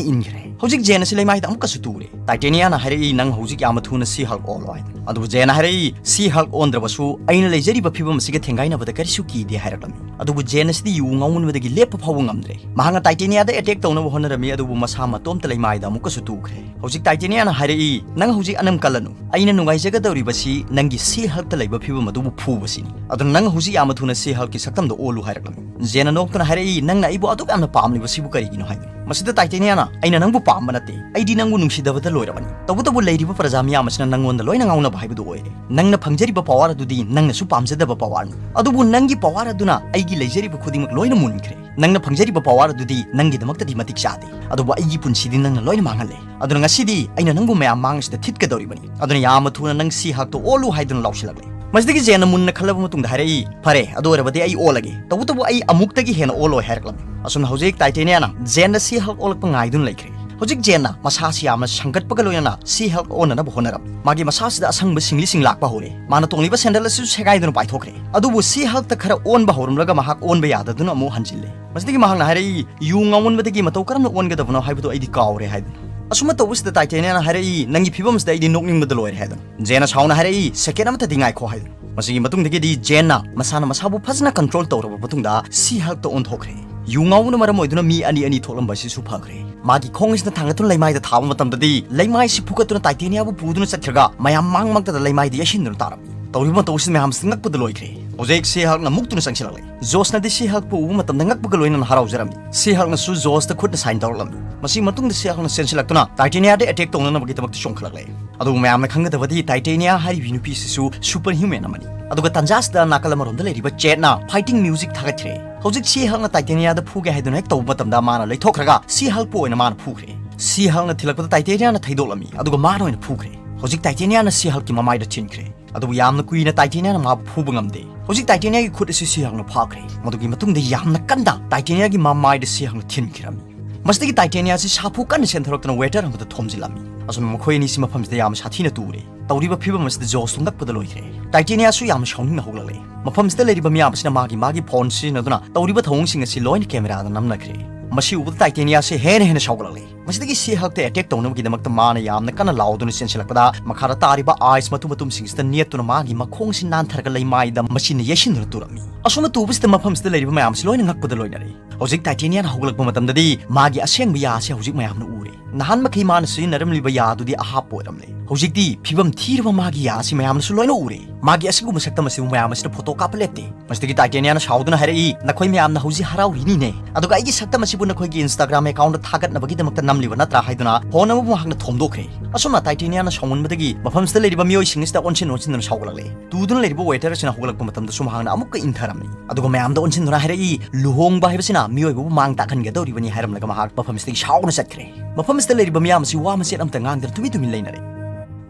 ꯏꯟꯈ꯭ꯔꯦ꯫ ꯍꯧꯖꯤꯛ ꯖꯦꯟ ꯑꯁꯤ ꯂꯩꯃꯥꯏꯗ ꯑꯃꯨꯛꯀꯁꯨ ꯇꯨꯔꯦ꯫ ꯇꯥꯏꯇꯦꯅꯤꯌꯥꯅ ꯍꯥꯏꯔꯛꯏ, "ꯅꯪ ꯍꯧꯖꯤꯛ ꯌꯥꯝꯅ ꯊꯨꯅ ꯁꯤ ꯍꯜꯛ ꯑꯣꯜꯂꯣ" ꯍꯥꯏꯗꯅ꯫ ꯑꯗꯨꯕꯨ ꯖꯦꯟꯅ ꯍꯥꯏꯔꯛꯏ, "ꯁꯤ ꯍꯜꯛ ꯑꯣꯟꯗ꯭ꯔꯕꯁꯨ ꯑꯩꯅ ꯂꯩꯖꯔꯤꯕ ꯐꯤꯕꯝ ꯑꯁꯤꯒ ꯊꯦꯡꯒꯥꯏꯅꯕꯗ ꯀꯔꯤꯁꯨ ꯀꯤꯗꯦ" ꯍꯥꯏꯔꯛꯂꯝꯃꯤ꯫ ꯑꯗꯨꯕꯨ ꯖꯦꯟ ꯑꯁꯤꯗꯤ ꯌꯨ ꯉꯥꯎꯃꯟꯕꯗꯒꯤ ꯂꯦꯞꯄ ꯐꯥꯎꯕ ꯉꯝꯗ꯭ꯔꯦ꯫ ꯃꯍꯥꯛꯅ ꯇꯥꯏꯇꯦꯅꯤꯌꯥꯗ ꯑꯦꯇꯦꯛ ꯇꯧꯅꯕ ꯍꯣꯠꯅꯔꯝꯃꯤ, ꯑꯗꯨꯕꯨ ꯃꯁꯥ ꯃꯇꯣꯝꯇ ꯂꯩꯃꯥꯏꯗ ꯑꯃꯨꯛꯀꯁꯨ ꯇꯨꯈ꯭ꯔꯦ꯫ ꯍꯧꯖꯤꯛ ꯇꯥꯏꯇꯦꯅꯤꯌꯥꯅ ꯍꯥꯏꯔꯛꯏ, "ꯅꯪ ꯍꯧꯖꯤꯛ ꯑꯅꯝ ꯀꯜꯂꯅꯨ꯫ ꯑꯩꯅ ꯅꯨꯡꯉꯥꯏꯖꯒꯗꯧꯔꯤꯕꯁꯤ ꯅꯪꯒꯤ ꯁꯤ ꯍꯜꯛꯇ ꯂꯩꯕ ꯐꯤꯕꯝ ꯑꯗꯨꯕꯨ ꯐꯨꯕꯁꯤꯅꯤ꯫ ꯑꯗꯨꯅ ꯅꯪ ꯍꯧꯖꯤꯛ ꯌꯥꯝꯅ ꯊꯨꯅ ꯁꯤ ꯍꯜꯛꯀꯤ ꯁꯛꯇꯝꯗ ꯑꯣꯜꯂꯨ" ꯍꯥꯏꯔꯛꯂꯝꯃꯤ꯫ ꯖꯦꯟꯅ ꯅꯣꯛꯇꯨꯅ ꯍꯥꯏꯔꯛꯏ, "ꯅꯪꯅ ꯑꯩꯕꯨ ꯑꯗꯨꯛ ꯌꯥꯝꯅ ꯄꯥꯝꯂꯤꯕꯁꯤꯕꯨ ꯀꯔꯤꯒꯤꯅꯣ?" ꯍꯥꯏꯗꯨꯅ꯫ ꯃꯁꯤꯗ ꯇꯥꯏꯇꯦꯅꯤꯌꯥꯅ, "ꯑꯩꯅ ꯅꯪꯕꯨ ꯄꯥꯝꯕ ꯅꯠꯇꯦ, ꯑꯩꯗꯤ ꯅꯪꯕꯨ ꯅꯨꯡꯁꯤꯗꯕꯗ ꯂꯣꯏꯔꯕꯅꯤ꯫ ꯇꯧꯕꯇꯕꯨ ꯂꯩꯔꯤꯕ ꯄ꯭ꯔꯖꯥ ꯃꯤꯌꯥꯝ ꯑꯁꯤꯅ ꯅꯪꯉꯣꯟꯗ ꯂꯣꯏꯅ ꯉꯥꯎꯅꯕ ꯍꯥꯏꯕꯗꯨ ꯑꯣꯏꯔꯦ꯫ ꯅꯪꯅ ꯐꯪꯖꯔꯤꯕ ꯄꯋꯥꯔ ꯑꯗꯨꯗꯤ ꯅꯪꯅꯁꯨ ꯄꯥꯝꯖꯗꯕ ꯄꯋꯥꯔꯅꯤ꯫ ꯑꯗꯨꯕꯨ ꯅꯪꯒꯤ ꯄꯋꯥꯔ ꯑꯗꯨꯅ ꯑꯩꯒꯤ ꯂꯩꯖꯔꯤꯕ ꯈꯨꯗꯤꯡꯃꯛ ꯂꯣꯏꯅ ꯃꯨꯟꯈ꯭ꯔꯦ꯫ ꯅꯪꯅ ꯐꯪꯖꯔꯤꯕ ꯄꯋꯥꯔ ꯑꯗꯨꯗꯤ ꯅꯪꯒꯤꯗꯃꯛꯇꯗꯤ ꯃꯇꯤꯛ ꯆꯥꯗꯦ꯫ ꯑꯗꯨꯕꯨ ꯑꯩꯒꯤ ꯄꯨꯟꯁꯤꯗꯤ ꯅꯪꯅ ꯂꯣꯏꯅ ꯃꯥꯡꯍꯜꯂꯦ꯫ ꯑꯗꯨꯅ ꯉꯁꯤꯗꯤ ꯑꯩꯅ ꯅꯪꯕꯨ ꯃꯌꯥꯝ ꯃꯥꯡꯁꯤꯗ ꯊꯤꯠꯀꯗꯧꯔꯤꯕꯅꯤ꯫ ꯑꯗꯨꯅ ꯌꯥꯝꯅ ꯊꯨꯅ ꯅꯪ ꯁꯤ ꯍꯛꯇ ꯑꯣꯜꯂꯨ" ꯍꯥꯏꯗꯨꯅ ꯂꯥꯎꯁꯤꯜꯂꯛꯂꯦ꯫ ꯃꯁꯤꯗꯒꯤ ꯖꯦꯟꯅ ꯃꯨꯟꯅ ꯈꯜꯂꯕ ꯃꯇꯨꯡꯗ ꯍꯥꯏꯔꯛꯏ, "ꯐꯔꯦ, ꯑꯗꯨ ꯑꯣꯏꯔꯕꯗꯤ ꯑꯩ ꯑꯣꯜꯂꯒꯦ꯫ ꯇꯧꯕꯇꯕꯨ ꯑꯩ ꯑꯃꯨꯛꯇꯒꯤ ꯍꯦꯟꯅ ꯑꯣꯜꯂꯣꯏ" ꯍꯥꯏꯔꯛꯂꯝꯃꯤ꯫ ꯑꯁꯨꯝꯅ ꯍꯧꯖꯤꯛ ꯇꯥꯏꯇꯦꯅꯤꯌꯥꯅ ꯖꯦꯟꯅ ꯁꯤ ꯍꯛ ꯑꯣꯜꯂꯛꯄ ꯉꯥꯏꯗꯨꯅ ꯂꯩꯈ꯭ꯔꯦ꯫ ꯍꯧꯖꯤꯛ ꯖꯦꯟꯅ ꯃꯁꯥꯁꯤ ꯌꯥꯝꯅ ꯁꯪꯒꯠꯄꯒ ꯂꯣꯏꯅꯅ ꯁꯤ ꯍꯛ ꯑꯣꯟꯅꯅꯕ ꯍꯣꯠꯅꯔꯝꯃꯤ꯫ ꯃꯥꯒꯤ ꯃꯁꯥꯁꯤꯗ ꯑꯁꯪꯕ ꯁꯤꯡꯂꯤ ꯁꯤꯡꯂꯥꯛꯄ ꯍꯧꯔꯦ꯫ ꯃꯥꯅ ꯇꯣꯡꯂꯤꯕ ꯁꯦꯟꯗꯜ ꯑꯁꯤꯁꯨ ꯁꯦꯒꯥꯏꯗꯨꯅ ꯄꯥꯏꯊꯣꯛꯈ꯭ꯔꯦ꯫ ꯑꯗꯨꯕꯨ ꯁꯤ ꯍꯛꯇ ꯈꯔ ꯑꯣꯟꯕ ꯍꯧꯔꯝꯂꯒ ꯃꯍꯥꯛ ꯑꯣꯟꯕ ꯌꯥꯗꯗꯨꯅ ꯑꯃꯨꯛ ꯍꯟꯖꯤꯜꯂꯦ꯫ ꯃꯁꯤꯗꯒꯤ ꯃꯍꯥꯛꯅ ꯍꯥꯏꯔꯛꯏ, "ꯌꯨ ꯉꯥꯎꯃꯟꯕꯗꯒꯤ ꯃꯇꯧ ꯀꯔꯝꯅ ꯑꯣꯟꯒꯗꯕꯅꯣ ꯍꯥꯏꯕꯗꯨ ꯑꯩꯗꯤ ꯀꯥꯎꯔꯦ" ꯍꯥꯏꯗꯨꯅ꯫ ꯑꯁꯨꯝꯅ ꯇꯧꯕꯁꯤꯗ ꯇꯥꯏꯇꯦꯅꯤꯌꯥꯅ ꯍꯥꯏꯔꯛꯏ, "ꯅꯪꯒꯤ ꯐꯤꯕꯝ ꯑꯁꯤꯗ ꯑꯩꯗꯤ ꯅꯣꯛꯅꯤꯡꯕꯗ ꯂꯣꯏꯔꯦ" ꯍꯥꯏꯗꯨꯅ꯫ ꯖꯦꯟꯅ ꯁꯥꯎꯅ ꯍꯥꯏꯔꯛꯏ, "ꯁꯦꯀꯦꯟ ꯑꯃꯠꯇꯗꯤ ꯉꯥꯏꯈꯣ" ꯍꯥꯏꯗꯨꯅ꯫ ꯃꯁꯤꯒꯤ ꯃꯇꯨꯡꯗꯒꯤꯗꯤ ꯖꯦꯟꯅ ꯃꯁꯥꯅ ꯃꯁꯥꯕꯨ ꯐꯖꯅ ꯀꯟꯇ꯭ꯔꯣꯜ ꯇꯧꯔꯕ ꯃꯇꯨꯡꯗ ꯁꯤ ꯍꯛꯇ ꯑꯣꯟꯊꯣꯛꯈ꯭ꯔꯦ꯫ ꯌꯨ ꯉꯥꯎꯕꯅ ꯃꯔꯝ ꯑꯣꯏꯗꯨꯅ ꯃꯤ ꯑꯅꯤ ꯑꯅꯤ ꯊꯣꯛꯂꯝꯕ ꯑꯁꯤꯁꯨ ꯐꯈ꯭ꯔꯦ꯫ ꯃꯥꯒꯤ ꯈꯣꯡ ꯑꯁꯤꯅ ꯊꯥꯡꯒꯠꯇꯨꯅ ꯂꯩꯃꯥꯏꯗ ꯊꯥꯕ ꯃꯇꯝꯗꯗꯤ ꯂꯩꯃꯥꯏꯁꯤ ꯐꯨꯒꯠꯇꯨꯅ ꯇꯥꯏꯇꯦꯅꯤꯌꯥꯕꯨ ꯄꯨꯗꯨꯅ ꯆꯠꯈ꯭ꯔꯒ ꯃꯌꯥꯝ ꯃꯥꯡꯃꯛꯇꯗ ꯂꯩꯃꯥꯏꯗ ꯌꯩꯁꯤꯟꯗꯨꯅ ꯇꯥꯔꯝꯃꯤ꯫ ꯇꯧꯔꯤꯕ ꯃꯇꯧ ꯑꯁꯤꯗ ꯃꯌꯥꯝꯁꯤ ꯉꯛꯄꯗ ꯂꯣꯏꯈ꯭ꯔꯦ꯫ ꯍꯧꯖꯤꯛ ꯁꯤ ꯍꯛꯅ ꯃꯨꯛꯇꯨꯅ ꯆꯪꯁꯤꯜꯂꯛꯂꯦ꯫ ꯖꯣꯁꯅꯗꯤ ꯁꯤ ꯍꯛꯄꯨ ꯎꯕ ꯃꯇꯝꯗ ꯉꯛꯄꯒ ꯂꯣꯏꯅꯅ ꯍꯔꯥꯎꯖꯔꯝꯃꯤ꯫ ꯁꯤ ꯍꯛꯅꯁꯨ ꯖꯣꯁꯇ ꯈꯨꯠꯅ ꯁꯥꯏꯟ ꯇꯧꯔꯛꯂꯝꯃꯤ꯫ ꯃꯁꯤꯒꯤ ꯃꯇꯨꯡꯗ ꯁꯤ ꯍꯛꯅ ꯆꯦꯟꯁꯤꯜꯂꯛꯇꯨꯅ ꯇꯥꯏꯇꯦꯅꯤꯌꯥꯗ ꯑꯦꯇꯦꯛ ꯇꯧꯅꯅꯕꯒꯤꯗꯃꯛꯇ ꯆꯣꯡꯈꯠꯂꯛꯂꯦ꯫ ꯑꯗꯨꯕꯨ ꯃꯌꯥꯝꯅ ꯈꯪꯒꯗꯕꯗꯤ ꯇꯥꯏꯇꯦꯅꯤꯌꯥ ꯍꯥꯏꯔꯤꯕꯤ ꯅꯨꯄꯤꯁꯤꯁꯨ ꯁꯨꯄꯔ ꯍ꯭ꯌꯨꯃꯦꯟ ꯑꯃꯅꯤ꯫ ꯑꯗꯨꯒ ꯇꯥꯟꯖꯥꯁꯤꯗ ꯅꯥꯀꯜ ꯑꯃꯔꯣꯝꯗ ꯂꯩꯔꯤꯕ ꯆꯦꯠꯅ ꯐꯥꯏꯇꯤꯡ ꯃ꯭ꯌꯨꯖꯤꯛ ꯊꯥꯒꯠꯈ꯭ꯔꯦ꯫ ꯍꯧꯖꯤꯛ ꯁꯤ ꯍꯛꯅ ꯇꯥꯏꯇꯦꯅꯤꯌꯥꯗ ꯐꯨꯒꯦ ꯍꯥꯏꯗꯨꯅ ꯍꯦꯛ ꯇꯧꯕ ꯃꯇꯝꯗ ꯃꯥꯅ ꯂꯩꯊꯣꯛꯈ꯭ꯔꯒ ꯁꯤ ꯍꯛꯄꯨ ꯑꯣꯏꯅ ꯃꯥꯅ ꯐꯨꯈ꯭ꯔꯦ꯫ ꯁꯤ ꯍꯛꯅ ꯊꯤꯜꯂꯛꯄꯗ ꯇꯥꯏꯇꯦꯅꯤꯌꯥꯅ ꯊꯩꯗꯣꯛꯂꯝꯃꯤ, ꯑꯗꯨꯒ ꯃꯥꯅ ꯑꯣꯏꯅ ꯐꯨꯈ꯭ꯔꯦ꯫ ꯍꯧꯖꯤꯛ ꯇꯥꯏꯇꯦꯅꯤꯌꯥꯅ ꯁꯤ ꯍꯛꯀꯤ ꯃꯃꯥꯏꯗ ꯊꯤꯟꯈ꯭ꯔꯦ꯫ ꯑꯗꯨꯕꯨ ꯌꯥꯝꯅ ꯀꯨꯏꯅ ꯇꯥꯏꯇꯦꯅꯤꯌꯥꯅ ꯃꯥꯕꯨ ꯐꯨꯕ ꯉꯝꯗꯦ꯫ ꯍꯧꯖꯤꯛ ꯇꯥꯏꯇꯦꯅꯤꯌꯥꯒꯤ ꯈꯨꯠ ꯑꯁꯤ ꯁꯤ ꯍꯛꯅ ꯐꯥꯈ꯭ꯔꯦ꯫ ꯃꯗꯨꯒꯤ ꯃꯇꯨꯡꯗ ꯌꯥꯝꯅ ꯀꯟꯅ ꯇꯥꯏꯇꯦꯅꯤꯌꯥꯒꯤ ꯃꯃꯥꯏꯗ ꯁꯤ ꯍꯛꯅ ꯊꯤꯟꯈꯤꯔꯝꯃꯤ꯫ ꯃꯁꯤꯗꯒꯤ ꯇꯥꯏꯇꯦꯅꯤꯌꯥꯁꯤ ꯁꯥꯐꯨ ꯀꯟꯅ ꯆꯦꯟꯊꯔꯛꯇꯨꯅ ꯋꯦꯇꯔ ꯑꯃꯗ ꯊꯣꯝꯖꯤꯜꯂꯝꯃꯤ꯫ ꯑꯁꯨꯝꯅ ꯃꯈꯣꯏ ꯑꯅꯤꯁꯤ ꯃꯐꯝꯁꯤꯗ ꯌꯥꯝꯅ ꯁꯥꯊꯤꯅ ꯇꯨꯔꯦ꯫ ꯇꯧꯔꯤꯕ ꯐꯤꯕꯝ ꯑꯁꯤꯗ ꯖꯣꯁꯁꯨ ꯉꯛꯄꯗ ꯂꯣꯏꯈ꯭ꯔꯦ꯫ ꯇꯥꯏꯇꯦꯅꯤꯌꯥꯁꯨ ꯌꯥꯝꯅ ꯁꯥꯎꯅꯤꯡꯅ ꯍꯧꯒꯠꯂꯛꯂꯦ꯫ ꯃꯐꯝꯁꯤꯗ ꯂꯩꯔꯤꯕ ꯃꯤꯌꯥꯝ ꯑꯁꯤꯅ ꯃꯥꯒꯤ ꯃꯥꯒꯤ ꯐꯣꯟ ꯁꯤꯖꯤꯟꯅꯗꯨꯅ ꯇꯧꯔꯤꯕ ꯊꯧꯑꯣꯡꯁꯤꯡ ꯑꯁꯤ ꯂꯣꯏꯅ ꯀꯦꯃꯦꯔꯥꯗ ꯅꯝꯅꯈ꯭ꯔꯦ꯫ ꯃꯁꯤ ꯎꯕꯗ ꯇꯥꯏꯇꯦꯅꯤꯌꯥꯁꯤ ꯍꯦꯟꯅ ꯍꯦꯟꯅ ꯁꯥꯎꯒꯠꯂꯛꯂꯦ꯫ ꯃꯁꯤꯗꯒꯤ ꯁꯤ ꯍꯜꯛꯇ ꯑꯦꯇꯦꯛ ꯇꯧꯅꯕꯒꯤꯗꯃꯛꯇ ꯃꯥꯅ ꯌꯥꯝꯅ ꯀꯟꯅ ꯂꯥꯎꯗꯨꯅ ꯆꯦꯟꯁꯤꯜꯂꯛꯄꯗ, ꯃꯈꯥꯗ ꯇꯥꯔꯤꯕ ꯑꯥꯏꯁ ꯃꯇꯨꯝ ꯃꯇꯨꯝꯁꯤꯡꯁꯤꯗ ꯅꯦꯠꯇꯨꯅ ꯃꯥꯒꯤ ꯃꯈꯣꯡꯁꯤ ꯅꯥꯟꯊꯔꯒ ꯂꯩꯃꯥꯏꯗ ꯃꯆꯤꯟꯅ ꯌꯩꯁꯤꯟꯗꯨꯅ ꯇꯨꯔꯝꯃꯤ꯫ ꯑꯁꯨꯝꯅ ꯇꯨꯕꯁꯤꯗ ꯃꯐꯝꯁꯤꯗ ꯂꯩꯔꯤꯕ ꯃꯌꯥꯝꯁꯤ ꯂꯣꯏꯅ ꯉꯛꯄꯗ ꯂꯣꯏꯅꯔꯦ꯫ ꯍꯧꯖꯤꯛ ꯇꯥꯏꯇꯦꯅꯤꯌꯥꯅ ꯍꯧꯒꯠꯂꯛꯄ ꯃꯇꯝꯗꯗꯤ ꯃꯥꯒꯤ ꯑꯁꯦꯡꯕ ꯌꯥ ꯑꯁꯤ ꯍꯧꯖꯤꯛ ꯃꯌꯥꯝꯅ ꯎꯔꯦ꯫ ꯅꯍꯥꯟ ꯃꯈꯩ ꯃꯥꯅ ꯁꯤꯖꯤꯟꯅꯔꯝꯂꯤꯕ ꯌꯥ ꯑꯗꯨꯗꯤ ꯑꯍꯥꯞꯄ ꯑꯣꯏꯔꯝꯂꯦ꯫ ꯍꯧꯖꯤꯛꯇꯤ ꯐꯤꯕꯝ ꯊꯤꯔꯕ ꯃꯥꯒꯤ ꯌꯥ ꯑꯁꯤ ꯃꯌꯥꯝꯅꯁꯨ ꯂꯣꯏꯅ ꯎꯔꯦ꯫ ꯃꯥꯒꯤ ꯑꯁꯤꯒꯨꯝꯕ ꯁꯛꯇꯝ ꯑꯁꯤꯕꯨ ꯃꯌꯥꯝ ꯑꯁꯤꯅ ꯐꯣꯇꯣ ꯀꯥꯞꯄ ꯂꯦꯞꯇꯦ꯫ ꯃꯁꯤꯗꯒꯤ ꯇꯥꯏꯇꯦꯅꯤꯌꯥꯅ ꯁꯥꯎꯗꯨꯅ ꯍꯥꯏꯔꯛꯏ, "ꯅꯈꯣꯏ ꯃꯌꯥꯝꯅ ꯍꯧꯖꯤꯛ ꯍꯔꯥꯎꯔꯤꯅꯤꯅꯦ, ꯑꯗꯨꯒ ꯑꯩꯒꯤ ꯁꯛꯇꯝ ꯑꯁꯤꯕꯨ ꯅꯈꯣꯏꯒꯤ Instagram account ꯊꯥꯒꯠꯅꯕꯒꯤꯗꯃꯛꯇ ꯅꯝꯂꯤꯕ ꯅꯠꯇ꯭ꯔꯥ?" ꯍꯥꯏꯗꯨꯅ ꯐꯣꯟ ꯑꯃꯕꯨ ꯃꯍꯥꯛꯅ ꯊꯣꯝꯗꯣꯛꯈ꯭ꯔꯦ꯫ ꯑꯁꯨꯝꯅ ꯇꯥꯏꯇꯦꯅꯤꯌꯥꯅ ꯁꯥꯎꯃꯟꯕꯗꯒꯤ ꯃꯐꯝꯁꯤꯗ ꯂꯩꯔꯤꯕ ꯃꯤꯑꯣꯏꯁꯤꯡ ꯑꯁꯤꯗ ꯑꯣꯟꯁꯤꯟ ꯑꯣꯟꯁꯤꯟꯗꯨꯅ ꯁꯥꯎꯒꯠꯂꯛꯂꯦ꯫ ꯇꯨꯗꯨꯅ ꯂꯩꯔꯤꯕ waiter ꯑꯁꯤꯅ ꯍꯧꯒꯠꯂꯛꯄ ꯃꯇꯝꯗꯁꯨ ꯃꯍꯥꯛꯅ ꯑꯃꯨꯛꯀ ꯏꯟꯊꯔꯝꯃꯤ꯫ ꯑꯗꯨꯒ ꯃꯌꯥꯝꯗ ꯑꯣꯟꯁꯤꯟꯗꯨꯅ ꯍꯥꯏꯔꯛꯏ, "ꯂꯨꯍꯣꯡꯕ ꯍꯥꯏꯕꯁꯤꯅ ꯃꯤꯑꯣꯏꯕꯕꯨ ꯃꯥꯡ ꯇꯥꯛꯍꯟꯒꯗꯧꯔꯤꯕꯅꯤ" ꯍꯥꯏꯔꯝꯂꯒ ꯃꯍꯥꯛ ꯃꯐꯝꯁꯤꯗꯒꯤ ꯁꯥꯎꯅ ꯆꯠꯈ꯭ꯔꯦ꯫ ꯃꯐꯝꯁꯤꯗ ꯂꯩꯔꯤꯕ ꯃꯤꯌꯥꯝ ꯑꯁꯤ ꯋꯥ ꯃꯆꯦꯠ ꯑꯃꯇ ꯉꯥꯡꯗꯅ ꯇꯨꯃꯤꯟ ꯇꯨꯃꯤꯟ ꯂꯩꯅꯔꯦ꯫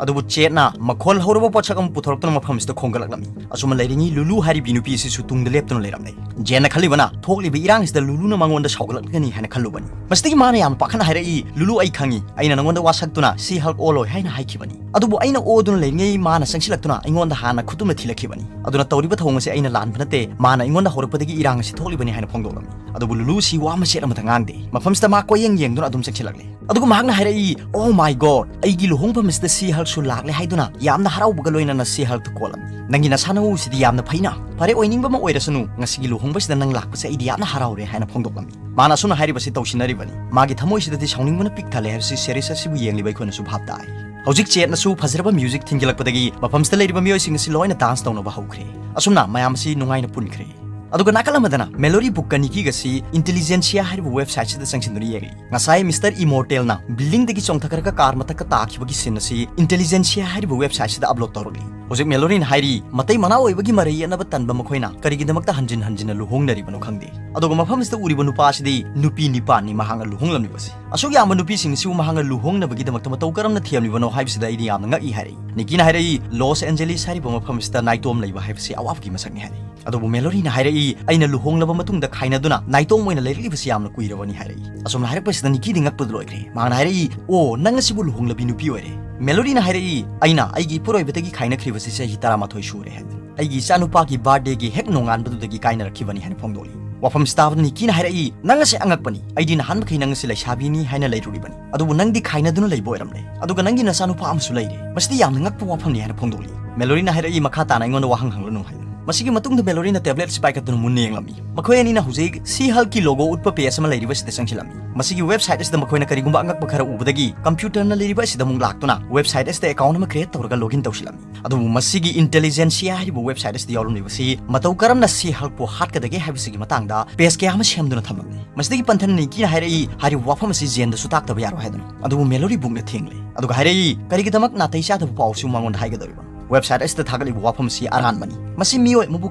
ꯑꯗꯨꯕꯨ ꯆꯦꯠꯅ ꯃꯈꯣꯜ ꯍꯧꯔꯕ ꯄꯣꯠꯁꯛ ꯑꯃ ꯄꯨꯊꯣꯔꯛꯇꯨꯅ ꯃꯐꯝꯁꯤꯗ ꯈꯣꯡꯒꯠꯂꯛꯂꯝꯃꯤ꯫ ꯑꯁꯨꯝꯅ ꯂꯩꯔꯤꯉꯩ ꯂꯨꯂꯨ ꯍꯥꯏꯔꯤꯕꯤ ꯅꯨꯄꯤ ꯑꯁꯤꯁꯨ ꯇꯨꯡꯗ ꯂꯦꯞꯇꯨꯅ ꯂꯩꯔꯝꯂꯦ꯫ ꯖꯦꯟꯅ ꯈꯜꯂꯤꯕꯅ ꯊꯣꯛꯂꯤꯕ ꯏꯔꯥꯡ ꯑꯁꯤꯗ ꯂꯨꯂꯨꯅ ꯃꯉꯣꯟꯗ ꯁꯥꯎꯒꯠꯂꯛꯀꯅꯤ ꯍꯥꯏꯅ ꯈꯜꯂꯨꯕꯅꯤ꯫ ꯃꯁꯤꯗꯒꯤ ꯃꯥꯅ ꯌꯥꯝꯅ ꯄꯥꯈꯠꯅ ꯍꯥꯏꯔꯛꯏ, "ꯂꯨꯂꯨ, ꯑꯩ ꯈꯪꯏ, ꯑꯩꯅ ꯅꯉꯣꯟꯗ ꯋꯥꯁꯛꯇꯨꯅ ꯁꯤ ꯍꯜꯛ ꯑꯣꯜꯂꯣꯏ ꯍꯥꯏꯅ ꯍꯥꯏꯈꯤꯕꯅꯤ꯫ ꯑꯗꯨꯕꯨ ꯑꯩꯅ ꯑꯣꯗꯨꯅ ꯂꯩꯔꯤꯉꯩ ꯃꯥꯅ ꯆꯪꯁꯤꯜꯂꯛꯇꯨꯅ ꯑꯩꯉꯣꯟꯗ ꯍꯥꯟꯅ ꯈꯨꯠꯇꯨꯝꯅ ꯊꯤꯜꯂꯛꯈꯤꯕꯅꯤ꯫ ꯑꯗꯨꯅ ꯇꯧꯔꯤꯕ ꯊꯧꯑꯣꯡ ꯑꯁꯤ ꯑꯩꯅ ꯂꯥꯟꯕ ꯅꯠꯇꯦ꯫ ꯃꯥꯅ ꯑꯩꯉꯣꯟꯗ ꯍꯧꯔꯛꯄꯗꯒꯤ ꯏꯔꯥꯡ ꯑꯁꯤ ꯊꯣꯛꯂꯤꯕꯅꯤ" ꯍꯥꯏꯅ ꯐꯣꯡꯗꯣꯛꯂꯝꯃꯤ꯫ ꯑꯗꯨꯕꯨ ꯂꯨꯂꯨ ꯑꯁꯤ ꯋꯥ ꯃꯆꯦꯠ ꯑꯃꯇ ꯉꯥꯡꯗꯦ꯫ ꯃꯐꯝꯁꯤꯗ ꯃꯥ ꯀꯣꯏꯌꯦꯡ ꯌꯦꯡꯗꯨꯅ ꯑꯗꯨꯝ ꯆꯪꯁꯤꯜꯂꯛꯂꯦ꯫ ꯑꯗꯨꯒ ꯃꯍꯥꯛꯅ ꯍꯥꯏꯔꯛꯏ, "Oh my God, ꯑꯩꯒꯤ ꯂꯨꯍꯣꯡꯐꯝ ꯑꯁꯤꯗ ꯁꯤ ꯍꯜꯛꯁꯨ ꯂꯥꯛꯂꯦ" ꯍꯥꯏꯗꯨꯅ ꯌꯥꯝꯅ ꯍꯔꯥꯎꯕꯒ ꯂꯣꯏꯅꯅ ꯁꯤ ꯍꯜꯛꯇ ꯀꯣꯜꯂꯝꯃꯤ꯫ "ꯅꯪꯒꯤ ꯅꯁꯥꯅꯎꯁꯤꯗꯤ ꯌꯥꯝꯅ ꯐꯩꯅ꯫ ꯐꯔꯦ, ꯑꯣꯏꯅꯤꯡꯕ ꯑꯃ ꯑꯣꯏꯔꯁꯅꯨ, ꯉꯁꯤꯒꯤ ꯂꯨꯍꯣꯡꯕꯁꯤꯗ ꯅꯪ ꯂꯥꯛꯄꯁꯦ ꯑꯩꯗꯤ ꯌꯥꯝꯅ ꯍꯔꯥꯎꯔꯦ" ꯍꯥꯏꯅ ꯐꯣꯡꯗꯣꯛꯂꯝꯃꯤ꯫ ꯃꯥꯅ ꯑꯁꯨꯝꯅ ꯍꯥꯏꯔꯤꯕꯁꯤ ꯇꯧꯁꯤꯟꯅꯔꯤꯕꯅꯤ꯫ ꯃꯥꯒꯤ ꯊꯃꯣꯏꯁꯤꯗꯗꯤ ꯁꯥꯎꯅꯤꯡꯕꯅ ꯄꯤꯛ ꯊꯜꯂꯦ ꯍꯥꯏꯕꯁꯤ series ꯑꯁꯤꯕꯨ ꯌꯦꯡꯂꯤꯕ ꯑꯩꯈꯣꯏꯅꯁꯨ ꯚꯥꯞ ꯇꯥꯏ꯫ ꯍꯧꯖꯤꯛ ꯆꯦꯠꯅꯁꯨ ꯐꯖꯔꯕ music ꯊꯤꯟꯖꯤꯜꯂꯛꯄꯗꯒꯤ ꯃꯐꯝꯁꯤꯗ ꯂꯩꯔꯤꯕ ꯃꯤꯑꯣꯏꯁꯤꯡ ꯑꯁꯤ ꯂꯣꯏꯅ dance ꯇꯧꯅꯕ ꯍꯧꯈ꯭ꯔꯦ꯫ ꯑꯁꯨꯝꯅ ꯃꯌꯥꯝ ꯑꯁꯤ ꯅꯨꯡꯉꯥꯏꯅ ꯄꯨꯟꯈ꯭ꯔꯦ꯫ ꯑꯗꯨꯒ ꯅꯥꯀꯜ ꯑꯃꯗꯅ ꯃꯦꯂꯣꯔꯤ ꯕꯨꯛꯀ ꯅꯤꯀꯤꯒꯁꯤ Intelligentsia ꯍꯥꯏꯔꯤꯕ websiteꯁꯤꯗ ꯆꯪꯁꯤꯟꯗꯨꯅ ꯌꯦꯡꯂꯤ꯫ ꯉꯁꯥꯏ Mister Immortalꯅ buildingꯗꯒꯤ ꯆꯣꯡꯊꯈ꯭ꯔꯒ car ꯃꯊꯛꯇ ꯇꯥꯈꯤꯕꯒꯤ scene ꯑꯁꯤ Intelligentsia ꯍꯥꯏꯔꯤꯕ websiteꯁꯤꯗ upload ꯇꯧꯔꯛꯂꯤ꯫ ꯍꯧꯖꯤꯛ ꯃꯦꯂꯣꯔꯤꯅ ꯍꯥꯏꯔꯤ, ꯃꯇꯩ ꯃꯅꯥꯎ ꯑꯣꯏꯕꯒꯤ ꯃꯔꯩ ꯌꯦꯠꯅꯕ ꯇꯟꯕ ꯃꯈꯣꯏꯅ ꯀꯔꯤꯒꯤꯗꯃꯛꯇ ꯍꯟꯖꯤꯟ ꯍꯟꯖꯤꯟꯅ ꯂꯨꯍꯣꯡꯅꯔꯤꯕꯅꯣ ꯈꯪꯗꯦ꯫ ꯑꯗꯨꯒ ꯃꯐꯝꯁꯤꯗ ꯎꯔꯤꯕ ꯅꯨꯄꯥ ꯑꯁꯤꯗꯤ ꯅꯨꯄꯤ ꯅꯤꯄꯥꯟꯅꯤ ꯃꯍꯥꯛꯅ ꯂꯨꯍꯣꯡꯂꯝꯂꯤꯕꯁꯤ꯫ ꯑꯁꯨꯛ ꯌꯥꯝꯕ ꯅꯨꯄꯤꯁꯤꯡ ꯑꯁꯤꯕꯨ ꯃꯍꯥꯛꯅ ꯂꯨꯍꯣꯡꯅꯕꯒꯤꯗꯃꯛꯇ ꯃꯇꯧ ꯀꯔꯝꯅ ꯊꯤꯔꯝꯂꯤꯕꯅꯣ ꯍꯥꯏꯕꯁꯤꯗ ꯑꯩꯗꯤ ꯌꯥꯝꯅ ꯉꯛꯏ ꯍꯥꯏꯔꯛꯏ꯫ ꯅꯤꯀꯤꯅ ꯍꯥꯏꯔꯛꯏ, "ꯂꯣꯁ ꯑꯦꯟꯖꯦꯂꯤꯁ ꯍꯥꯏꯔꯤꯕ ꯃꯐꯝ ꯑꯁꯤꯗ ꯅꯥꯏꯇꯣꯝ ꯂꯩꯕ ꯍꯥꯏꯕꯁꯤ ꯑꯋꯥꯕꯒꯤ ꯃꯁꯛꯅꯤ" ꯍꯥꯏꯔꯛꯏ꯫ ꯑꯗꯨꯕꯨ ꯃꯦꯂꯣꯔꯤꯅ ꯍꯥꯏꯔꯛꯏ, "ꯑꯩꯅ ꯂꯨꯍꯣꯡꯂꯕ ꯃꯇꯨꯡꯗ ꯈꯥꯏꯅꯗꯨꯅ ꯅꯥꯏꯇꯣꯝ ꯑꯣꯏꯅ ꯂꯩꯔꯛꯂꯤꯕꯁꯤ ꯌꯥꯝꯅ ꯀꯨꯏꯔꯕꯅꯤ" ꯍꯥꯏꯔꯛꯏ꯫ ꯑꯁꯨꯝꯅ ꯍꯥꯏꯔꯛꯄꯁꯤꯗ ꯅꯤꯀꯤꯗꯤ ꯉꯛꯄꯗ ꯂꯣꯏꯈ꯭ꯔꯦ꯫ ꯃꯍꯥꯛꯅ ꯍꯥꯏꯔꯛꯏ, "ꯑꯣ, ꯅꯪ ꯑꯁꯤꯕꯨ ꯂꯨꯍꯣꯡꯂꯕꯤ ꯅꯨꯄꯤ ꯑꯣꯏꯔꯦ?" ꯃꯦꯂꯣꯔꯤꯅ ꯍꯥꯏꯔꯛꯏ, "ꯑꯩꯅ ꯑꯩꯒꯤ ꯏꯄꯨꯔꯣꯏꯕꯗꯒꯤ ꯈꯥꯏꯅꯈ꯭ꯔꯤꯕꯁꯤ ꯆꯍꯤ ꯇꯔꯥꯃꯥꯊꯣꯏ ꯁꯨꯔꯦ" ꯍꯥꯏꯗꯨꯅ꯫ "ꯑꯩꯒꯤ ꯏꯆꯥꯅꯨꯄꯥꯒꯤ birthdayꯒꯤ ꯍꯦꯛ ꯅꯣꯡꯉꯥꯟꯕꯗꯨꯗꯒꯤ ꯀꯥꯏꯅꯔꯛꯈꯤꯕꯅꯤ" ꯍꯥꯏꯅ ꯐꯣꯡꯗꯣꯛꯂꯤ꯫ ꯋꯥꯐꯝꯁꯤ ꯇꯥꯕꯗ ꯅꯤꯀꯤꯅ ꯍꯥꯏꯔꯛꯏ, "ꯅꯪ ꯑꯁꯤ ꯑꯉꯛꯄꯅꯤ꯫ ꯑꯩꯗꯤ ꯅꯍꯥꯟ ꯃꯈꯩ ꯅꯪ ꯑꯁꯤ ꯂꯩꯁꯥꯕꯤꯅꯤ ꯍꯥꯏꯅ ꯂꯩꯔꯨꯔꯤꯕꯅꯤ, ꯑꯗꯨꯕꯨ ꯅꯪꯗꯤ ꯈꯥꯏꯅꯗꯨꯅ ꯂꯩꯕ ꯑꯣꯏꯔꯝꯂꯦ꯫ ꯑꯗꯨꯒ ꯅꯪꯒꯤ ꯅꯆꯥꯅꯨꯄꯥ ꯑꯃꯁꯨ ꯂꯩꯔꯦ꯫ ꯃꯁꯤꯗꯤ ꯌꯥꯝꯅ ꯉꯛꯄ ꯋꯥꯐꯝꯅꯤ" ꯍꯥꯏꯅ ꯐꯣꯡꯗꯣꯛꯂꯤ꯫ ꯃꯦꯂꯣꯔꯤꯅ ꯍꯥꯏꯔꯛꯏ, "ꯃꯈꯥ ꯇꯥꯅ ꯑꯩꯉꯣꯟꯗ ꯋꯥꯍꯪ ꯍꯪꯂꯅꯨ" ꯍꯥꯏꯅ꯫ ꯃꯁꯤꯒꯤ ꯃꯇꯨꯡꯗ ꯃꯦꯂꯣꯔꯤꯅ ꯇꯦꯕ꯭ꯂꯦꯠ ꯑꯁꯤ ꯄꯥꯏꯈꯠꯇꯨꯅ ꯃꯨꯟꯅ ꯌꯦꯡꯂꯝꯃꯤ꯫ ꯃꯈꯣꯏ ꯑꯅꯤꯅ ꯍꯧꯖꯤꯛ ꯁꯤ ꯍꯜꯀꯤ ꯂꯣꯒꯣ ꯎꯠꯄ ꯄꯦꯖ ꯑꯃ ꯂꯩꯔꯤꯕ ꯑꯁꯤꯗ ꯆꯪꯁꯤꯜꯂꯝꯃꯤ꯫ ꯃꯁꯤꯒꯤ ꯋꯦꯕꯁꯥꯏꯠ ꯑꯁꯤꯗ ꯃꯈꯣꯏꯅ ꯀꯔꯤꯒꯨꯝꯕ ꯑꯉꯛꯄ ꯈꯔ ꯎꯕꯗꯒꯤ ꯀꯝꯄ꯭ꯌꯨꯇꯔꯅ ꯂꯩꯔꯤꯕ ꯑꯁꯤꯗ ꯑꯃꯨꯛ ꯂꯥꯛꯇꯨꯅ ꯋꯦꯕꯁꯥꯏꯠ ꯑꯁꯤꯗ ꯑꯦꯀꯥꯎꯟ ꯑꯃ ꯀ꯭ꯔꯤꯌꯦꯠ ꯇꯧꯔꯒ ꯂꯣꯒꯏꯟ ꯇꯧꯁꯤꯜꯂꯝꯃꯤ꯫ ꯑꯗꯨꯕꯨ ꯃꯁꯤꯒꯤ ꯏꯟꯇꯦꯂꯤꯖꯦꯟꯁꯤꯌꯥ ꯍꯥꯏꯔꯤꯕ ꯋꯦꯕꯁꯥꯏꯠ ꯑꯁꯤꯗ ꯌꯥꯎꯔꯝꯂꯤꯕꯁꯤ ꯃꯇꯧ ꯀꯔꯝꯅ ꯁꯤ ꯍꯜꯀꯄꯨ ꯍꯥꯠꯀꯗꯒꯦ ꯍꯥꯏꯕꯁꯤꯒꯤ ꯃꯇꯥꯡꯗ ꯄꯦꯖ ꯀꯌꯥ ꯑꯃ ꯁꯦꯝꯗꯨꯅ ꯊꯝꯂꯝꯃꯤ꯫ ꯃꯁꯤꯗꯒꯤ ꯄꯟꯊꯅ ꯅꯤꯀꯤꯅ ꯍꯥꯏꯔꯛꯏ, ꯍꯥꯏꯔꯤꯕ ꯋꯥꯐꯝ ꯑꯁꯤ ꯖꯦꯟꯗꯁꯨ ꯇꯥꯛꯇꯕ ꯌꯥꯔꯣꯏ ꯍꯥꯏꯗꯨꯅ꯫ ꯑꯗꯨꯕꯨ ꯃꯦꯂꯣꯔꯤ ꯕꯨꯛꯅ ꯊꯤꯡꯂꯦ꯫ ꯑꯗꯨꯒ ꯍꯥꯏꯔꯛꯏ, "ꯀꯔꯤꯒꯤꯗꯃꯛ ꯅꯥꯇꯩ ꯆꯥꯗꯕ ꯄꯥꯎꯁꯨ ꯃꯉꯣꯟꯗ ꯍꯥꯏꯒꯗꯧꯔꯤꯕ? ꯋꯦꯕꯁꯥꯏꯠ ꯑꯁꯤꯗ ꯊꯥꯒꯠꯂꯤꯕ ꯋꯥꯐꯝ ꯑꯁꯤ ꯑꯔꯥꯟꯕꯅꯤ꯫ ꯃꯁꯤ ꯃꯤꯑꯣꯏ ꯑꯃꯕꯨ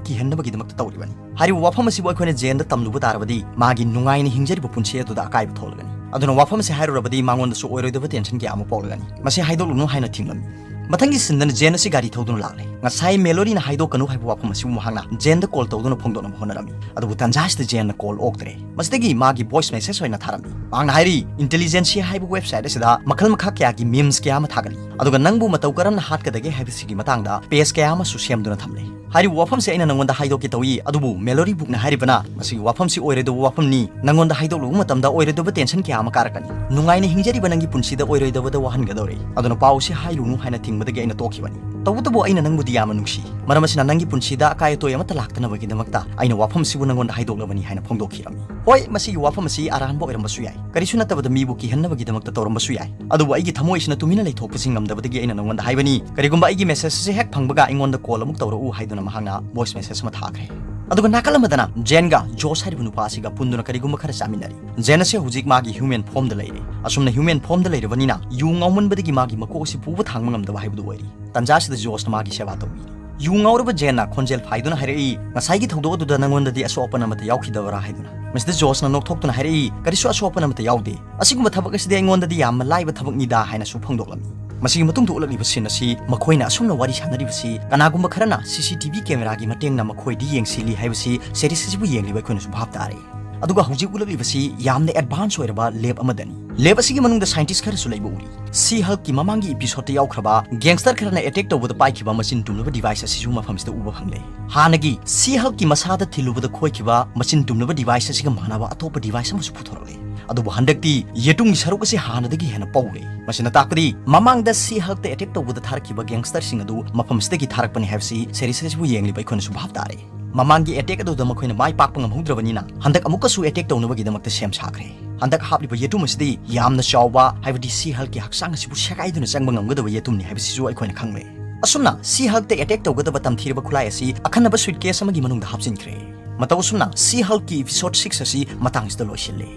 ꯀꯤꯍꯟꯅꯕꯒꯤꯗꯃꯛꯇ ꯇꯧꯔꯤꯕꯅꯤ꯫ ꯍꯥꯏꯔꯤꯕ ꯋꯥꯐꯝ ꯑꯁꯤꯕꯨ ꯑꯩꯈꯣꯏꯅ ꯖꯦꯟꯗ ꯇꯝꯂꯨꯕ ꯇꯥꯔꯕꯗꯤ ꯃꯥꯒꯤ ꯅꯨꯡꯉꯥꯏꯅ ꯍꯤꯡꯖꯔꯤꯕ ꯄꯨꯟꯁꯤ ꯑꯗꯨꯗ ꯑꯀꯥꯏꯕ ꯊꯣꯛꯂꯒꯅꯤ꯫ ꯑꯗꯨꯅ ꯋꯥꯐꯝ ꯑꯁꯤ ꯍꯥꯏꯔꯨꯔꯕꯗꯤ ꯃꯉꯣꯟꯗꯁꯨ ꯑꯣꯏꯔꯣꯏꯗꯕ ꯇꯦꯟꯁꯟ ꯀꯌꯥ ꯑꯃ ꯄꯣꯛꯂꯒꯅꯤ꯫ ꯃꯁꯤ ꯍꯥꯏꯗꯣꯛꯂꯨꯅꯨ" ꯍꯥꯏꯅ ꯊꯤꯡꯂꯝꯃꯤ꯫ ꯃꯊꯪꯒꯤ ꯁꯤꯟꯗꯅ ꯖꯦꯟ ꯑꯁꯤ ꯒꯥꯔꯤ ꯊꯧꯗꯨꯅ ꯂꯥꯛꯂꯦ꯫ ꯉꯁꯥꯏ ꯃꯦꯂꯣꯔꯤꯅ ꯍꯥꯏꯗꯣꯛꯀꯅꯨ ꯍꯥꯏꯕ ꯋꯥꯐꯝ ꯑꯁꯤꯕꯨ ꯃꯍꯥꯛꯅ ꯖꯦꯟꯗ ꯀꯣꯜ ꯇꯧꯗꯨꯅ ꯐꯣꯡꯗꯣꯛꯅꯕ ꯍꯣꯠꯅꯔꯝꯃꯤ꯫ ꯑꯗꯨꯕꯨ ꯇꯥꯟꯖꯥ ꯑꯁꯤꯗ ꯖꯦꯟꯅ ꯀꯣꯜ ꯑꯣꯛꯇ꯭ꯔꯦ꯫ ꯃꯁꯤꯗꯒꯤ ꯃꯥꯒꯤ ꯚꯣꯏꯁ ꯃꯦꯁꯦꯖ ꯑꯣꯏꯅ ꯊꯥꯔꯝꯃꯤ꯫ ꯃꯍꯥꯛꯅ ꯍꯥꯏꯔꯤ, "ꯏꯟꯇꯦꯂꯤꯖꯦꯟꯁꯤꯌꯥ ꯍꯥꯏꯕ ꯋꯦꯕꯁꯥꯏꯠ ꯑꯁꯤꯗ ꯃꯈꯜ ꯃꯈꯥ ꯀꯌꯥꯒꯤ ꯃꯤꯝꯁ ꯀꯌꯥ ꯑꯃ ꯊꯥꯒꯠꯂꯤ꯫ ꯑꯗꯨꯒ ꯅꯪꯕꯨ ꯃꯇꯧ ꯀꯔꯝꯅ ꯍꯥꯠꯀꯗꯒꯦ ꯍꯥꯏꯕꯁꯤꯒꯤ ꯃꯇꯥꯡꯗ ꯄꯦꯖ ꯀꯌꯥ ꯑꯃꯁꯨ ꯁꯦꯝꯗꯨꯅ ꯊꯝꯂꯦ꯫ ꯍꯥꯏꯔꯤꯕ ꯋꯥꯐꯝꯁꯤ ꯑꯩꯅ ꯅꯪꯉꯣꯟꯗ ꯍꯥꯏꯗꯣꯛꯀꯦ ꯇꯧꯏ, ꯑꯗꯨꯕꯨ ꯃꯦꯂꯣꯔꯤ ꯕꯨꯛꯅ ꯍꯥꯏꯔꯤꯕꯅ ꯃꯁꯤꯒꯤ ꯋꯥꯐꯝꯁꯤ ꯑꯣꯏꯔꯣꯏꯗꯕ ꯋꯥꯐꯝꯅꯤ꯫ ꯅꯪꯉꯣꯟꯗ ꯍꯥꯏꯗꯣꯛꯂꯨꯕ ꯃꯇꯝꯗ ꯑꯣꯏꯔꯣꯏꯗꯕ ꯇꯦꯟꯁꯟ ꯀꯌꯥ ꯑꯃ ꯀꯥꯔꯛꯀꯅꯤ꯫ ꯅꯨꯡꯉꯥꯏꯅ ꯍꯤꯡꯖꯔꯤꯕ ꯅꯪꯒꯤ ꯄꯨꯟꯁꯤꯗ ꯑꯣꯏꯔꯣꯏꯗꯕꯗ ꯋꯥꯍꯟꯒꯗꯧꯔꯦ꯫ ꯑꯗꯨꯅ ꯄꯥꯎ ꯑꯁꯤ ꯍꯥꯏꯔꯨꯅꯨ" ꯍꯥꯏꯅ ꯊꯤꯡꯕꯗꯒꯤ ꯑꯩꯅ ꯇꯣꯛꯈꯤꯕꯅꯤ꯫ ꯇꯧꯕꯇꯕꯨ ꯑꯩꯅ ꯅꯪꯕꯨꯗꯤ ꯌꯥꯝꯅ ꯅꯨꯡꯁꯤ꯫ ꯃꯔꯝ ꯑꯁꯤꯅ ꯅꯪꯒꯤ ꯄꯨꯟꯁꯤꯗ ꯑꯀꯥꯏ ꯑꯇꯣꯏ ꯑꯃꯠꯇ ꯂꯥꯛꯇꯅꯕꯒꯤꯗꯃꯛꯇ ꯑꯩꯅ ꯋꯥꯐꯝꯁꯤꯕꯨ ꯅꯪꯉꯣꯟꯗ ꯍꯥꯏꯗꯣꯛꯂꯕꯅꯤ ꯍꯥꯏꯅ ꯐꯣꯡꯗꯣꯛꯈꯤꯔꯝꯃꯤ꯫ ꯍꯣꯏ, ꯃꯁꯤꯒꯤ ꯋꯥꯐꯝ ꯑꯁꯤ ꯑꯔꯥꯟꯕ ꯑꯣꯏꯔꯝꯕꯁꯨ ꯌꯥꯏ꯫ ꯀꯔꯤꯁꯨ ꯅꯠꯇꯕꯗ ꯃꯤꯕꯨ ꯀꯤꯍꯟꯅꯕꯒꯤꯗꯃꯛꯇ ꯇꯧꯔꯝꯕꯁꯨ ꯌꯥꯏ꯫ ꯑꯗꯨꯕꯨ ꯑꯩꯒꯤ ꯊꯃꯣꯏꯁꯤꯅ ꯇꯨꯃꯤꯟꯅ ꯂꯩꯊꯣꯛꯄꯁꯤ ꯉꯝꯗꯕꯗꯒꯤ ꯑꯩꯅ ꯅꯪꯉꯣꯟꯗ ꯍꯥꯏꯕꯅꯤ꯫ ꯀꯔꯤꯒꯨꯝꯕ ꯑꯩꯒꯤ ꯃꯦꯁꯦꯖ ꯑꯁꯤ ꯍꯦꯛ ꯐꯪꯕꯒ ꯑꯩꯉꯣꯟꯗ ꯀꯣꯜ ꯑꯃꯨꯛ ꯇꯧꯔꯛꯎ ꯍꯥꯏꯗꯨꯅ ꯃꯍꯥꯛꯅ ꯚꯣꯏꯁ ꯃꯦꯁꯦꯖ ꯑꯃ ꯊꯥꯈ꯭ꯔꯦ꯫ ꯑꯗꯨꯒ ꯅꯥꯀꯜ ꯑꯃꯗꯅ ꯖꯦꯟꯒ ꯖꯣꯁ ꯍꯥꯏꯔꯤꯕ ꯅꯨꯄꯥ ꯑꯁꯤꯒ ꯄꯨꯟꯗꯨꯅ ꯀꯔꯤꯒꯨꯝꯕ ꯈꯔ ꯆꯥꯃꯤꯟꯅꯔꯤ꯫ ꯖꯦꯟ ꯑꯁꯤ ꯍꯧꯖꯤꯛ ꯃꯥꯒꯤ ꯍ꯭ꯌꯨꯃꯦꯟ ꯐꯣꯝꯗ ꯂꯩꯔꯦ꯫ ꯑꯁꯨꯝꯅ ꯍ꯭ꯌꯨꯃꯦꯟ ꯐꯣꯝꯗ ꯂꯩꯔꯕꯅꯤꯅ ꯌꯨ ꯉꯥꯎꯃꯟꯕꯗꯒꯤ ꯃꯥꯒꯤ ꯃꯀꯣꯛ ꯑꯁꯤ ꯄꯨꯕ ꯊꯥꯡꯕ ꯉꯝꯗꯕ ꯍꯥꯏꯕꯗꯨ ꯑꯣꯏꯔꯤ꯫ ꯇꯥꯟꯖꯥ ꯑꯁꯤꯗ ꯖꯣꯁꯅ ꯃꯥꯒꯤ ꯁꯦꯕꯥ ꯇꯧꯕꯤꯔꯤ꯫ ꯌꯨ ꯉꯥꯎꯔꯕ ꯖꯦꯟꯅ ꯈꯣꯟꯖꯦꯜ ꯐꯥꯏꯗꯨꯅ ꯍꯥꯏꯔꯛꯏ, "ꯉꯁꯥꯏꯒꯤ ꯊꯧꯗꯣꯛ ꯑꯗꯨꯗ ꯅꯪꯉꯣꯟꯗꯗꯤ ꯑꯁꯣꯛ ꯑꯄꯟ ꯑꯃꯠꯇ ꯌꯥꯎꯈꯤꯗꯕ꯭ꯔꯥ?" ꯍꯥꯏꯗꯨꯅ꯫ ꯃꯁꯤꯗ ꯖꯣꯁꯅ ꯅꯣꯛꯊꯣꯛꯇꯨꯅ ꯍꯥꯏꯔꯛꯏ, "ꯀꯔꯤꯁꯨ ꯑꯁꯣꯛ ꯑꯄꯟ ꯑꯃꯠꯇ ꯌꯥꯎꯗꯦ꯫ ꯑꯁꯤꯒꯨꯝꯕ ꯊꯕꯛ ꯑꯁꯤꯗꯤ ꯑꯩꯉꯣꯟꯗꯗꯤ ꯌꯥꯝꯅ ꯂꯥꯏꯕ ꯊꯕꯛꯅꯤꯗ" ꯍꯥꯏꯅꯁꯨ ꯐꯣꯡꯗꯣꯛꯂꯝꯃꯤ꯫ ꯃꯁꯤꯒꯤ ꯃꯇꯨꯡꯗ ꯎꯠꯂꯛꯂꯤꯕ ꯁꯤꯟ ꯑꯁꯤ ꯃꯈꯣꯏꯅ ꯑꯁꯨꯝꯅ ꯋꯥꯔꯤ ꯁꯥꯟꯅꯔꯤꯕꯁꯤ ꯀꯅꯥꯒꯨꯝꯕ ꯈꯔꯅ ꯁꯤ ꯁꯤ ꯇꯤ ꯚꯤ ꯀꯦꯃꯦꯔꯥꯒꯤ ꯃꯇꯦꯡꯅ ꯃꯈꯣꯏꯗꯤ ꯌꯦꯡꯁꯤꯜꯂꯤ ꯍꯥꯏꯕꯁꯤ ꯁꯦꯔꯤꯁ ꯑꯁꯤꯕꯨ ꯌꯦꯡꯂꯤꯕ ꯑꯩꯈꯣꯏꯅꯁꯨ ꯚꯥꯞ ꯇꯥꯔꯦ꯫ ꯑꯗꯨꯒ ꯍꯧꯖꯤꯛ ꯎꯠꯂꯛꯂꯤꯕꯁꯤ ꯌꯥꯝꯅ ꯑꯦꯗꯚꯥꯟꯁ ꯑꯣꯏꯔꯕ ꯂꯦꯕ ꯑꯃꯗꯅꯤ꯫ Lab ꯑꯁꯤꯒꯤ ꯃꯅꯨꯡꯗ scientist ꯈꯔꯁꯨ ꯂꯩꯕ ꯎꯔꯤ꯫ She-Hulk-ꯀꯤ ꯃꯃꯥꯡꯒꯤ episode-ꯇ ꯌꯥꯎꯈ꯭ꯔꯕ gangster ꯈꯔꯅ attack ꯇꯧꯕꯗ ꯄꯥꯏꯈꯤꯕ ꯃꯆꯤꯟ ꯇꯨꯝꯂꯕ device ꯑꯁꯤꯁꯨ ꯃꯐꯝꯁꯤꯗ ꯎꯕ ꯐꯪꯂꯦ꯫ ꯍꯥꯟꯅꯒꯤ She-Hulk-ꯀꯤ ꯃꯁꯥꯗ ꯊꯤꯜꯂꯨꯕꯗ ꯈꯣꯏꯈꯤꯕ ꯃꯆꯤꯟ ꯇꯨꯝꯂꯕ device ꯑꯁꯤꯒ ꯃꯥꯟꯅꯕ ꯑꯇꯣꯞꯄ device ꯑꯃꯁꯨ ꯄꯨꯊꯣꯔꯛꯂꯦ꯫ ꯑꯗꯨꯕꯨ ꯍꯟꯗꯛꯇꯤ ꯌꯦꯇꯨꯝꯒꯤ ꯁꯔꯨꯛ ꯑꯁꯤ ꯍꯥꯟꯅꯗꯒꯤ ꯍꯦꯟꯅ ꯄꯧꯔꯦ꯫ ꯃꯁꯤꯅ ꯇꯥꯛꯄꯗꯤ ꯃꯃꯥꯡꯗ She-Hulk-ꯇ attack ꯇꯧꯕꯗ ꯊꯥꯔꯛꯈꯤꯕ gangster-ꯁꯤꯡ ꯑꯗꯨ ꯃꯐꯝꯁꯤꯗꯒꯤ ꯊꯥꯔꯛꯄꯅꯤ ꯍꯥꯏꯕꯁꯤ series ꯑꯁꯤꯕꯨ ꯌꯦꯡꯂꯤꯕ ꯑꯩꯈꯣꯏꯅꯁꯨ ꯚꯥꯞ ꯇꯥꯔꯦ꯫ ꯃꯃꯥꯡꯒꯤ attack ꯑꯗꯨꯗ ꯃꯈꯣꯏꯅ ꯃꯥꯏ ꯄꯥꯛꯄ ꯉꯝꯍꯧꯗ꯭ꯔꯕꯅꯤꯅ ꯍꯟꯗꯛ ꯑꯃꯨꯛꯀꯁꯨ attack ꯇꯧꯅꯕꯒꯤꯗꯃꯛꯇ ꯁꯦꯝ ꯁꯥꯈ꯭ꯔꯦ꯫ ꯍꯟꯗꯛ ꯍꯥꯞꯂꯤꯕ ꯌꯦꯇꯨꯝ ꯑꯁꯤꯗꯤ ꯌꯥꯝꯅ ꯆꯥꯎꯕ, ꯍꯥꯏꯕꯗꯤ She-Hulk-ꯀꯤ ꯍꯛꯆꯥꯡ ꯑꯁꯤꯕꯨ ꯁꯦꯒꯥꯏꯗꯨꯅ ꯆꯪꯕ ꯉꯝꯒꯗꯕ ꯌꯦꯇꯨꯝꯅꯤ ꯍꯥꯏꯕꯁꯤꯁꯨ ꯑꯩꯈꯣꯏꯅ ꯈꯪꯂꯦ꯫ ꯑꯁꯨꯝꯅ She-Hulk-ꯇ attack ꯇꯧꯒꯗꯕ ꯇꯝꯊꯤꯔꯕ ꯈꯨꯠꯂꯥꯏ ꯑꯁꯤ ꯑꯈꯟꯅꯕ suitcase ꯑꯃꯒꯤ ꯃꯅꯨꯡꯗ ꯍꯥꯞꯆꯤꯟꯈ꯭ꯔꯦ꯫ ꯃꯇꯧ ꯑꯁꯨꯝꯅ She-Hulk-ꯀꯤ episode six ꯑꯁꯤ ꯃꯇꯥꯡꯁꯤꯗ ꯂꯣꯏꯁꯤꯜꯂꯦ꯫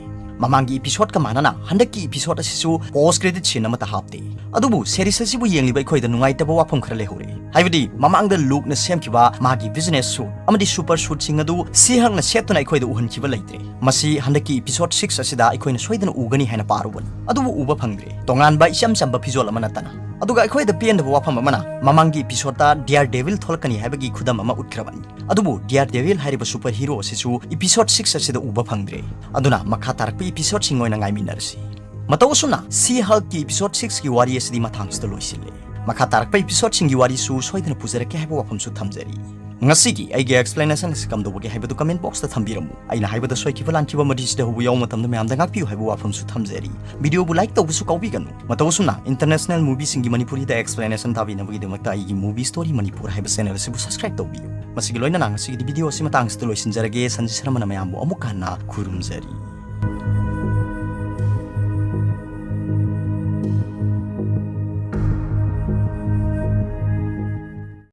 ꯃꯃꯥꯡꯒꯤ episode-ꯀ ꯃꯥꯟꯅꯅ ꯍꯟꯗꯛꯀꯤ episode ꯑꯁꯤꯁꯨ post credit scene ꯑꯃꯠꯇ ꯍꯥꯞꯇꯦ꯫ ꯑꯗꯨꯕꯨ series ꯑꯁꯤꯕꯨ ꯌꯦꯡꯂꯤꯕ ꯑꯩꯈꯣꯏꯗ ꯅꯨꯡꯉꯥꯏꯇꯕ ꯋꯥꯐꯝ ꯈꯔ ꯂꯩꯍꯧꯔꯦ꯫ ꯍꯥꯏꯕꯗꯤ ꯃꯃꯥꯡꯗ Luke-ꯅ ꯁꯦꯝꯈꯤꯕ ꯃꯥꯒꯤ business suit ꯑꯃꯗꯤ super suit-ꯁꯤꯡ ꯑꯗꯨ She-Hulk-ꯅ ꯁꯦꯠꯇꯨꯅ ꯑꯩꯈꯣꯏꯗ ꯎꯍꯟꯈꯤꯕ ꯂꯩꯇ꯭ꯔꯦ꯫ ꯃꯁꯤ ꯍꯟꯗꯛꯀꯤ episode six ꯑꯁꯤꯗ ꯑꯩꯈꯣꯏꯅ ꯁꯣꯏꯗꯅ ꯎꯒꯅꯤ ꯍꯥꯏꯅ ꯄꯥꯔꯨꯕꯅꯤ, ꯑꯗꯨꯕꯨ ꯎꯕ ꯐꯪꯗ꯭ꯔꯦ, ꯇꯣꯉꯥꯟꯕ ꯏꯆꯝ ꯆꯝꯕ ꯐꯤꯖꯣꯜ ꯑꯃ ꯅꯠꯇꯅ꯫ ꯑꯗꯨꯒ ꯑꯩꯈꯣꯏꯗ ꯄꯦꯟꯗꯕ ꯋꯥꯐꯝ ꯑꯃꯅ, ꯃꯃꯥꯡꯒꯤ episode-ꯇ Daredevil ꯊꯣꯛꯂꯛꯀꯅꯤ ꯍꯥꯏꯕꯒꯤ ꯈꯨꯗꯝ ꯑꯃ ꯎꯠꯈ꯭ꯔꯕꯅꯤ꯫ ꯑꯗꯨꯕꯨ Daredevil ꯍꯥꯏꯔꯤꯕ super hero ꯑꯁꯤꯁꯨ episode six ꯑꯁꯤꯗ ꯎꯕ ꯐꯪꯗ꯭ꯔꯦ꯫ ꯑꯗꯨꯅ ꯃꯈꯥ ꯇꯥꯔꯛꯄ episode-ꯁꯤꯡ ꯑꯣꯏꯅ ꯉꯥꯏꯃꯤꯟꯅꯔꯁꯤ꯫ ꯃꯇꯧ ꯑꯁꯨꯝꯅ She-Hulk-ꯀꯤ episode six-ꯀꯤ ꯋꯥꯔꯤ ꯑꯁꯤꯗꯤ ꯃꯇꯥꯡꯁꯤꯗ ꯂꯣꯏꯁꯤꯜꯂꯦ꯫ ꯃꯈꯥ ꯇꯥꯔꯛꯄ episode-ꯁꯤꯡꯒꯤ ꯋꯥꯔꯤꯁꯨ ꯁꯣꯏꯗꯅ ꯄꯨꯖꯔꯛꯀꯦ ꯍꯥꯏꯕ ꯋꯥꯐꯝꯁꯨ ꯊꯝꯖꯔꯤ꯫ ꯉꯁꯤꯒꯤ ꯑꯩꯒꯤ explanation ꯑꯁꯤ ꯀꯝꯗꯧꯕꯒꯦ ꯍꯥꯏꯕꯗꯨ comment box-ꯇ ꯊꯝꯕꯤꯔꯝꯃꯨ꯫ ꯑꯩꯅ ꯍꯥꯏꯕꯗ ꯁꯣꯏꯈꯤꯕ ꯂꯥꯟꯈꯤꯕ ꯑꯃꯗꯤ ꯁꯤꯗ ꯍꯧꯕ ꯌꯥꯎꯕ ꯃꯇꯝꯗ ꯃꯌꯥꯝꯗ ꯉꯥꯛꯄꯤꯌꯨ ꯍꯥꯏꯕ ꯋꯥꯐꯝꯁꯨ ꯊꯝꯖꯔꯤ꯫ Video-ꯕꯨ like ꯇꯧꯕꯁꯨ ꯀꯥꯎꯕꯤꯒꯅꯨ꯫ ꯃꯇꯧ ꯑꯁꯨꯝꯅ international movie-ꯁꯤꯡꯒꯤ ꯃꯅꯤꯄꯨꯔꯤꯗ explanation ꯇꯥꯕꯤꯅꯕꯒꯤꯗꯃꯛꯇ ꯑꯩꯒꯤ Movie Story Manipur ꯍꯥꯏꯕ channel ꯑꯁꯤꯕꯨ subscribe ꯇꯧꯕꯤꯌꯨ꯫ ꯃꯁꯤꯒꯤ ꯂꯣꯏꯅꯅ ꯉꯁꯤꯒꯤꯗꯤ video ꯑꯁꯤ ꯃꯇꯥꯡ ꯑꯁꯤꯗ ꯂꯣꯏꯁꯤꯟꯖꯔꯒꯦ꯫ ꯁꯟꯖꯤ ꯁꯔꯃꯅ ꯃꯌꯥꯝꯕꯨ ꯑꯃꯨꯛ ꯍꯟꯅ ꯈꯨꯔꯨꯝꯖꯔꯤ꯫